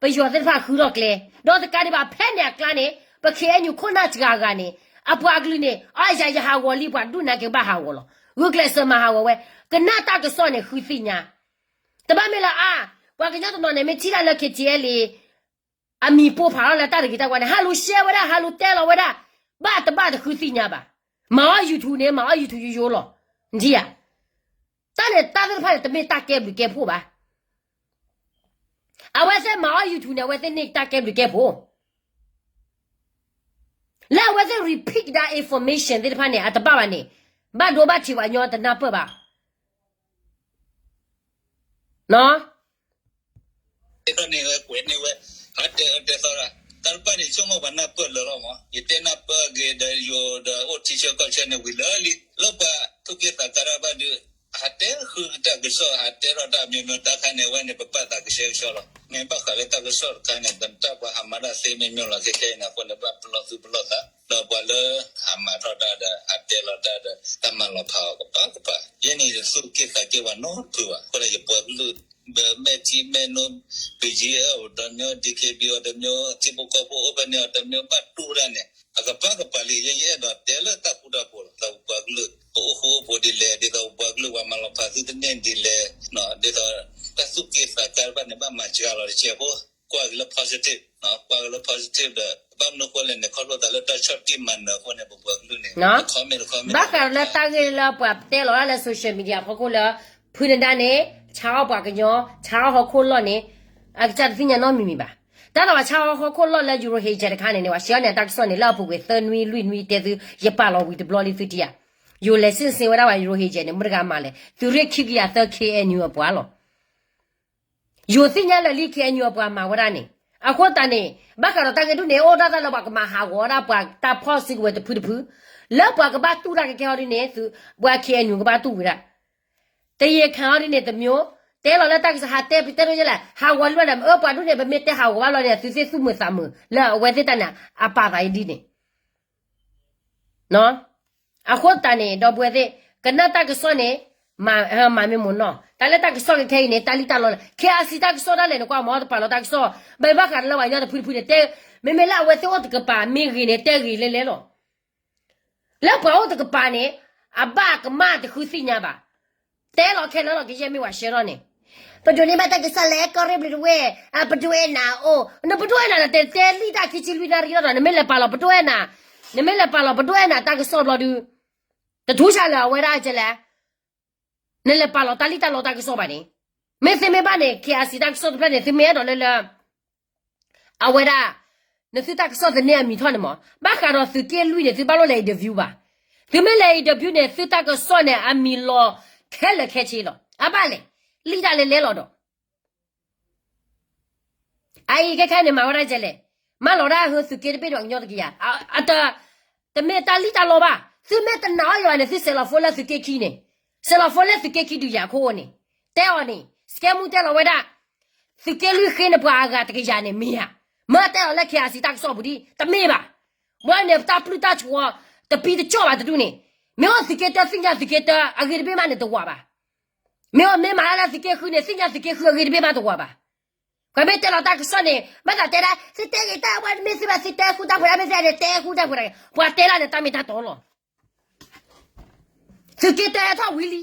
ပယီၤသ့ၣ်တဖၣ်ဃုထီၣ်ကျဲ ဒီးတကးဒံးဘၣ်ဖဲန့ၣ်အကျါန့ၣ် ပ ခ့ၣ်အဲၣ်ယူၣ်ခိၣ်နၢ်စှၤဂၤန့ၣ် အပှၤကလုာ်န့ၣ် အါယၤယဟးဂီၤလံ ပှၤဒူၣ်နၤက့ၤကဘၣ်ဟးဂီၤလီၤ ဂုာ်ကျဲးစၢးမၤဟးဂီၤဝဲ ကနၣ်တၢ်ကစီၣ်န့ၣ် ဃုသ့ၣ်ညါ တဘၣ်မ့ၢ်လၢအါ ပှၤကညီတနီၤန့ၣ် မ့ၢ်ထံၣ်တၢ်လၢ ခ့ၣ်ထံၣ်အဲၣ်လံ အမံၤပိာ်ဖးထီၣ်လၢတၢ်တဂ့ၤတၢ်ဝါန့ၣ် ဟးလူၤ share ဝဲဒၣ် ဟးလူၤတဲလီၤဝဲဒၣ် ဘၣ်တဘၣ်တဃုသ့ၣ်ညါဘၣ်. မၤအီၣ် YouTube န့ၣ် မၤအီၣ် YouTube ယိယိလီၤ. နထံၣ်ဧါ. တၢ်န့ၣ် တၢ်သ့ၣ်တဖၣ်န့ၣ် တမ့ၢ်တၢ်ကဲဘျုးကဲဖှိၣ်ဘၣ်. အဝဲသ့ၣ်မၤအီၣ် YouTube န့ၣ် အဝဲသ့ၣ်န့ၢ်တၢ်ကဲဘျုးကဲဖှိၣ် လၢအဝဲသ့ၣ် repeat ဒၣ် information သ့ၣ်တဖၣ်န့ၣ် အတဘၣ်ဘၣ်န့ၣ် ဘၣ်ဒိဘၣ်ထံးပှၤကညီတနၢ်ပၢၢ်ဘၣ်. တဲထီၣ်န့ၢ်ဝဲ ကွဲးန့ၢ်ဝဲ ဟးတဲအၢတဲသီတၢ် တၢ်တဖၣ်န့ၣ် ဆိကမိၣ်ပှၤနၢ်ပၢၢ်လၢာ်လီၤမး ယတဲနၢ်ပၢၢ်အဂ့ၤဒီးယိၤဒီးအိၣ်ထံဆၢကီၢ်ဆၢန့ၣ်ဝံၤလၢာ်လံ လၢပှၤသူၣ်က့သးကါတၢ်ဘၣ်ဒုး ဟးတဲဃုတၢ်ကစီၣ် ဟးတဲထီၣ်တၢ်မံၤမံၤတၢ်ခါန့ၣ် အဝဲန့ၣ် ပဘၣ်သးကဆှဲကဆှီလီၤ. မ့ၢ်ဘၣ်ဃးလၢတၢ်ကစီၣ်တခါန့ၣ် တၢ်ပှၤဟးမၤတၢ်သ့မ့ၢ်မ့ၢ်လီၤ ခဲခဲအံၤန့ၣ် အဃိန့ၣ် ဘၣ်ပလီၢ်သူၣ်ပလီၢ်သး ဒီးပှၤလၢဟးမၤထီၣ်တၢ်ဒီး ဟးတဲလီၤတၢ်ဒီး တၢ်မၤလီၤဖးအီၤကပၤကပၤ ယဲန့ၣ်ယသူၣ်က့သးက့ပှၤနီတဖုဘၣ် အဃိဒီးယပှၤကလုာ် ဒီးမဲာ်ထံမဲာ်နိ BGF ဒီးမ့ၢ် DKBA ဒီးမ့ၢ် ထံဖိကီၢ်ဖိအိၣ်ဖဲန့ၣ်ဒီးမ့ၢ်ဘၣ်တူၢ်ဝဲဒၣ်န့ၣ် အကပၤကပၤလံ ယဲယအဲၣ်ဒိးတဲလၢတၢ်ဃူတၢ်ဖိးလီၤ ဒ်သိးပပှၤကလုာ် ပအိၣ်ဃူအိၣ်ဖိးဒ်လဲၣ် ဒ်သိးပပှၤကလုာ်ပှၤမၤလီၤဖးသုတန့ၢ်ဒ်လဲၣ် ဒ်သိး တၢ်သူၣ်က့သးကါတဖၣ်န့ၣ် ဘၣ်မၤစှၤလီၤတကဲးဖိ ကွၢ်က့ၤလၢ positive ကွၢ်က့ၤလၢ positive ဒီး ဘၣ်မနုၤဃိလဲၣ်န့ၣ် ခီဖျိသးလၢတၢ်ဆီၣ်တံၢ်မၤနၢၤအဃိန့ၣ် ပပှၤကလုာ်န့ၣ် ဘၣ်ဃးလၢတၢ်ဂ့ၢ်လၢပှၤတဲလီၤဒၣ်လၢ social media ဖီခိၣ်လၢ ဖုနဒါန့ၣ် ဆါအီၣ်ပှၤကညီ ဆါအီၣ်ဟီၣ်ခိၣ်လီၢ်န့ၣ် အကစၢ်တသ့ၣ်ညါနီတမံၤမံၤဘၣ်. တၢ်သးဝဲဆါအီၣ်ဟီၣ်ခိၣ်လီၢ်လၢ Euro Hager တခါန့ၣ်န့ၣ် ပှၤရှဲအီၤန့ၣ် တၢ်ကစီၣ်န့ၣ် လၢအပူၤကွံာ်သၢနွံလွံၢ်နွံတဲသု ယပာ်လီၤဝံၤတဘျီလံသုထံၣ်ဧါ. ယိၤလဲၤစ့ၣ်စ့ၣ်ဝဲဒၣ်ပှၤ Euro Hager န့ၣ် မတဂၤမၤလဲၣ် သုးရ့ၣ်ခံကယၤသၢ ခ့ၣ်အဲၣ်ယူၣ်အပှၤလီၤ. ယိၤသ့ၣ်ညါလၢာ်လံ ခ့ၣ်အဲၣ်ယူၣ်အပှၤမၤဝဲဒၣ်န့ၣ် အဃိသတးန့ၣ် ဘၣ်ဃးဒီးတၢ်ဂ့ၢ်ဒ်န့ၣ် အိၣ်ဒၣ်တၢ်လၢပှၤကမၤဟးဂီၤဝဲဒၣ်ပှၤတၢ်ဖီၣ်စုကဝဲၤတဖုတဖု လၢပှၤကဘၣ်တူၢ်တၢ်ကကဲထီၣ်ဒ်န့ၣ် ပှၤ ခ့ၣ်အဲၣ်ယူၣ် ကဘၣ်တူၢ်ဝံၤဒၣ် တယံာ်ခါအီၤဒ်န့ၣ်တမျိုး တဲလီၤလၢတၢ်ကစီၣ်ဟးတဲပတဲဒိယဲလဲၣ် ဟးဂီၤလံဘၣ်ဒီး အၢပှၤဒ်န့ၣ် ပမ့ၢ်တဲဟးဂီၤဘၣ်လီၤန့ၣ် သုသ့ၣ်သူၣ်မုာ်သးမုာ် လၢအဝဲသ့ၣ်တၢ်န့ၣ် အပာ်သးအံၤဒ်န့ၣ် အဃိသတးန့ၣ် ဒီပုၢ်ဝဲၢ်သ့ၣ် ကနၣ်တၢ်ကစီၣ်န့ၣ် မၤမ့ၢ်မိၢ်နီၢ် တၢ်လၢတၢ်ကစီၣ်ခဲခဲအံၤန့ၣ် တၢ်လံၣ်တၢ်လီလၢ ခ့ၣ်အဲၣ်ယူၣ် တၢ်ကစီၣ်ဒၣ်လဲာ်န့ၣ် ကွၢ်မၤတပာ်လီၤတၢ်ကစီၣ် ဘၣ်ဘၣ်ဃးလၢပှၤကညီတဖုတဖုန့ၣ် တဲ မ့မ့ၢ်လၢအဝဲသ့ၣ်အိၣ်တကပၤ မ့ၢ်ဂ့ၤန့ၣ် တဲဂ့ၤလဲလဲလီၤ. လၢပှၤအိၣ်တကပၤန့ၣ် အဘၣ်ကမၣ်တဃုသ့ၣ်ညါဘၣ်. တဲလီၤခဲလၢာ်လီၤ ကယဲၢ်မ့ၢ်ပှၤရှဲထီၣ်န့ၣ် ပဒိးန့ၢ်ဘၣ်တၢ်ကစီၣ်လၢကီၢ်ရ့ၣ်ဘျုးတဝဲၢ် ပဒိးအဲၣ်နၤအိၣ် နပဒိးအဲၣ်နၤ နတဲတဲလံၣ်တၢ်ခံဆံလွံၢ်နၣ်ရံၣ်လီၤဒီး နမ့ၢ်လဲၤပာ်လီၤပဒိးအဲၣ်နၤ နမ့ၢ်လဲၤပာ်လီၤပဒိးအဲၣ်နၤတၢ်ကစီၣ်ဘျီဒု တထူၣ်ဆါလၢအဝဲဒၣ်ကလဲၣ် နလဲၤပာ်လီၤတၢ်လံၣ်တၢ်လီတၢ်ကစီၣ်ဘၣ်န့ၣ် မ့ၢ်သ့မ့ၢ်ဘၣ်န့ၣ် ခ့ၣ်အဲၣ်ယူၣ် တၢ်ကစီၣ်တဖျၢၣ်န့ၣ် သုမ့ၢ်အဲၣ်ဒိးလၢလၢ အဝဲဒၣ် နသုတၢ်ကစီၣ်သန့အမံၤထီၣ်န့ၣ်မး ဘၣ်ဃးဒီးသုးက့လွံၢ်န့ၣ် သုဘၣ်လိၣ်လဲၤ interview ဘၣ်. သုမ့ၢ်လဲၤ interview န့ၣ် သုတၢ်ကစီၣ်န့ၣ် အမံၤလီၤခဲလၢာ်ခဲဆ့လီၤ. အဘၣ်လဲၣ် လံၣ်တၢ်လဲၤလဲလီၤဒီး အအံၤခဲခဲန့ၣ် မၤဝဲဒၣ်ကလဲၣ် မၢလီၤဒၣ်ဟၢသုးက့တဘ့ၣ်ဒီးကညီတကယၤ တမ့ၢ်တၢ်လံၣ်တၢ်လီဘၣ်. သုမ့ၢ်တနာ်အီၤယွၤန့ၣ် သုဆဲးလီၤ phone လၢသုးက့ခံန့ၣ် ဆဲးလီၤ phone လၢသုးက့ခံဒုးယၤခိၣ်န့ၣ် တဲအီၤန့ၣ် စကဲမူတဲလီၤဝဲဒၣ် သုးက့လွံၢ်ဃ့နပှၤအဂၤတကယၤန့ၣ်မ့ၢ်ဧါ. မၢတဲအီၤလၢ ခ့ၣ်အဲၣ်ယူၣ် တၢ်ကစီၣ်ပူၤဒ် တမ့ၢ်ဘၣ်. ဘၣ်န့ၣ် တၢ်ပျုၢ်တၢ်ဆှီ တပံတကၠီၣ်ဘၣ်တဒူၣ်န့ၣ် မ့ၢ်အိၣ်သုးက့တၢ သ့ၣ်ညါသုးက့တၢ အဂ့ၤတဘ့ၣ်မးန့ၣ်တဝၤဘၣ်. မ့ၢ်အိၣ်မ့ၢ်မၤလၢသုးက့ဃုန့ၣ် သ့ၣ်ညါသုးက့ဃုအဂ့ၤတဘ့ၣ်မးတဝၤဘၣ်. ပှၤမ့ၢ်တဲလီၤတၢ်ကစီၣ်န့ၣ် ဘၣ်သးတဲဒၣ် သုတဲဂ့ၤတၢ်ဝဲတမ့ၢ်သုဘၣ် သုတဲဃူတၢ်ဖိးဒၣ်မ့ၢ်သုတဲဃူတၢ်ဖိးဒၣ် ပှၤတဲလၢန့ၣ်တၢ်မ့ၢ်တၢ်တီလီၤ. သုးက့တၢဟဲထီၣ်ဝံၤလံ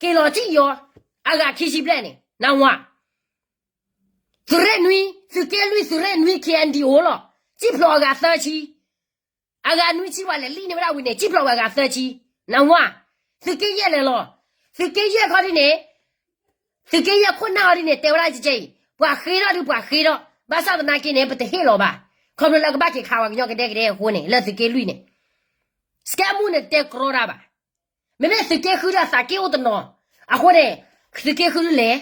က့ၤလီၤထံၣ်ယီၤ အဂၤခံဆံဘျဲၣ်န့ၣ် နဝၤ, သုးရ့ၣ်နွံ, သုးက့လွံၢ် သုးရ့ၣ်နွံ K N D O လီၤ. စံၣ်ဖျိးအဂၤသၢဆံ, အဂၤနွံဆံ ပှၤလဲၤလံန့ၢ်ဝဲဒၣ်ဝံၤန့ၣ် စံၣ်ဖျိးဝဲအဂၤသၢဆံ, နဝၤ, သုးက့ယဲၢ်လဲၤလီၤ. သုးက့ယဲၢ်ခီဒ်န့ၣ်, သုးက့ယဲၢ်ခိၣ်နၢ်အီၤဒ်န့ၣ် တဲဝဲဒၣ်ကဲအံၤ ပှၤဃ့ထီၣ်ဒုးပှၤဃ့ထီၣ်, ဘၣ်ဆၣ်သနာ်က့န့ၣ် ပတဟ့ၣ်လီၤဘၣ်, ခီဖျိလၢကဘၣ်က့ၤခးဝဲကညီကဒဲကဒဲအဃိန့ၣ် လၢသုးက့လွံၢ်န့ၣ် စကဲမူန့ၣ်တဲကြီတၢ်ဘၣ်. မ့မ့ၢ်သုးက့ဃုဒီးအသးက့အိၣ်တနီၤ, အဃိန့ၣ် သုးက့ဃုလဲၤ,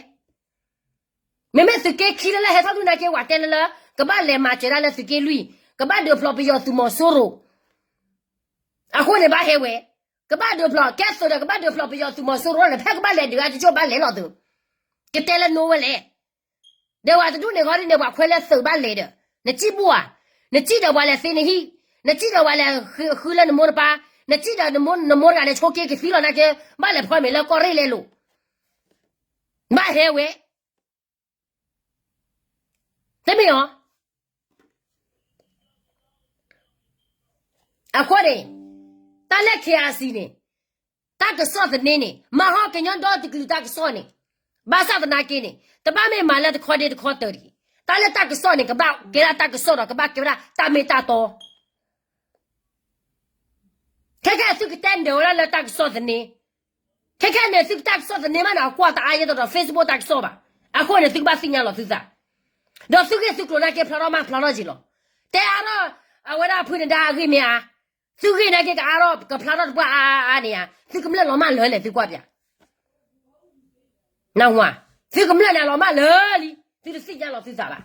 မ့မ့ၢ်သုးက့ခံလၢလၢဟဲထီၣ်ဒုးနာ်က့ ဝၤတဲလၢလၢ ကဘၣ်လဲၤမၤစၢၤဒၣ်လၢသုးက့လွံၢ်, ကဘၣ်ဒုးဖျိးပယီၤသုးမီၤစိရိၤ, အဃိန့ၣ်ဘၣ်ဟဲဝဲ, ကဘၣ်ဒုးဖျိးကဲသုးဒီး ကဘၣ်ဒုးဖျိးပယီၤသုးမီၤစိရိၤန့ၣ် ဖဲကဘၣ်လဲၤဒုးအကကၠိၣ်ဘၣ်လဲၤလီၤသုး, ကတဲလၢနိဝဲလဲၣ်. ဒီးဝၤတဒူၣ်န့ၣ်ဃီဒ်န့ၣ် ပှၤခွဲးလၢသုးဘၣ်လဲၤဒီး, နစံၣ်ဘူၣ်ဧါ, နစံၣ်ဒီးပှၤလဲၤသ့နဟံၣ်, နစံၣ်ဒီးပှၤလဲၤဃုလၢနမိၢ်နပၢ်, နစံၣ်ဒီးနမိၢ်နမိၢ်တဂၤန့ၣ်ဆိးက့ကသံလီၤနာ်က့, ဘၣ်လဲၤဖီမ့ၤလၢကီၢ်ရ့ၣ်လဲၤလိာ်, ဘၣ်ဟဲဝဲ တမ့ၢ်အီၤ. အဃိန့ၣ် တၢ်လၢ K R C န့ၣ်, တၢ်ကစီၣ်သန့န့ၣ် မၤဟီၣ်ကညီဒီတကလုာ်တၢ်ကစီၣ်န့ၣ်, ဘၣ်ဆၣ်သနာ်က့န့ၣ် တဘၣ်မ့ၢ်မၤလၢတခီဒ့တခီတၢၤတဂ့ၤ. တၢ်လၢတၢ်ကစီၣ်န့ၣ် ကဘၣ်ကဲဒၣ်တၢ်ကစီၣ်ဒီး ကဘၣ်ကဲဝဲဒၣ်တၢ်မ့ၢ်တၢ်တီ ခဲခဲသုကတဲနၢၤဝဲဒၣ်လၢတၢ်ကစီၣ်သန့, ခဲခဲန့ၣ် သုတၢ်ကစီၣ်သန့မးန့ၣ် အကွၢ်တအါယဲသိးဒီး Facebook တၢ်ကစီၣ်ဘၣ်. အဃိန့ၣ် သုကဘၣ်သ့ၣ်ညါလီၤသုသး, ဒီးသုဂ့ၢ်သုကျိၤနာ်က့ ဖျါထီၣ်မးဖျါထီၣ်က့ၤလီၤ. တဲအါထီၣ်အဝဲဒၣ်ဖုနဒါအဂ့ၢ်မ့ၢ်ဧါ, သုဂ့ၢ်နာ်က့ကအါထီၣ် ကဖျါထီၣ်တပှၢ်အါအါန့ၣ်ဧါ, သုကမျၢၢ်လီၤမၢ်လၢာ်လဲၣ် သုကွၢ်ပၠး, နဝၤ, သုကမျၢၢ်န့ၣ်လီၤမၢ်လၢာ်လံ, သုတသ့ၣ်ညါလီၤသုသးဘၣ်.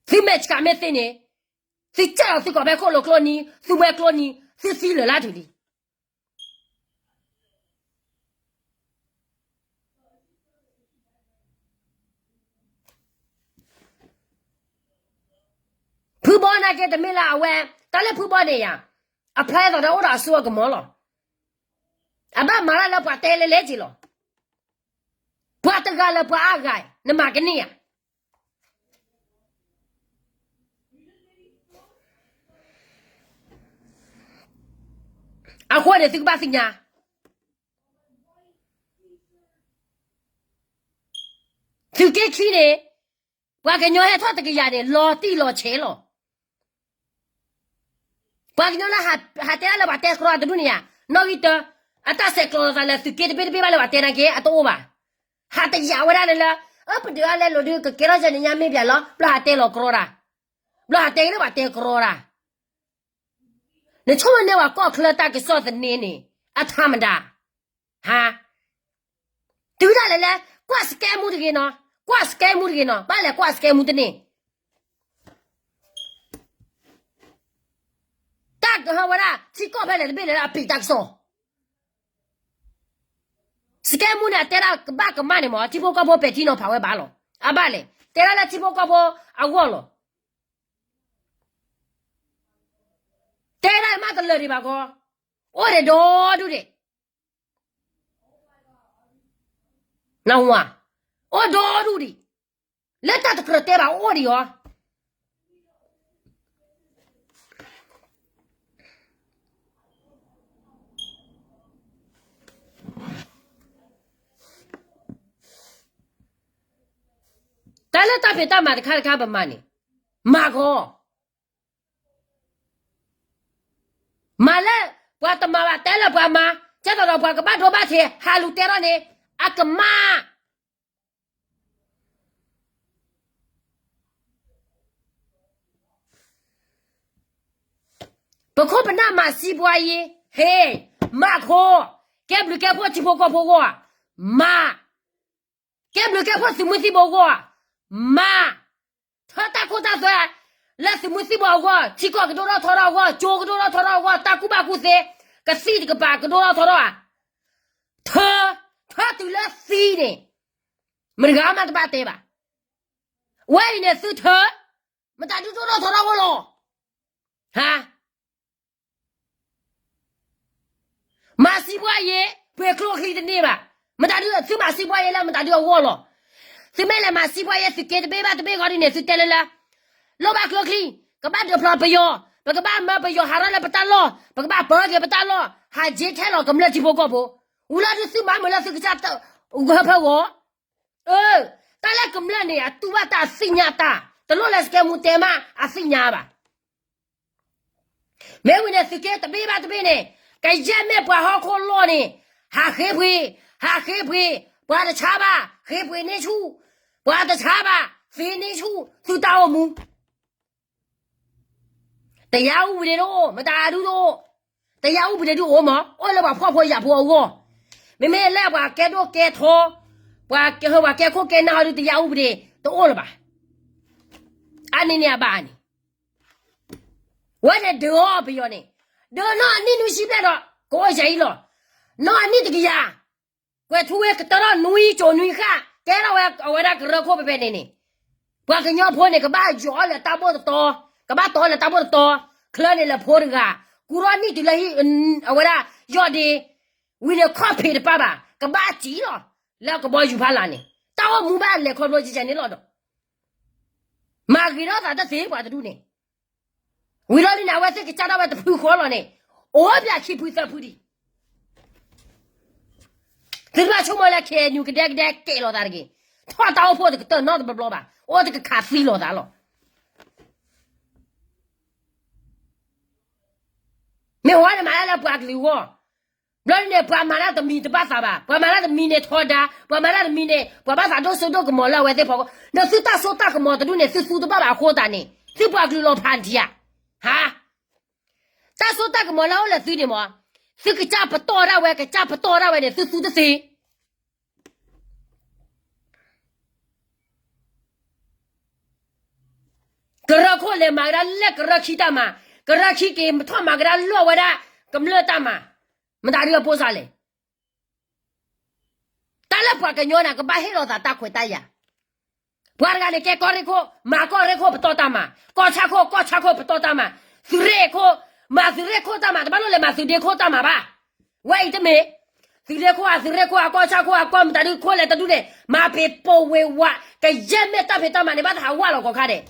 သုမဲာ်ဆှးမ့ၢ်သ့န့ၣ်, သုကၢ်လီၤသုကိးဖဲခိၣ်လိၤကျိနံၤ, သုဝဲကျိနံၤ, သုသံလၢာ်လၢထူၣ်လံ. ဖုဘီနာ်က့တမ့ၢ်လၢအဝဲ, တၢ်လၢဖုဘီန့ၣ်ယၤ, အဖျါအသိးဒီးအိၣ်ဒီးအစိအကမီၤလီၤ. အဘၣ်မၤတၢ်လၢပှၤတဲလဲၤလဲၤက့ၤလီၤ. ပှၤတဂၤလၢပှၤအါဂၤ, နမၤကန့ၢ်ဧါ. အဃိန့ၣ်သုကဘၣ်သ့ၣ်ညါ, သုးက့ခံန့ၣ်, ပှၤကညီဟဲထီၣ်တကယၤန့ၣ် လီၤတံၢ်လီၤဆဲးလီၤ. ပှၤကညီလၢဟးတဲဒၣ်လၢပှၤတဲကြီတဒူၣ်န့ၣ်ယၤ, နီၣ်ဂံၢ်တၢ, အတၢ်ဆဲးကျိးလိာ်သးလၢသုးက့တဘ့ၣ်တဘ့ၣ်ဘၣ်လၢပှၤတဲနာ်က့ အတအိၣ်ဘၣ်. ဟးတယာ်ဝဲဒၣ်လၢလၢ, အၢ ပဒုးအါလဲလိာ်ဒုး ကကဲထီၣ်ကန့ၣ်ညါမ့ၢ်ပၠးလီၤ ဘျီဟးတဲလီၤကြီတၢ်, ဘျီဟးတဲက့ၤလၢပှၤတဲကြီတၢ်. နဆိကမိၣ်န့ၢ်ပှၤကီၢ်ချၢတၢ်ကစီၣ်သန့န့ၣ်, အထါမတၤ ဟါ, တုၤဒၣ်လဲာ်လၢ ကွၢ်စကဲမူတဂ့ၤနီၤ, ကွၢ်စကဲမူတဂ့ၤနီၤ, ဘၣ်လဲၤကွၢ်စကဲမူတန့ၢ်. တၢ်ကဟၢဝဲဒၣ် ထံကီၢ်ဖဲလဲၣ်တဘ့ၣ်လဲၣ်လၢအပံးတၢ်ကစီၣ် စကဲမူန့ၣ် အတဲဒၣ်ကဘၣ်ကမၣ်န့ၣ်မ့ၢ် ထံဖိကီၢ်ဖိပဲာ်ထံနီၤဖးဝဲဘၣ်လီၤ. အဘၣ်လဲၣ် တဲဒၣ်လၢထံဖိကီၢ်ဖိအဂီၢ်လီၤ. တဲဒၣ်မးတလၢာ်ဒံးဘၣ်ကီ, အိၣ်ဒံးဒီဒူၣ်ဒံး, နဝၤ, အိၣ်ဒီဒူၣ်ဒံး, လၢတၢ်တကြၢးတဲဘၣ်အိၣ်ဒံးအီၤ. တၢ်လၢတၢ်ဖံးတၢ်မၤတခါတခါပမၤန့ၣ်, မၤဂီၤ, မၤလၢ ပှၤတမၤဘၣ်တဲလၢပှၤမၤ, ကဲသိးဒီးပှၤကဘၣ်ဒိဘၣ်ထံး ဟးလူၤတဲထီၣ်န့ၣ်, အကမၣ် ပခိၣ်ပနၢ်မၤစံးပှၤယ့, ဟ့ၣ်, မၤခိၣ်, ကဲဘျုးကဲဖှိၣ်ထံဖိကီၢ်ဖိဂီၢ်, မၤ, ကဲဘျုးကဲဖှိၣ်သုးမုၢ်သံၣ်ဘိဂီၢ်, မၤ, ထၢတၢ်ခိၣ်တၢ်သွဲ, လၢသုးမုၢ်သံၣ်ဘိအဂီၢ်, ထံကီၢ်ကဒိၣ်ထီၣ်ထီထီၣ်အဂီၢ်, ကၠိကဒိၣ်ထီၣ်ထီထီၣ်အဂီၢ်, တၢ်ကူၣ်ဘၣ်ကူၣ်သ့, ကသံၣ်တကပၤကဒိၣ်ထီၣ်ထီထီၣ်ဧါ, ထၢ, ထၢတုၤလၢသံန့ၣ်, မတဂၤမးတဘၣ်တဲဘၣ်. ဝဲအံၤန့ၣ်သုထၢ, မတၤဒုးဒိၣ်ထီၣ်ထီထီၣ်အဂီၢ်လီၤ. ဟါ မၤစံးပှၤယ့, ပှ့ၤကျိချံတန့ၢ်ဘၣ်. မတၤဒုးသုမၤစံးပှၤယ့လၢမတၤဒုးအဂီၢ်လီၤ. သုမ့ၢ်လဲၤမၤစံးပှၤယ့ သုးက့တဘ့ၣ်ဘၣ်တဘ့ၣ်ဂီၢ်ဒ်န့ၣ် သုတဲလၢလၢ လိၣ်ဘၣ်ကျိချံ, ကဘၣ်ဒုးဖျိးပယီၤ, ပကဘၣ်မၢပယီၤဟးထီၣ်လၢပတၢ်လီၢ်, ပကဘၣ်ပၢက့ၤပတၢ်လီၢ်, ဟးက့ၤထဲလီၤကမျၢၢ်ထံဖိကီၢ်ဖိ, ဝံၤလီၤဒုးသုမၤမုာ်လၢသုကစၢ်တ ဂီၤဖဲဂီၤ, အၢ, တၢ်လၢကမျၢၢ်န့ၣ် အတူၢ်ဘၣ်တၢ်အသ့ၣ်ညါတၢ်, တလိၣ်လၢစကဲမူတဲမး အသ့ၣ်ညါဘၣ်. မ့ၢ်ဝံၤန့ၣ် သုးက့တဘ့ၣ်ဘၣ်တဘ့ၣ်န့ၣ်, ကယဲၢ်မ့ၢ်ပှၤဟီၣ်ခိၣ်လီၢ်န့ၣ်, ဟးဃ့ပှ့ၤ, ဟးဃ့ပှ့ၤ, ပှၤတဆါဘၣ်, ဃ့ပှ့ၤန့ၢ်ဆူၣ်, ပှၤတဆါဘၣ်, သ့န့ၢ်ဆူၣ်, သုတၢ်အိၣ်မူ တရားဥပဒေတအိၣ်, မတၤဒုတအိၣ်, တရားဥပဒေဒုအိၣ်မး, အိၣ်လၢပှၤဖှီၣ်ဖိယာ်ဖိအဂီၢ်, မ့မ့ၢ်လၢပှၤကဲဒိၣ်ကဲထီ, ပှၤဟၢ ပှၤကဲခိၣ်ကဲနၢ်ဟီဒု တရားဥပဒေတအိၣ်လၢၤဘၣ်. အါန့ၢ်န့ၣ်အဘၣ်န့ၣ်, ဝဲန့ၣ်ဒုးအီၤပယီၤန့ၣ်, ဒုးနီၢ်အနံၣ်နွံဆံဘျဲၣ်ဒီး ကအိၣ်ယၤအံၤလီၤ. နီၢ်အနံၣ်တကယၤ, ကွဲးထူဝ့ကတၢၢ်ထီၣ်နွံကၠိၤနွံဃၣ် ကဲထီၣ်ဝဲအဝဲဒၣ်ကရၢခိၣ်ဖဲဖဲန့ၣ်န့ၣ်, ပှၤကညီဖိန့ၣ် ကဘၣ်ယီၤအီၤလၢတၢ်ဘိၣ်တတီ, ကဘၣ်တီလၢတၢ်ဘိၣ်တတီ, ချၢန့ၣ်လၢဖိတဂၤ, ကူထီၣ်နံၣ်တုၤလၢ အဝဲဒၣ်ယီၢ်ဒ့, ဝံၤန့ၣ်ခီၣ်ဖံးတပၣ်ဘၣ်, ကဘၣ်စံၣ်လီၤ, လၢကဘီယူၤဖးလၢ်န့ၣ် တၢ်အိၣ်မူဘၣ်လဲၤခီဖျိကကန့ၣ်လီၤဒီး မၤဂ့ၤထီၣ်သးတသ့ပှၤတဒူၣ်န့ၣ်, ဝံၤလီၤဒ်န့ၣ် အဝဲသ့ၣ်ကစၢ်ဒၣ်ဝဲတဖုဃီလီၤန့ၣ်, အိၣ်ပၠးခံဖုသၢဖုဒံး, သုတဘၣ်ဆိကမိၣ်လၢ KNU ကဒဲကဒဲကဲလီၤသးတဂ့ၤ, ထီၣ်တၢ်အိၣ်ဖှိၣ်တကတၢၢ်နီတဘျီဘျီဘၣ်, အိၣ်တကခးသံလိာ်သးလီၤ. မ့ၢ်ဝဲန့ၣ်မၤဒၣ်လၢပှၤကလုာ်အဂီၢ်, ဘျီဒ်န့ၣ် ပှၤမၤတၢ်တမံၤတဘၣ်သးဘၣ်, ပှၤမၤတၢ်တမံၤန့ၣ်ထီဒါ, ပှၤမၤတၢ်တမံၤန့ၣ် ပှၤဘၣ်သးဒိၣ်စိဒိၣ်ကမီၤလၢအဝဲသ့ၣ်ဖီခိၣ်, ဒီးသုတၢ်စိတၢ်ကမီၤတဒူၣ်န့ၣ် သုသူတဘၣ်ဘၣ်အဃိသတးန့ၣ် သုပှၤကလုာ်လီၤဖးဒံးဧါ, ဟါ တၢ်စိတၢ်ကမီၤလၢအအိၣ်လၢသုန့ၣ်မး, သုကစၢ်ပတီၢ်ဒၣ်ဝဲ ကစၢ်ပတီၢ်ဒၣ်ဝဲန့ၣ် သုသူတသ့ ကရၢခိၣ်လဲၤမၤကဒါလၢကရၢခံတၢ်မၤ, ကရၢခံက့ၤထီၣ်မၤကဒါလၢအဝဲဒၣ်ကမျၢၢ်တၢ်မၤ, မတၤဒုအပိစၢ်လဲၣ်. တၢ်လၢပှၤကညီန့ၣ် ကဘၣ်ဟ့ၣ်လီၤသးတၢ်ခွဲးတၢ်ယာ်, ပှၤတဂၤန့ၣ် ကဲကီၢ်ရ့ၣ်ခိၣ် မၤကီၢ်ရ့ၣ်ခိၣ်ပတီၢ်တၢ်မၤ, ကီၢ်ဆၣ်ခိၣ် ကီၢ်ဆၣ်ခိၣ်ပတီၢ်တၢ်မၤ, သုးရ့ၣ်ခိၣ် မၤသုးရ့ၣ်ခိၣ်တၢ်မၤ, တဘၣ်လိၣ်လဲၤမၤသုးဒ့ခိၣ်တၢ်မၤဘၣ်. ဝဲအံၤတမ့ၢ် သုးရ့ၣ်ခိၣ်ဧါ သုးရ့ၣ်ခိၣ်ဧါ ကီၢ်ဆၣ်ခိၣ်ဧါ ကီၢ်မတၤဒုခိၣ်လဲၣ်တဒုန့ၣ် မၤပ့ၤပိာ်ဝ့ၤဝး ကယဲၢ်မ့ၢ်တၢ်ဖံးတၢ်မၤန့ၣ် ဘၣ်သးဟးဝးလီၤကီးခါဒဲး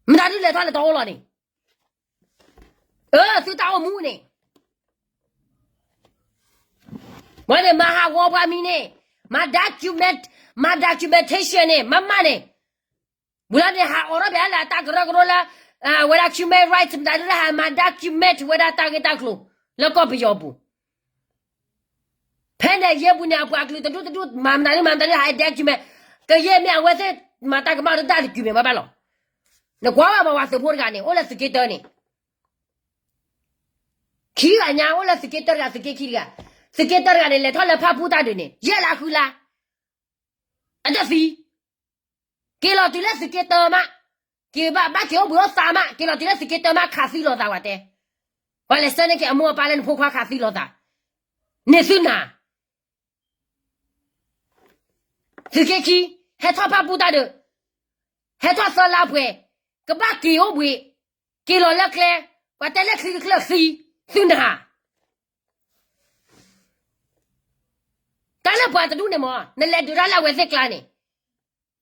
မတၤဒုလဲၤထီၣ်လဲၤထီအိၣ်လီၤန့ၣ်, အၢ သုတၢ်အိၣ်မူန့ၣ်, ဝဲန့ၣ် မၤဟးဂီၤပှၤမံၤန့ၣ်, မၤ document, မၤ documentation န့ၣ် မၤမၢ်န့ၣ်, ဘူးလၢန့ၣ် ဟးအိးထီၣ်ဘၣ်လၢအတၢ်ကရၢကရိလၢ ဝဲဒၣ် human rights မတၤဒုလၢဟးမၤ document ဝဲဒၣ်တၢ်ဂ့ၢ်တၢ်ကျိၤ လၢကီၢ်ပယီၤပူၤ ဖဲန့ၣ်ယဲၢ်ပူၤန့ၣ် အပှၤကလုာ်တဒူၣ်တဒူၣ် မၤမတၤဒု မၤမတၤဒု ဟး document ကယဲၢ်မ့ၢ်အဝဲသ့ၣ်မၤတၢ်ကမၣ်ဒု တၢ် document ဘၣ်ဘၣ်လီၤ. နကွၢ်ဘၣ်ပှၤသုးဖိတဂၤန့ၣ် အိၣ်လၢသုးက့တၢန့ၣ် ခံဂၤညါ အိၣ်လၢသုးက့တၢတဂၤ သုးက့ခံတဂၤ, သုးက့တၢတဂၤန့ၣ် လဲၤထီၣ်လၢဖၣ်ပူၣ်တၢ်ဒုးန့ၣ် ယဲၢ်လါဃုလါ အတသံ က့ၤလီၤတုၤလၢသုးက့တၢမး, က့ၤဘၣ် ဘၣ်က့ၤအိၣ်ဘှံးအိၣ်သးမး, က့ၤလီၤတုၤလၢသုးက့တၢမး ခးသံလိာ်သးဝဲတဲ, ပှၤလဲၤဆှၢန့ၢ်က့ၤအမိၢ်အပၢ်လၢနဖိခွါခးသံလိာ်သး, န့ၣ်သုနၤ သုးက့ခံ, ဟဲထီၣ်ဖၣ်ပူၣ်တၢ်ဒုး, ဟဲထီၣ်သၢလါပှဲၤ, ကဘၣ်က့ၤအိၣ်ဘှံး, က့ၤလီၤလၢကျဲ, ပှၤတဲလၢချံတချၢသံ, သုနၤ တၢ်လၢပှၤတဒူၣ်န့ၣ်မး နလဲၤဒုးတၢ်လၢအဝဲသ့ၣ်ကျါန့ၣ်,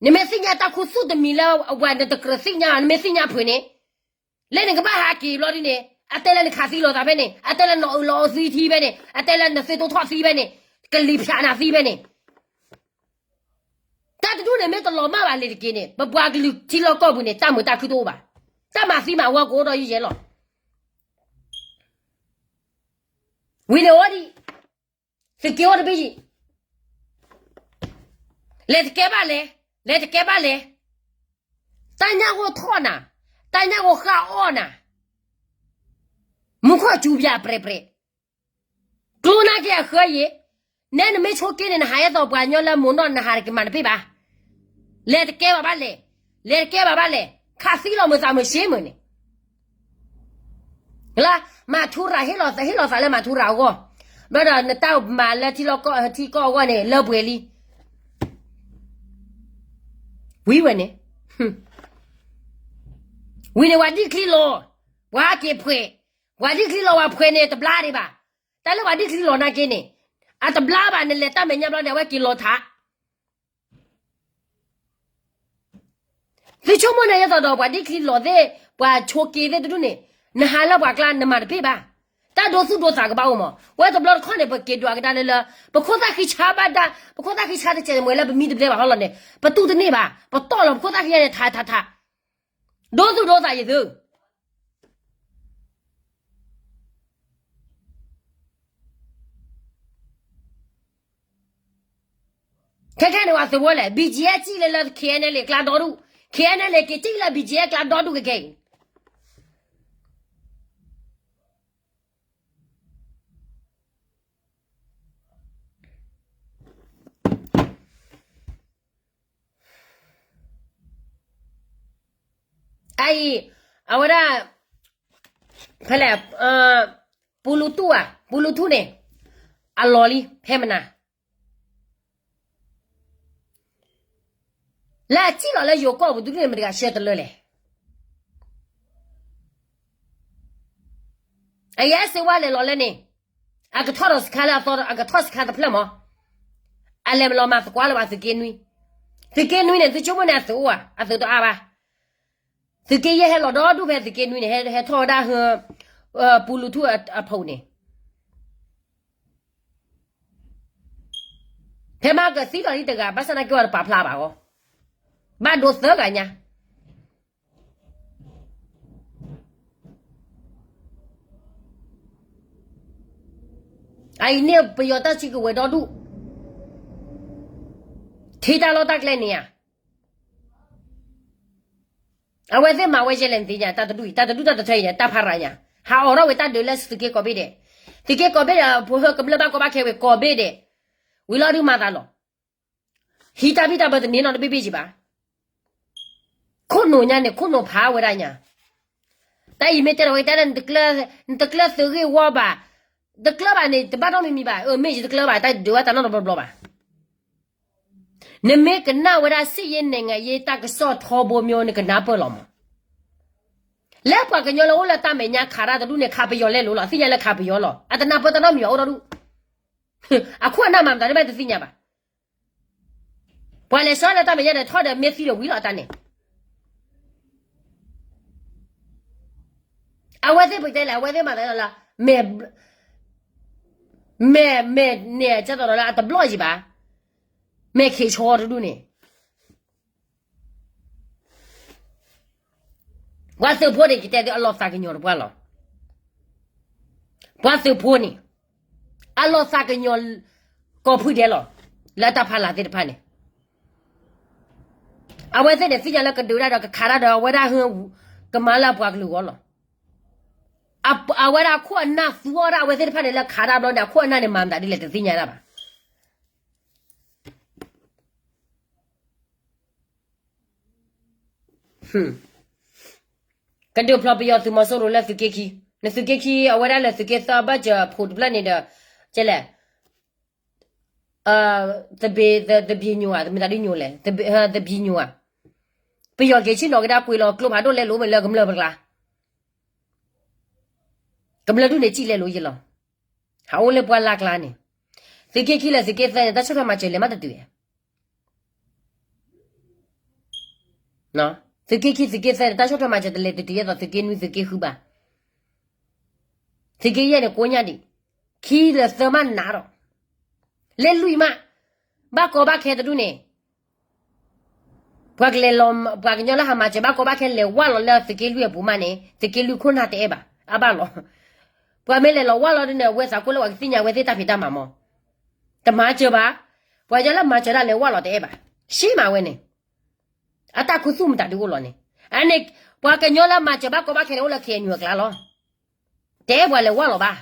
နမ့ၢ်သ့ၣ်ညါတၢ်ခူသူၣ်တမံၤလၢအဝဲနတကြၢးသ့ၣ်ညါ နမ့ၢ်သ့ၣ်ညါဖုးန့ၣ်, လၢနကဘၣ်ဟးက့ၤဘျီဒ်န့ၣ် အတဲလၢနခးသံလိာ်သးဖဲန့ၣ် အတဲလၢနအၢၣ်လီၤအီသံထံဖဲန့ၣ် အတဲလၢနသ့တိၢ်ထီၣ်သံဖဲန့ၣ် ကလံၤဖၠးနၤသံဖဲန့ၣ် တၢ်တဒူၣ်န့ၣ် မ့ၢ်တလီၤမၢ်ဘၣ်လၢၤတက့ၢ်န့ၣ် ပပှၤကလုာ်ထံလီၢ်ကီၢ်ပူၤန့ၣ် တၢ်မုာ်တၢ်ခုတအိၣ်ဘၣ်. တၢ်မၤသံမၤဝီကအိၣ်ဒီးယဲၢ်လီၤ. ဝံၤန့ၣ်အိၣ်ဒံး, သုးက့အိၣ်တဘ့ၣ်ယံၤ, လဲၤတကဲဘၣ်လဲၣ်, လဲၤတကဲဘၣ်လဲၣ်, တၢ်ညၣ်ဂိၢ်ထီၣ်နၤ, တၢ်ညၣ်ဂိၢ်ဃၣ်အီၣ်နၤ မူခိၣ်စူၤပၠးပြဲၤပြဲၤ, ကျိနာ်က့အဃၢယံၤ, နဲနမ့ၢ်ဆိးက့န့ၣ် နဟးအဲၣ်သိးပှၤကညီလၢမိၢ်နီၢ် နဟးတက့ၤမၤတဘ့ၣ်ဘၣ်. လဲၤတကဲဘၣ်ဘၣ်လဲၣ်, လဲၤတကဲဘၣ်ဘၣ်လဲၣ်, ခးသံလီၤမုာ်သးမုာ်ရှ့မုာ်န့ၣ် လၢ မၤထူရၤ ဟ့ၣ်လီၤသးလၢမၤထူရၤအဂီၢ်, ဘျီဒီးနတၢ်မၤလၢထံလီၢ်ကီၢ်ထံကီၢ်အဂီၢ်န့ၣ် လၢပှဲၤလံ. ဝံၤဝဲန့ၣ်, ဝံၤန့ၣ် ပှၤဒံၣ်ချံလီၤ, ပှၤက့ၤဖှဲး, ပှၤဒံၣ်ချံလီၤပှၤဖှဲးန့ၣ် တဘျါဒံးဘၣ်. တၢ်လၢပှၤဒံၣ်ချံလီၤနာ်က့န့ၣ်, အတဘျါဘၣ် နလဲၤတၢ်မဲာ်ညါဘျီန့ၣ် အဝဲက့ၤလီၤထး သုဆိကမိၣ်န့ၣ် ယသိးဒီးပှၤဒံၣ်ချံလီၤသ့ၣ်, ပှၤဆိးက့သ့ၣ်တဒူၣ်န့ၣ်, နဟးလၢပှၤကျါ နမၤတဘ့ၣ်ဘၣ်. တၢ်ဒိသူၣ်ဒိသးကဘၣ်အိၣ်မး, ဝဲတဘျီတခီၣ်န့ၣ် ပက့ၤဒွးကဒါလၢလၢ ပခိၣ်သၣ်ဃံဆါဘၣ်ဒၣ်, ပခိၣ်သၣ်ဃံဆါတစဲးတမှဲၤလၢပမံတဘျဲဘၣ်ဟီလီၤန့ၣ် ပတူၢ်တန့ၢ်ဘၣ်, ပတီၢ်လီၤပခိၣ်သၣ်ဃံန့ၣ် ထးထးထး, ဒိသူၣ်ဒိသးယသု ခဲခဲန့ၣ်ဝဲသဝီလဲၣ်, BGF စံၣ်လၢလၢ KNLA ကျါဒီဒူၣ်, KNLA က့ၤစံၣ်လၢ BGF ကျါဒီဒူၣ်ကကဲအံၤ အအံၤ, အဝဲဒၣ်, ဖဲလဲၣ်, ပူလူတူၢ်ဧါ, ပူလူထူၣ်န့ၣ်, အလီၤလံ ဖဲမနၤ လၢအစံၣ်လီၤလၢယိၤကီၢ်ပူၤဒုန့ၣ် မတၤတဂၤဆှၢတလၢလဲၣ်. အယဲစ့ဝါလဲၤလီၤလၢန့ၣ်, အကထီၣ်ဒီးစခါလၢအသီ အကထီၣ်စခါတဖျၢၣ်မး, အလဲၤမလီၤမၤသကွၢ်လၢၤဘၣ်သုးက့နွံ, သုးက့နွံန့ၣ် သုဆိကမိၣ်န့ၣ်အသုးအိၣ်ဧါ, အသုးတအါဘၣ်. သုးက့ယဲၢ်ဟဲလီၤဒီဒူၣ်ဖဲသုးက့နွံန့ၣ် ဟဲထီၣ်ဝဲဒၣ်ဟၢ ပူလူထူၣ်အဖီန့ၣ် ဖဲမၤကသံလီၤလံတဂၤ ဘၣ်ဆၣ်သနာ်က့ဝဲတပာ်ဖျါဘၣ်အီၤ, ဘၣ်ဒိသၢဂၤညါ အအံၤန့ၣ်ပယီၤတၢ်စုကဝဲၤဒီဒူၣ်, ထံတၢ်လီၢ်တၢ်ကျဲန့ၣ်ဧါ, အဝဲသ့ၣ်မၤဝဲယဲလဲၣ်နသ့ၣ်ညါ တၢ်တဒူၣ်အံၤ တၢ်တဒူၣ်တၢ်တထၢအံၤ တၢ်ဖးရၤညါ, ဟးအိးထီၣ်ဝဲတၢ်ဒုးလၢသုးက့ကိးဘ့ၣ်ဒဲး, သုးက့ကိးဘ့ၣ်ဒဲး ဖိဟၢကမျၢၢ်ဘၣ်ကီဘၣ်ခဲဝဲကိးဘ့ၣ်ဒဲး, ဝံၤလီၤဒုးမၤသးလီၤ. ဟံးတၢ်ဘံၣ်တၢ်ဘၢတန့ၢ်နီတဘ့ၣ်ဘ့ၣ်ယံၤဘၣ်. ခိၣ်နူာ်ညါန့ၣ် ခိၣ်နူာ်ဖးဝဲဒၣ်ညါ, တၢ်အံၤမ့ၢ်တဲဒီးဝဲတဲဒၣ် နတကျၢၤသုးဂ့ၢ်ဝီဘၣ်, တကျၢၤဘၣ်န့ၣ် တဘၣ်နီတမံၤမံၤဘၣ်, အမ့ၢ်ယတကျၢၤဘၣ် တၢ်ဒုးဝဲတၢ်နီတဘျီဘျီဘၣ်. နမ့ၢ်ကနၣ်ဝဲဒၣ် စစ်ရေးနိုင်ငံရေး တၢ်ကစီၣ်ထီဘိမ့ၢ် နကနၢ်ပၢၢ်လီၤမး. လၢပှၤကညီလၢအိၣ်လၢတၢ်မဲာ်ညါခးတၢ်တဒူၣ်န့ၣ် ခးပယီၤလဲလိာ်လီၤ, သ့ၣ်ညါလၢခးပယီၤလီၤ, အတနၢ်ပၢၢ်တၢ်နီတမံၤဘၣ်အိၣ်ဒီဒူၣ်, အခိၣ်အနၢ်မၤမတၤဒ်ဘၣ်တသ့ၣ်ညါဘၣ်. ပှၤလဲၤဆှၢလၢတၢ်မဲာ်ညါဒီးထီၣ်ဒီးမ့ၢ်သံဒီးဝံၤလီၤအတၢ်န့ၣ် အဝဲသ့ၣ်ပတဲလဲၣ် အဝဲသ့ၣ်မၤသးလၢ မဲာ်, မဲာ်, မဲာ်န့ၣ် ကသိးဒီးလၢအတဘျီၣ်ယံၤဘၣ်, မဲာ်ခ့ဆီတဒူၣ်န့ၣ် ပှၤသုးဖိန့ၣ် ယတဲသုအလီၤသးကညီၤတပှၢ်လီၤ. ပှၤသုးဖိန့ၣ် အလီၤသးကညီၤ ကိးဖုဒဲးလီၤ, လၢတၢ်ဖးလၢ်သ့ၣ်တဖၣ်န့ၣ် အဝဲသ့ၣ်န့ၣ် သ့ၣ်ညါလၢကဒုးတၢ်ဒီးကခးတၢ်ဒီးအဝဲဒၣ်ဟၢ ကမၤလၢအပှၤကလုာ်ဂီၢ်လီၤ. အဝဲဒၣ်အခိၣ်အနၢ်သူအီၤဒၣ်အဝဲသ့ၣ်တဖၣ်န့ၣ် လၢခးတၢ်ဘျီန့ၣ် အခိၣ်အနၢ်န့ၣ် မၤမတၤဒ်လဲၣ်တသ့ၣ်ညါတၢ်ဘၣ်. ကဒုးဖျိးပယီၤသုးမီၤစိရိၤလၢသုးက့ခံ, နသုးက့ခံအဝဲဒၣ်လၢသုးက့သၢဘၢၣ်စၢၤဖိတဖျၢၣ်န့ၣ်ဒီး ကဲလဲၣ်, သဘ့ၣ်, သဘ့ၣ်ညိဧါ, မတၤဒုညိလဲၣ်, သဘ့ၣ်ညိဧါ, ပယီၤက့ၤဆ့ၣ်နီၤကဒါကွံာ်လီၤကျိဖးဒိၣ်လဲလိာ်မ့ၢ်လၢကမျၢၢ်ပကျါ, ကမျၢၢ်ဒူၣ်န့ၣ်စံၣ်လဲလိာ်ယလီၤ. ဟးအိၣ်လၢပှၢ်လၢ်ကျါန့ၣ်, သုးက့ခံလၢသုးက့သၢန့ၣ် တၢ်ဆီၣ်ထွဲမၤစၢၤလဲၤမးတတုၤ သုးက့ခံသုးက့သၢန့ၣ် တၢ်ဆီၣ်ထွဲမၤစၢၤတလဲၤတတုၤယဲသိးသုးက့နွံသုးက့ဃုဘၣ်. သုးက့ယဲၢ်န့ၣ် ကိးညါဒံး, ခံလၢသၢမးနးဒီး, လဲၤလွံၢ်မး, ဘၣ်ကီဘၣ်ခဲတဒူၣ်န့ၣ် ပှၤကလဲၤလီၤ, ပှၤကညီလၢဟးမၤစၢၤဘၣ်ကီဘၣ်ခဲလဲၤဝၢ်လီၤလၢသုးက့လွံၢ်အပူၤမးန့ၣ် သုးက့လွံၢ်ခိၣ်နၢ်တအဲၣ်ဘၣ်, အါဘၣ်လီၤ. ပှၤမ့ၢ်လဲၤလီၤဝၢ်လီၤဒ်န့ၣ် အဝဲသးကိၢ်လၢပှၤကသ့ၣ်ညါဝဲသ့ၣ်တၢ်ဖံးတၢ်မၤမီၢ်, တမၤစၢၤဘၣ်, ပှၤကညီလၢမၤစၢၤဒၣ်လဲၤဝၢ်လီၤတအဲၣ်ဘၣ်, ရှဲမးဝဲန့ၣ်, အတၢ်ခူသူၣ်မတၤဒုးအိၣ်လီၤန့ၣ်, အန့ၣ်, ပှၤကညီလၢမၤစၢၤဘၣ်ကီဘၣ်ခဲန့ၣ် အိၣ်လၢ KNU အကျါလီၤ. တအဲၣ်ပှၤလဲၤဝၢ်လီၤဘၣ်.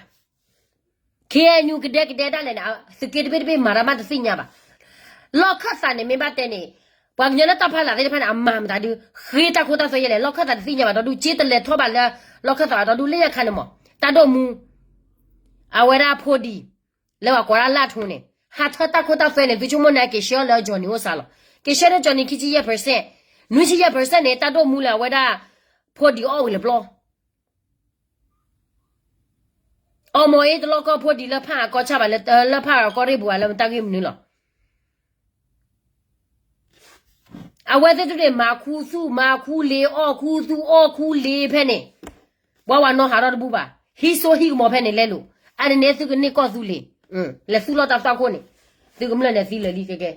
KNU ကဒဲကဒဲဒၣ်လဲာ်န့ၣ် သုးက့တဘ့ၣ်တဘ့ၣ်မၤတၢ်မးတသ့ၣ်ညါဘၣ်. လီၢ်ခၢၣ်သးန့ၣ်မ့ၢ်ဘၣ်တဲန့ၣ်, ပှၤကညီလၢတၢ်ဖးလၢ်သ့ၣ်တဖၣ်န့ၣ် အမၤမတၤဒုး, ဃ့တၢ်ခိတၢ်သွဲယဲလဲၣ်, လီၢ်ခၢၣ်သးတသ့ၣ်ညါဘၣ်ဒီဒူၣ်, က့တလဲၤထီၣ်ဘၣ်လၢ လီၢ်ခၢၣ်သးဒီဒူၣ် လၢညါခါန့ၣ်မး, တၢ်ဒိၣ်မူ အဝဲဒၣ်ဖိဒံ လၢပှၤကိးဒၣ်လၢ်ထူန့ၣ် ဟးထၢတၢ်ခိတၢ်သွဲန့ၣ် သုဆိကမိၣ်န့ၣ် က့ၤဆှၢလၢ Johnny အိၣ်စါလီၤ. က့ၤဆှၢလၢ Johnny ခံဆံယဲၢ် percent, နွံဆံယဲၢ် percent န့ၣ် တၢ်ဒိၣ်မူလၢအဝဲဒၣ် ဖိဒံအီၣ်ဝံၤလၢပျီ အီၣ်မ့ၢ်အ့ၣ်တလီၢ်ကီၢ်ဖိဒံလၢဖးအကီၢ်ဆၣ်ဘၣ်, လၢဖးအကီၢ်ရ့ၣ်ပူၤဘၣ် လၢမတၢ်ဂ့ၢ်မနုၤလီၤ. အဝဲသ့ၣ်တဖၣ်န့ၣ် မၤခူသူၣ်မၤခူလ့ၤ အီၣ်ခူသူၣ်အီၣ်ခူလ့ၤဖဲန့ၣ်, ပှၤဝဲနီၢ်ဟးထီၣ်တဘူၣ်ဘၣ်. ဟံးစိဟံးကမီၤဖဲန့ၣ်လဲလိာ်, အန့ၣ်န့ၣ်သုကန့ၢ်ကီၢ်သူလ့ၤ, လဲၤသူၣ်လီၤတၢ်သွၣ်ခိၣ်န့ၣ်, သုကမျၢၢ်န့ၣ်သံလၢာ်လံကဲကဲ,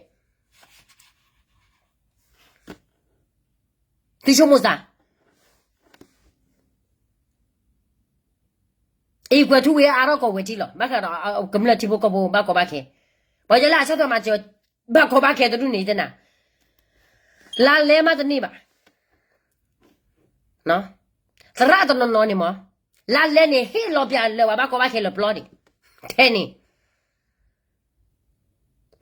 သုဆိကမိၣ်စ့ၢ် အံၤကွဲၤထူဝ့အါထီၣ်ကီၢ်ဝဲၤထံလီၤ, ဘၣ်ဃးဒီးကမျၢၢ်ထံဖိကီၢ်ဖိဘၣ်ကီဘၣ်ခဲ, ပှၤကညီလၢအဆီၣ်ထွဲမၤစၢၤ ဘၣ်ကီဘၣ်ခဲတဒူၣ်န့ၣ်တဲနၤ, လါလဲမးတန့ၢ်ဘၣ်, သရၣ်တနီၤနီၤန့ၣ်မး, လါလဲန့ၣ်ဟ့ၣ်လီၤပၠးလၢပှၤဘၣ်ကီဘၣ်ခဲလၢပျီဒံး, ထဲန့ၣ်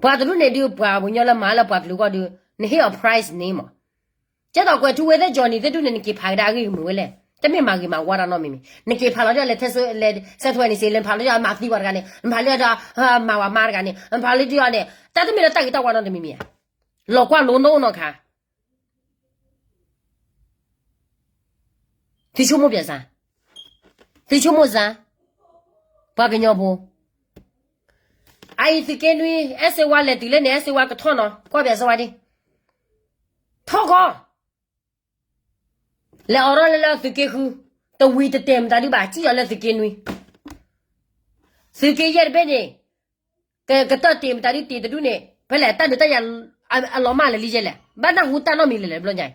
ပှၤတဒူၣ်န့ၣ်ဒုး ပှၤပှၤကညီလၢမၤလၢပှၤကလုာ်ဂီၢ်ဒုး နဟ့ၣ်အီၤ price န့ၣ်မး, ကဲသိးကွဲၤထူဝ့သ့ၣ် Johnny သ့ၣ်ဒူၣ်န့ၣ် နက့ၤဖးကဒါအဂ့ၢ်ကမုာ်ဝဲလဲၣ်, တမ့ၢ်မၤဂ့ၤမၤဝါတၢ်နီတမံၤမံၤ, နက့ၤဖးလီၤဒ်လဲၤ ဆဲးထွဲန့ၣ်စ့ လဲၤဖးလီၤဒ်မၤသံပှၤတဂၤန့ၣ် နဖးလီၤဒ် မၤဝၤမါတဂၤန့ၣ် နဖးလီၤဒ်အီၤန့ၣ် တၢ်တမ့ၢ်လၢတၢ်ဂ့ၤတၢ်ဝါနီတမံၤမံၤဧါ, လီၤကွၢ်လိနီၢ်အိၣ်နီၢ်ခါ သုဆိကမိၣ်ပၠးစ့ၢ်, သုဆိကမိၣ်စ့ၢ်, ပှၤကညီဖိ, အအံၤသုးက့နွံ အဲၣ်စ့ဝါလဲၤတုၤလၢန့ၣ် အဲၣ်စ့ဝါကထီၣ်နီၤ ကွၢ်ပၠးစ့ၢ်ဝါဒ်, ထီၣ်ကီး, လဲၤအိးထီၣ်လၢလၢသုးက့ဃု, တဝံၤတတဲာ်မတၤဒုးဘၣ် စံၣ်လီၤလၢသုးက့နွံ, သုးက့ယဲၢ်တဘ့ၣ်န့ၣ် ကတၢၢ်တ့ၢ်မတၤဒုးတ့ၢ်တဒူၣ်န့ၣ် ဖဲလဲၣ်တၢ်ဒုးတၢ်ယၤအလီၤမၢ်လၢာ်လံယဲလဲၣ် ဘၣ်နၢ်ဟူတၢ်နီတမံၤလၢာ်လၢာ်ဘျီညါ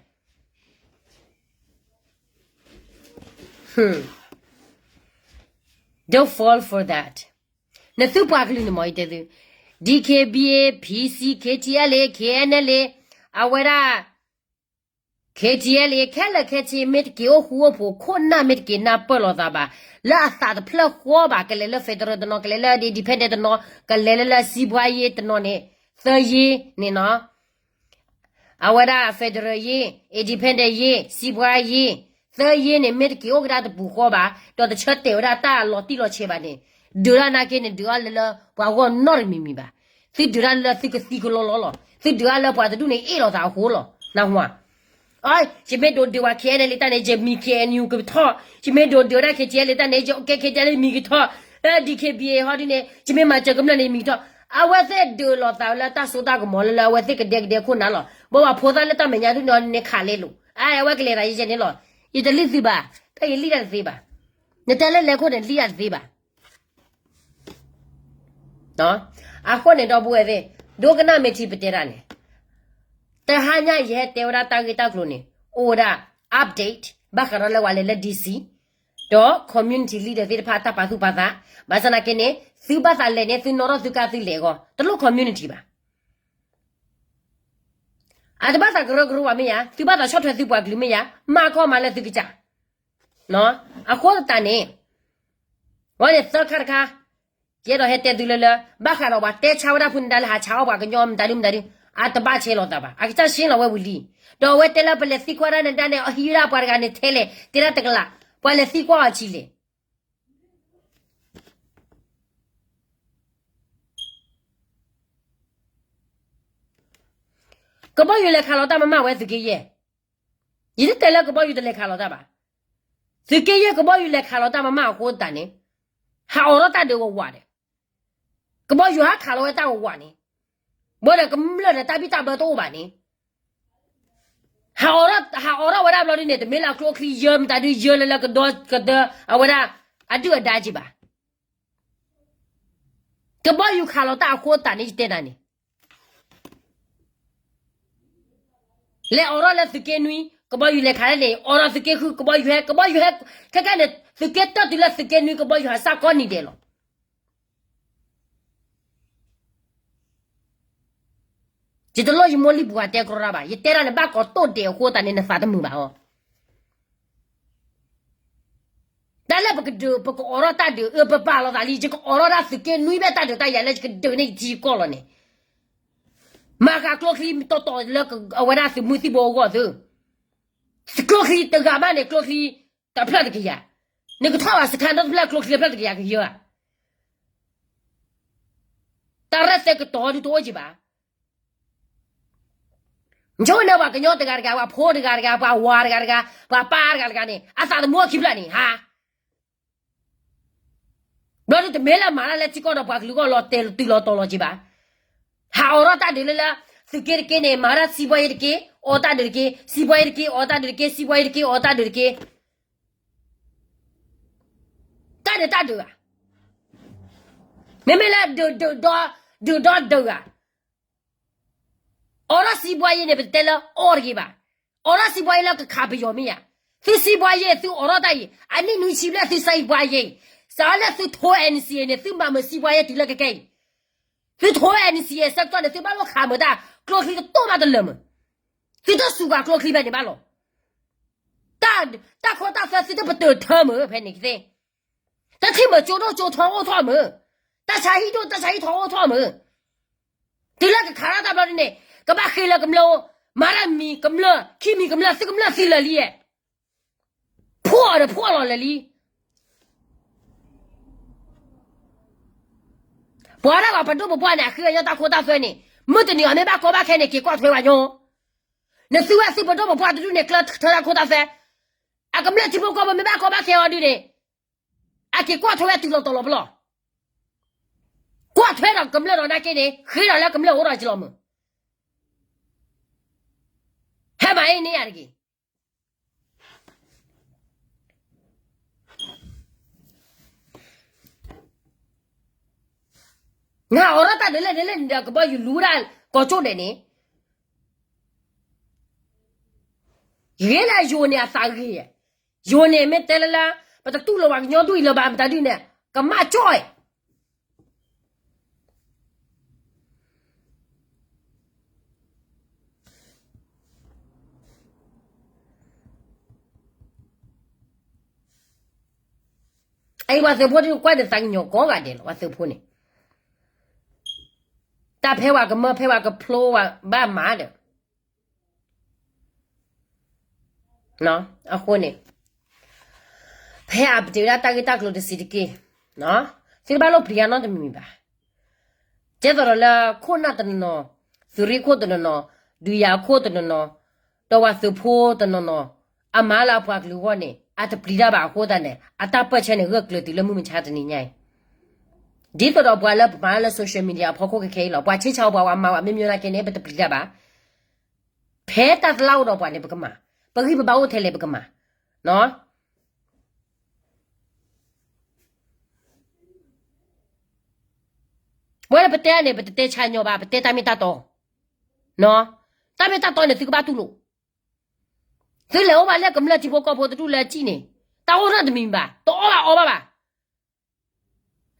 အံၤ, don't fall for that, နသုပှၤကလုာ်န့ၣ်မ့ၢ်ယတဲသု, DKBA, PC, KTLA, KNLA, အဝဲဒၣ် KTLA ခဲလၢာ်ခဲဆ့ မ့ၢ်တက့ၤအိၣ်ဃူအိၣ်ဖိး ခိၣ်နၢ်မ့ၢ်တက့ၤနၢ်ပၢၢ်လိာ်သးဘၣ် လၢအသးတဖျၢၣ်ဃီဘၣ် ကလဲၤလၢ federal တနီၤ ကလဲၤလၢ independent တနီၤ ကလဲၤလၢလၢစံးပှၤယ့တနီၤန့ၣ် သၢယ့န့ၣ်နီၤ အဝဲဒၣ် federal ယ့ independent ယ့ စံးပှၤယ့ သၢယ့န့ၣ် မ့ၢ်တက့ၤအိၣ်ကဒါတပူၤဃီဘၣ် ဒီးတဆၢတဲာ်ဝဲဒၣ်တၢ်လီၤတံၢ်လီၤဆဲးဘၣ်န့ၣ် ဒုးတၢ်နာ်က့န့ၣ် ဒုးအီၤလၢလၢပှၤဂီၢ်နီတမံၤမံၤဘၣ်. သုဒုးတၢ်လၢသုကသံကလီလီလီၤ. သုဒုးတၢ်လၢပှၤတဒူၣ်န့ၣ်အ့ၣ်လိာ်သးအဃိလီၤ. နၢ်ဟူဧါ. ယမ့ၢ်ဒိးဒုးဝဲ KNLA တၢ်န့ၣ် ယမံၤ KNU ကထီၣ်, ယမ့ၢ်ဒိးဒုးဝဲဒၣ် KTLA တၢ်န့ၣ် ယကဲ KTLA မံၤကထီၣ်, DKBA ဟီဒ်န့ၣ် ယမ့ၢ်မၤစၢၤကမျၢၢ်န့ၣ် ယမံၤကထီၣ်. အဝဲသ့ၣ်ဒုးလိာ်သးလၢတၢ်စိတၢ်ကမီၤလၢလၢအဝဲသ့ၣ်ကဒဲကဒဲခိၣ်နၢ်လီၤ. ဘၣ်ပှၤဖိသၣ်လၢတၢ်မဲာ်ညါဒ်န့ၣ် နခးလဲလိာ်. အဝဲကလဲၤသးယဲယဲန့ၣ်လီၤ. ယတလံၣ်သုဘၣ်, တၢ်ယလံၣ်တၢ်တသ့ဘၣ်. နတဲလၢလဲၤခိၣ်န့ၣ် လံၣ်တၢ်တသ့ဘၣ်. အဃိန့ၣ်ဒီပုၢ်ဝဲၢ်သ့ၣ်, ဒိကနၣ်မ့ၢ်ထံပတဲတၢ်န့ၣ်, တဟါညါယဟဲတဲဝဲဒၣ်တၢ်ဂ့ၢ်တၢ်ကျိၤန့ၣ် အိၣ်ဝဲဒၣ် update ဘၣ်ဃးဒီးလၢပှၤလဲၤလၢ DC ဒီး community leader သ့ၣ်တဖၣ်တၢ်ပာ်သူၣ်ပာ်သး, ဘၣ်ဆၣ်သနာ်က့န့ၣ် သုဘၣ်သးလဲၤန့ၣ် သုနီၣ်ထီၣ်သုကါသုလဲၤအဂီၢ်, တလိၣ် community ဘၣ်. အတဘၣ်သးကရၢကရိဘၣ်မ့ၢ်ဧါ, သုဘၣ်သးဆီၣ်ထွဲသုပှၤကလုာ်မ့ၢ်ဧါ, မၤကီမၤလၢသုကစၢ်. အဃိသတးန့ၣ် ဝဲန့ၣ်သၢခါတခါ, ယအဲၣ်ဒိးဟဲတဲသုလၢလၢ ဘၣ်ဃးဒီးပှၤတဲဆါဝဲဒၣ်ဖုနဒါလၢဟးဆါအီၣ်ပှၤကညီမတၤဒုမတၤဒု, အတဘၣ်ဆဲးလိာ်သးဘၣ်, အကစၢ်ရှင်းလီၤဝဲဝံၤလံ. ဒီးအဝဲတဲလၢပလဲၤသံကွၢ်ဒၣ်နဒါန့ၣ် အဟံးဝဲဒၣ်ပှၤတဂၤန့ၣ်ထဲလဲၣ်, တဲဒၣ်တကလး, ပှၤလဲၤသံကွၢ်အီၤဆံးလဲၣ်. ကဘီယူၤလဲၤခးလီၤတၢ်မမၢ်ဝဲသုးက့ယဲၢ်, ယတတဲလၢကဘီယူၤတလဲၤခးလီၤတၢ်ဘၣ်. သုးက့ယဲၢ်ကဘီယူၤလဲၤခးလီၤတၢ်မမၢ်အဃိသတးန့ၣ်, ဟးအိးထီၣ်တၢ်ဒုးဝးဝးဒီး, ကဘီယူၤဟးခးလီၤဝဲတၢ်ဝးဝးန့ၣ်, ဘၣ်ဒီးကမျၢၢ်ဒီးတၢ်ဘံၣ်တၢ်ဘၢတအိၣ်ဘၣ်န့ၣ်, ဟးအိးထီၣ်ဝဲဒၣ်ဘျီဒ်န့ၣ် တမ့ၢ်လၢအကျိချံယၢမတၤဒုယၢလၢလၢကဒီကဒၢ အဝဲဒၣ် အဒုၣ်အဒါက့ၤဘၣ်. ကဘီယူၤခးလီၤတၢ်အဃိသတးန့ၣ် ယတဲနၤန့ၣ် လဲၤအိးထီၣ်လၢသုးက့နွံ ကဘီယူၤလဲၤခးလၢန့ၣ်, အိးထီၣ်သုးက့ဃု ကဘီယူၤဟဲ, ကဘီယူၤဟဲ, ခဲခဲန့ၣ် သုးက့တၢၢ်တုၤလၢသုးက့နွံ ကဘီယူၤဟးစးကီနံၤဒဲးလီၤ. ယတလိၣ်ယမိၢ်လံၢ်ပူၤဟးတဲကြီတၢ်ဘၣ်, ယတဲတၢ်န့ၣ်ဘၣ်ကိးတိၢ်ဒဲးအဃိသတးန့ၣ် နသးတမုာ်ဘၣ်အီၤ. တၢ်လၢပကဒုး ပကအိးထီၣ်တၢ်ဒုး အၢ ပပာ်လီၤသးလံ, ယကအိးထီၣ်တၢ်သုးက့နွံဘၣ်တၢ်ဒုးတၢ်ယၤလၢယကဒုးန့ၢ် ယထံယကီၢ်လီၤန့ၣ်, မၤဃာ်ကျိချံတီတီလၢအဝဲဒၣ်သုးမုၢ်သံၣ်ဘိအဂီၢ်သု, ကျိချံတဂၤမးန့ၣ် ကျိချံတဖျၢၣ်တကယၤ, နကထီၣ်ဘၣ်စခါဒီတဖျၢၣ်ကျိချံတဖျၢၣ်တကယၤကယၢဧါ. တၢ်ရဲၣ်သဲကတီၤဒုးတအိၣ်က့ၤဘၣ်. နဆိကမိၣ်န့ၣ် ပှၤကညီတဂၤတဂၤ ပှၤဖိတဂၤတဂၤ ပှၤဝၤတဂၤတဂၤ ပှၤပၢ်တဂၤတဂၤန့ၣ် အသးတမူအခံဖျၢၣ်န့ၣ် ဟါ, ဘျီဒုးတမ့ၢ်လၢမၤတၢ်လၢထံကီၢ်ဒီးပှၤကလုာ်ဂီၢ်လီၤတဲာ်တုၤလီၤတီၤလီၤက့ၤဘၣ်. ဟးအိးထီၣ်တၢ်ဒုးလၢလၢ သုးက့တက့ၢ်န့ၣ် မၤဝဲဒၣ်စံးဘှီယ့တက့ၢ် အိးတၢ်ဒုးတက့ၢ်, စံးဘှီယ့တက့ၢ် အိးတၢ်ဒုးတက့ၢ်, စံးဘှီယ့တက့ၢ် အိးတၢ်ဒုးတက့ၢ်. တၢ် ဒီးတၢ်ဒုးဧါ, မ့မ့ၢ်လၢ ဒုးဒီဒုးဒီဒုးဧါ, အိးထီၣ်စံးဘှါယ့န့ၣ် ပတတဲလၢအီၣ်တဂ့ၤဘၣ်, အိးထီၣ်စံးဘှါယ့လၢကခးပယီၤမ့ၢ်ဧါ, သုစံးဘှါယ့ သုအိးထီၣ်တၢ်အံၤ အနံၣ်နွံဆံဘျဲၣ်သုစံးဘှါယ့အံၤ, စးလၢသုထိ NCA န့ၣ် သုမၤမုာ်စံးဘှါယ့တုၤလၢကကဲအံၤ, သုထိ NCA ဆၢကတီၢ်န့ၣ် သုဘၣ်လိၣ်ခးမုာ်တၢ် ကျိချံကတိၢ်မးတလၢာ်မုာ်, သုတစူးကွၢ်ကျိချံဖဲန့ၣ်ဘၣ်လီၤ, တၢ်ခိတၢ်သွဲသုတပတုာ်ထၢမုာ်ဖဲန့ၣ်ကသ့, တၢ်ထံၣ်မုာ်ကၠိဒိၣ်ကၠိထီအိၣ်ထီၣ်မုာ်, တၢ်ဆါဟံၣ်ဒိၣ်တၢ်ဆါဟံၣ်ထီအိၣ်ထီၣ်မုာ်, တုၤလၢကခးတၢ်တဘျီဒ်န့ၣ် ကဘၣ်ဃ့လၢကမျၢၢ်အိၣ်, မၤတၢ်မံၤကမျၢၢ် ခံမံၤကမျၢၢ် သုကမျၢၢ်သံလၢာ်လံ, ဖှီၣ်ဒီးဖှီၣ်လီၤလၢာ်လံ, ပှၤဒၣ်ပှၤပဒိၣ်ပပှၢ်န့ၣ် အဃ့အညိတၢ်ခိတၢ်သွဲန့ၣ် မုၢ်တနံၤအီၤမ့ၢ်ဘၣ်ကီဘၣ်ခဲန့ၣ် က့ၤကွၢ်ထွဲဝဲညီ, နသုဝဲသုပဒိၣ်ပပှၢ်တဒူၣ်န့ၣ် ကျၢထၢတၢ်ခိတၢ်သွဲ, အကမျၢၢ်ထံဖိကီၢ်ဖိမ့ၢ်ဘၣ်ကီဘၣ်ခဲအီၤဒုန့ၣ် အက့ၤကွၢ်ထွဲဝဲတုၤလီၤတီၤလီၤပလီၢ်, ကွၢ်ထွဲဒီးကမျၢၢ်ဒီးနာ်က့န့ၣ် ဃ့ဒီးလၢကမျၢၢ်အိၣ်ဒီးကလီၤမုာ်, ဟဲမၤအ့န့ၢ်ယၤတဂ့ၤ နအိးထီၣ်တၢ်ဒုးလဲၣ်ဒုးလဲၣ်န့ၣ်ဒီးကဘီယူၤလူဒၣ်ကီၢ်ကၠိၣ်ဒဲးန့ၣ်, ယဂ့ၤလၢယိၤန့ၣ်အသးဂ့ၤ, ယိၤန့ၣ်မ့ၢ်တဲလၢလၢ ပတတူၢ်လိာ်ပှၤကညီဒူၣ်အံၤလၢၤဘၣ်မတၤဒုန့ၣ် ကမၣ်ကၠီၣ်အံၤ အအံၤပှၤသုးဖိဒုးကွၢ်န့ၣ်သးကညီၤကိးဂၤဒဲးလီၤ ပှၤသုးဖိန့ၣ်, တၢ်ဖဲဝဲကမၢဖဲဝဲကဖျိဝဲဘၣ်မၤဒီး အဃိန့ၣ် ဖဲအပတုာ်ဒၣ်တၢ်ဂ့ၢ်တၢ်ကျိၤတစဲးတက့ၢ်, သုတဘၣ်လိၣ်ပျံၤတၢ်နီတမံၤမံၤဘၣ်. ကဲသိးဒီးလၢခိၣ်နၢ်တနီၤနီၤ, သုးရ့ၣ်ခိၣ်တနီၤနီၤ, ဒုးယၤခိၣ်တနီၤနီၤ, ဒီးပှၤသုးဖိတနီၤနီၤ, အမၤလၢအပှၤကလုာ်အဂီၢ်န့ၣ် အတပျံၤတၢ်ဘၣ်အဃိသတးန့ၣ် အတၢ်ပၢၢ်ဆၢန့ၣ် ဂၢၢ်ကျၢၤတုၤလၢမုၢ်မဆါတနံၤညါအံၤ ဒ်သိးဒီးပှၤလၢပမၤလၢ social media အဖီခိၣ်ခဲခဲအံၤလီၤ. ပှၤဆ့ဆၢပှၤ ပှၤမၤဝဲမ့ၢ်မ့ၢ်နာ်က့န့ၣ် ပတပျံၤတၢ်ဘၣ်. ဖဲတၢ်တလၢအိၣ်ဒီးပှၤန့ၣ် ပကမၤ, ပဂံၢ်ပဘါအိၣ်ထဲလဲၣ်ပကမၤ. ပဝဲဒၣ်ပတဲန့ၣ် ပတတဲဆါညီဘၣ်, ပတဲတၢ်မ့ၢ်တၢ်တီ. တၢ်မ့ၢ်တၢ်တီန့ၣ် သုကဘၣ်တူၢ်လိာ်. သုလဲၤအိၣ်ဘၣ်လၢကမျၢၢ်ထံဖိကီၢ်ဖိတဒူၣ်လၢအစံၣ်န့ၣ် တၢ်အိၣ်ထီၣ်တမံၤဘၣ်, တအီၣ်ဘၣ်အီဘၣ်ဘၣ်.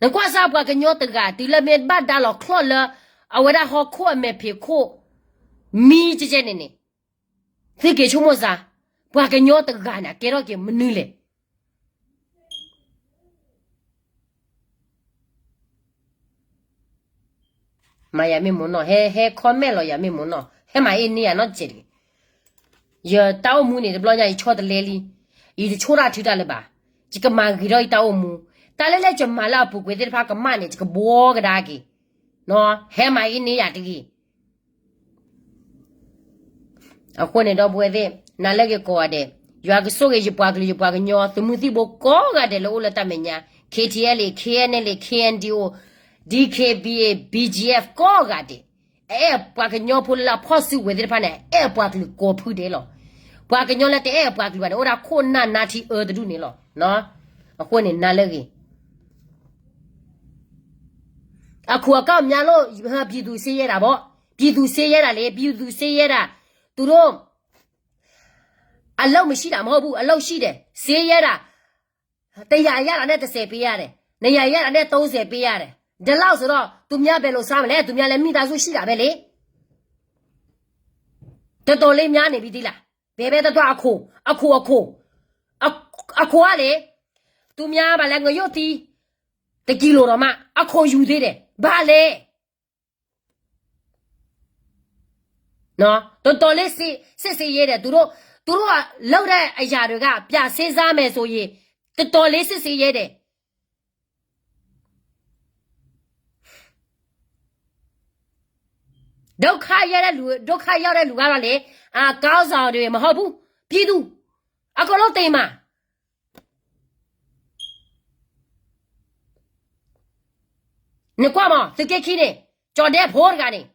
နကွၢ်စၢ်ပှၤကညီတဂၤ တုၤလၢမ့ၢ်ဘၣ်ဒါလီၤချီၣ်လၢ အဝဲဒၣ်ဟီၣ်ခိၣ်အမဲာ်ဖံးခိၣ် မံကဲကဲန့ၣ်န့ၣ်, သုက့ၤဆိကမိၣ်စၢ်, ပှၤကညီတဂၤန့ၣ် အကဲထီၣ်က့ၤမနုၤလဲၣ်. မၤယၤမ့ၢ်မ့ၢ်နီၢ်, ဟဲ ဟဲ comment လီၤယၤမ့ၢ်မ့ၢ်နီၢ်, ဟဲမၤအ့န့ၢ်ယၤနီတစဲးတဂ့ၤ. ယတၢ်အိၣ်မူန့ၣ် တဘျီညါ ယဆီတလဲလံ, ယတဆိၣ်တၢ်ထုတၢ်လၢၤဘၣ်, ယကမၤဂ့ၤထီၣ်ယတၢ်အိၣ်မူ, တၢ်လၢလၢယမၤလၢအပူၤကွံာ်သ့ၣ်တဖၣ်ကမၣ်န့ၣ် ယကဘှီကဒါက့ၤ, ဟဲမၤအ့န့ၢ်ယၤတဂ့ၤ. အဃိန့ၣ်ဒီပုၢ်ဝဲၢ်သ့ၣ် နၤလၢဂ့ၤကိးဂၤဒဲး, ယွၤကဆိၣ်ဂ့ၤယပှၤကလုာ်ယပှၤကညီ သုးမုၢ်သံၣ်ဘိကိးဂၤဒဲးလၢအိၣ်လၢတၢ်မဲာ်ညါ KTLA KNLA KNDO DKBA BGF ကိးဂၤဒဲး, အအဲၣ်ပှၤကညီဖိလၢအဖီၣ်စုကဝဲၤသ့ၣ်တဖၣ်န့ၣ် အဲၣ်ပှၤကလုာ်ကိးဖုဒဲးလီၤ. ပှၤကညီလၢတအဲၣ်ပှၤကလုာ်ဘၣ်န့ၣ် အိၣ်ဒၣ်ခိၣ်နၢ်နါထံအၢတဒူၣ်န့ၣ်လီၤ. အဃိန့ၣ် နၤလၢဂ့ၤ အခိၣ်အကၢ်မးလီၤ, ပြည်သူ့စစ်ရဲဒၣ်ဘၣ်, ပြည်သူ့စစ်ရဲဒၣ်လံ, ပြည်သူ့စစ်ရဲဒၣ်, သူတို့ အလုပ်မရှိတာမဟုတ်ဘူး, အလုပ်ရှိတယ်, စစ်ရဲဒၣ်, တစ်ရာရတာနဲ့တစ်ဆယ်ပေးရတယ်, နှစ်ရာရတာနဲ့သုံးဆယ်ပေးရတယ်, ဒီလောက်ဆိုတော့ သူများဘယ်လိုစားမလဲ, သူများလည်းမိသားစုရှိတာပဲလေ. တော်တော်လေးများနေပြီသီးလား, ဘယ်ပဲသွားသွားအခိၣ်, အခိၣ်, အခိၣ်, အခိၣ်ကလေ, သူများဘာလဲ ငရုတ်သီး တစ်ကီလိုတောင်မှ အခိၣ်ယူသေးတယ်, ဘာလဲ. နော်, တော်တော်လေးစစ်စစ်ရေးတယ်, သူတို့, သူတို့ကလုပ်တဲ့အရာတွေက ပြန်စဉ်းစားမယ်ဆိုရင် တော်တော်လေးစစ်စစ်ရေးတယ်. ဒုက္ခရောက်တဲ့လူ, ဒုက္ခရောက်တဲ့လူကတော့လေ, အာ, ခေါင်းဆောင်တွေမဟုတ်ဘူး, ပြည်သူ, အကုန်လုံးသေမှာ. နကွၢ်မး, သုးက့ခံန့ၣ်, ကၠီၣ်ဒဲဖိတဂၤန့ၣ်,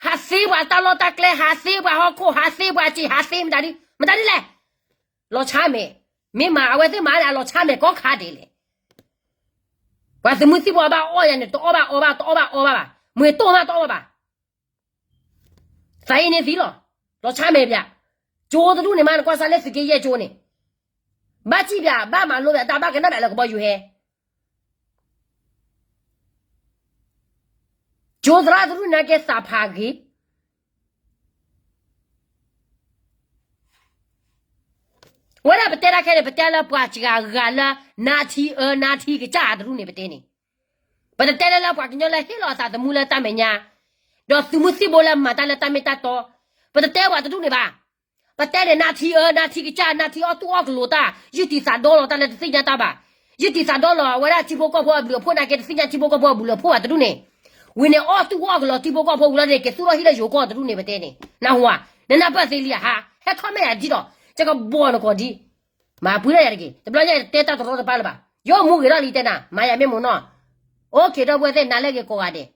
ဟးသ့ပှၤတၢ်လီၢ်တၢ်ကျဲ, ဟးသ့ပှၤဟီၣ်ခိၣ်, ဟးသ့ပှၤစံာ်, ဟးသ့မတၤဒ်, မတၤဒ်လဲၣ်. လီၤဆါမဲာ်, မ့ၢ်မၤအဝဲသ့ၣ်မၤန့ၣ် အလီၤဆါမဲာ်ကိးခါဒဲးလဲၣ်. ပှၤသုးမုၢ်သံၣ်ဘိအီၣ်ဘၣ်အီၣ်ယၤန့ၣ် တအီၣ်ဘၣ်အီဘၣ် တအီၣ်ဘၣ်အီဘၣ်ဘၣ် မ့ၢ်တိၢ်မးတအီၣ်ဘၣ်ဘၣ်. သးအံၤန့ၣ်သံလီၤ, လီၤဆါမဲာ်ပၠး, ကၠိတဒူၣ်န့ၣ်မး နကွၢ်စၢ်လၢသုးက့ယဲၢ်ကၠိန့ၣ်, ဘၣ်စံၣ်ပၠး ဘၣ်မၤလိပၠး တၢ်ဘၣ်ကနၣ်ပၠးလၢကဘီယူၤဟဲ ကၠိသရၣ်တဒူၣ်န့ၣ် ကဲသးဖးဂ့ၤ, ဝဲဒၣ်ပတဲတၢ်ခဲန့ၣ် ပတဲလၢပှၤစှၤဂၤလၢ နါထံအၢ နါထံကစၢ်တဒူၣ်န့ၣ် ပတဲန့ၣ်, ပတတဲလၢလၢပှၤကညီလၢဟ့ၣ်လီၤအသးသမူလၢတၢ်မဲာ်ညါ, ဒီးသုးမုၢ်သံၣ်ဘိလၢမၤတၢ်လၢတၢ်မ့ၢ်တၢ်တီ, ပတတဲပှၤတဒူၣ်န့ၣ်ဘၣ်. ပတဲန့ၣ် နါထံအၢ နါထံကစၢ် နါထံအီၣ်တူၢ်အီၣ်ကလိၤတၢ် ယုၢ်တံၢ်သးဒီလီၤတၢ်လၢတသ့ၣ်ညါတၢ်ဘၣ်, ယုၢ်တံၢ်သးဒီလီၤ အဝဲဒၣ်ထံဖိကီၢ်ဖိအဘျုးအဖှိၣ်နာ်က့ တသ့ၣ်ညါထံဖိကီၢ်ဖိအဘျုးအဖှိၣ်ဘၣ်တဒူၣ်န့ၣ်, ဝံၤန့ၣ်အီၣ်တူၢ်အီၣ်ကလိၤထံဖိကီၢ်ဖိဝံၤလီၤန့ၣ် ကသူၣ်ထီၣ်ဟံၣ်လၢယိၤကီၢ်တဒူၣ်န့ၣ် ပတဲန့ၣ် နၢ်ဟူဧါ, နနၢ်ပၢၢ်သ့လံဧါဟါ, ဟဲထီၣ်မဲာ်ယၤဒ်ဒီး ကကဘီၣ်နကိာ်ဒံး, မၤပှံၤထီၣ်ယၤတက့ၢ် တဘျီညါတဲတၢ်တရီတပါလၢၤဘၣ်, ယအိၣ်မူဂ့ၤထီၣ်လံတဲနၤ မၤယၤမ့ၢ်မိၢ်နီၢ်, အိၣ်က့ၤဒီပုၢ်ဝဲၢ်သ့ၣ် နၤလၢဂ့ၤကိးဂၤဒဲး,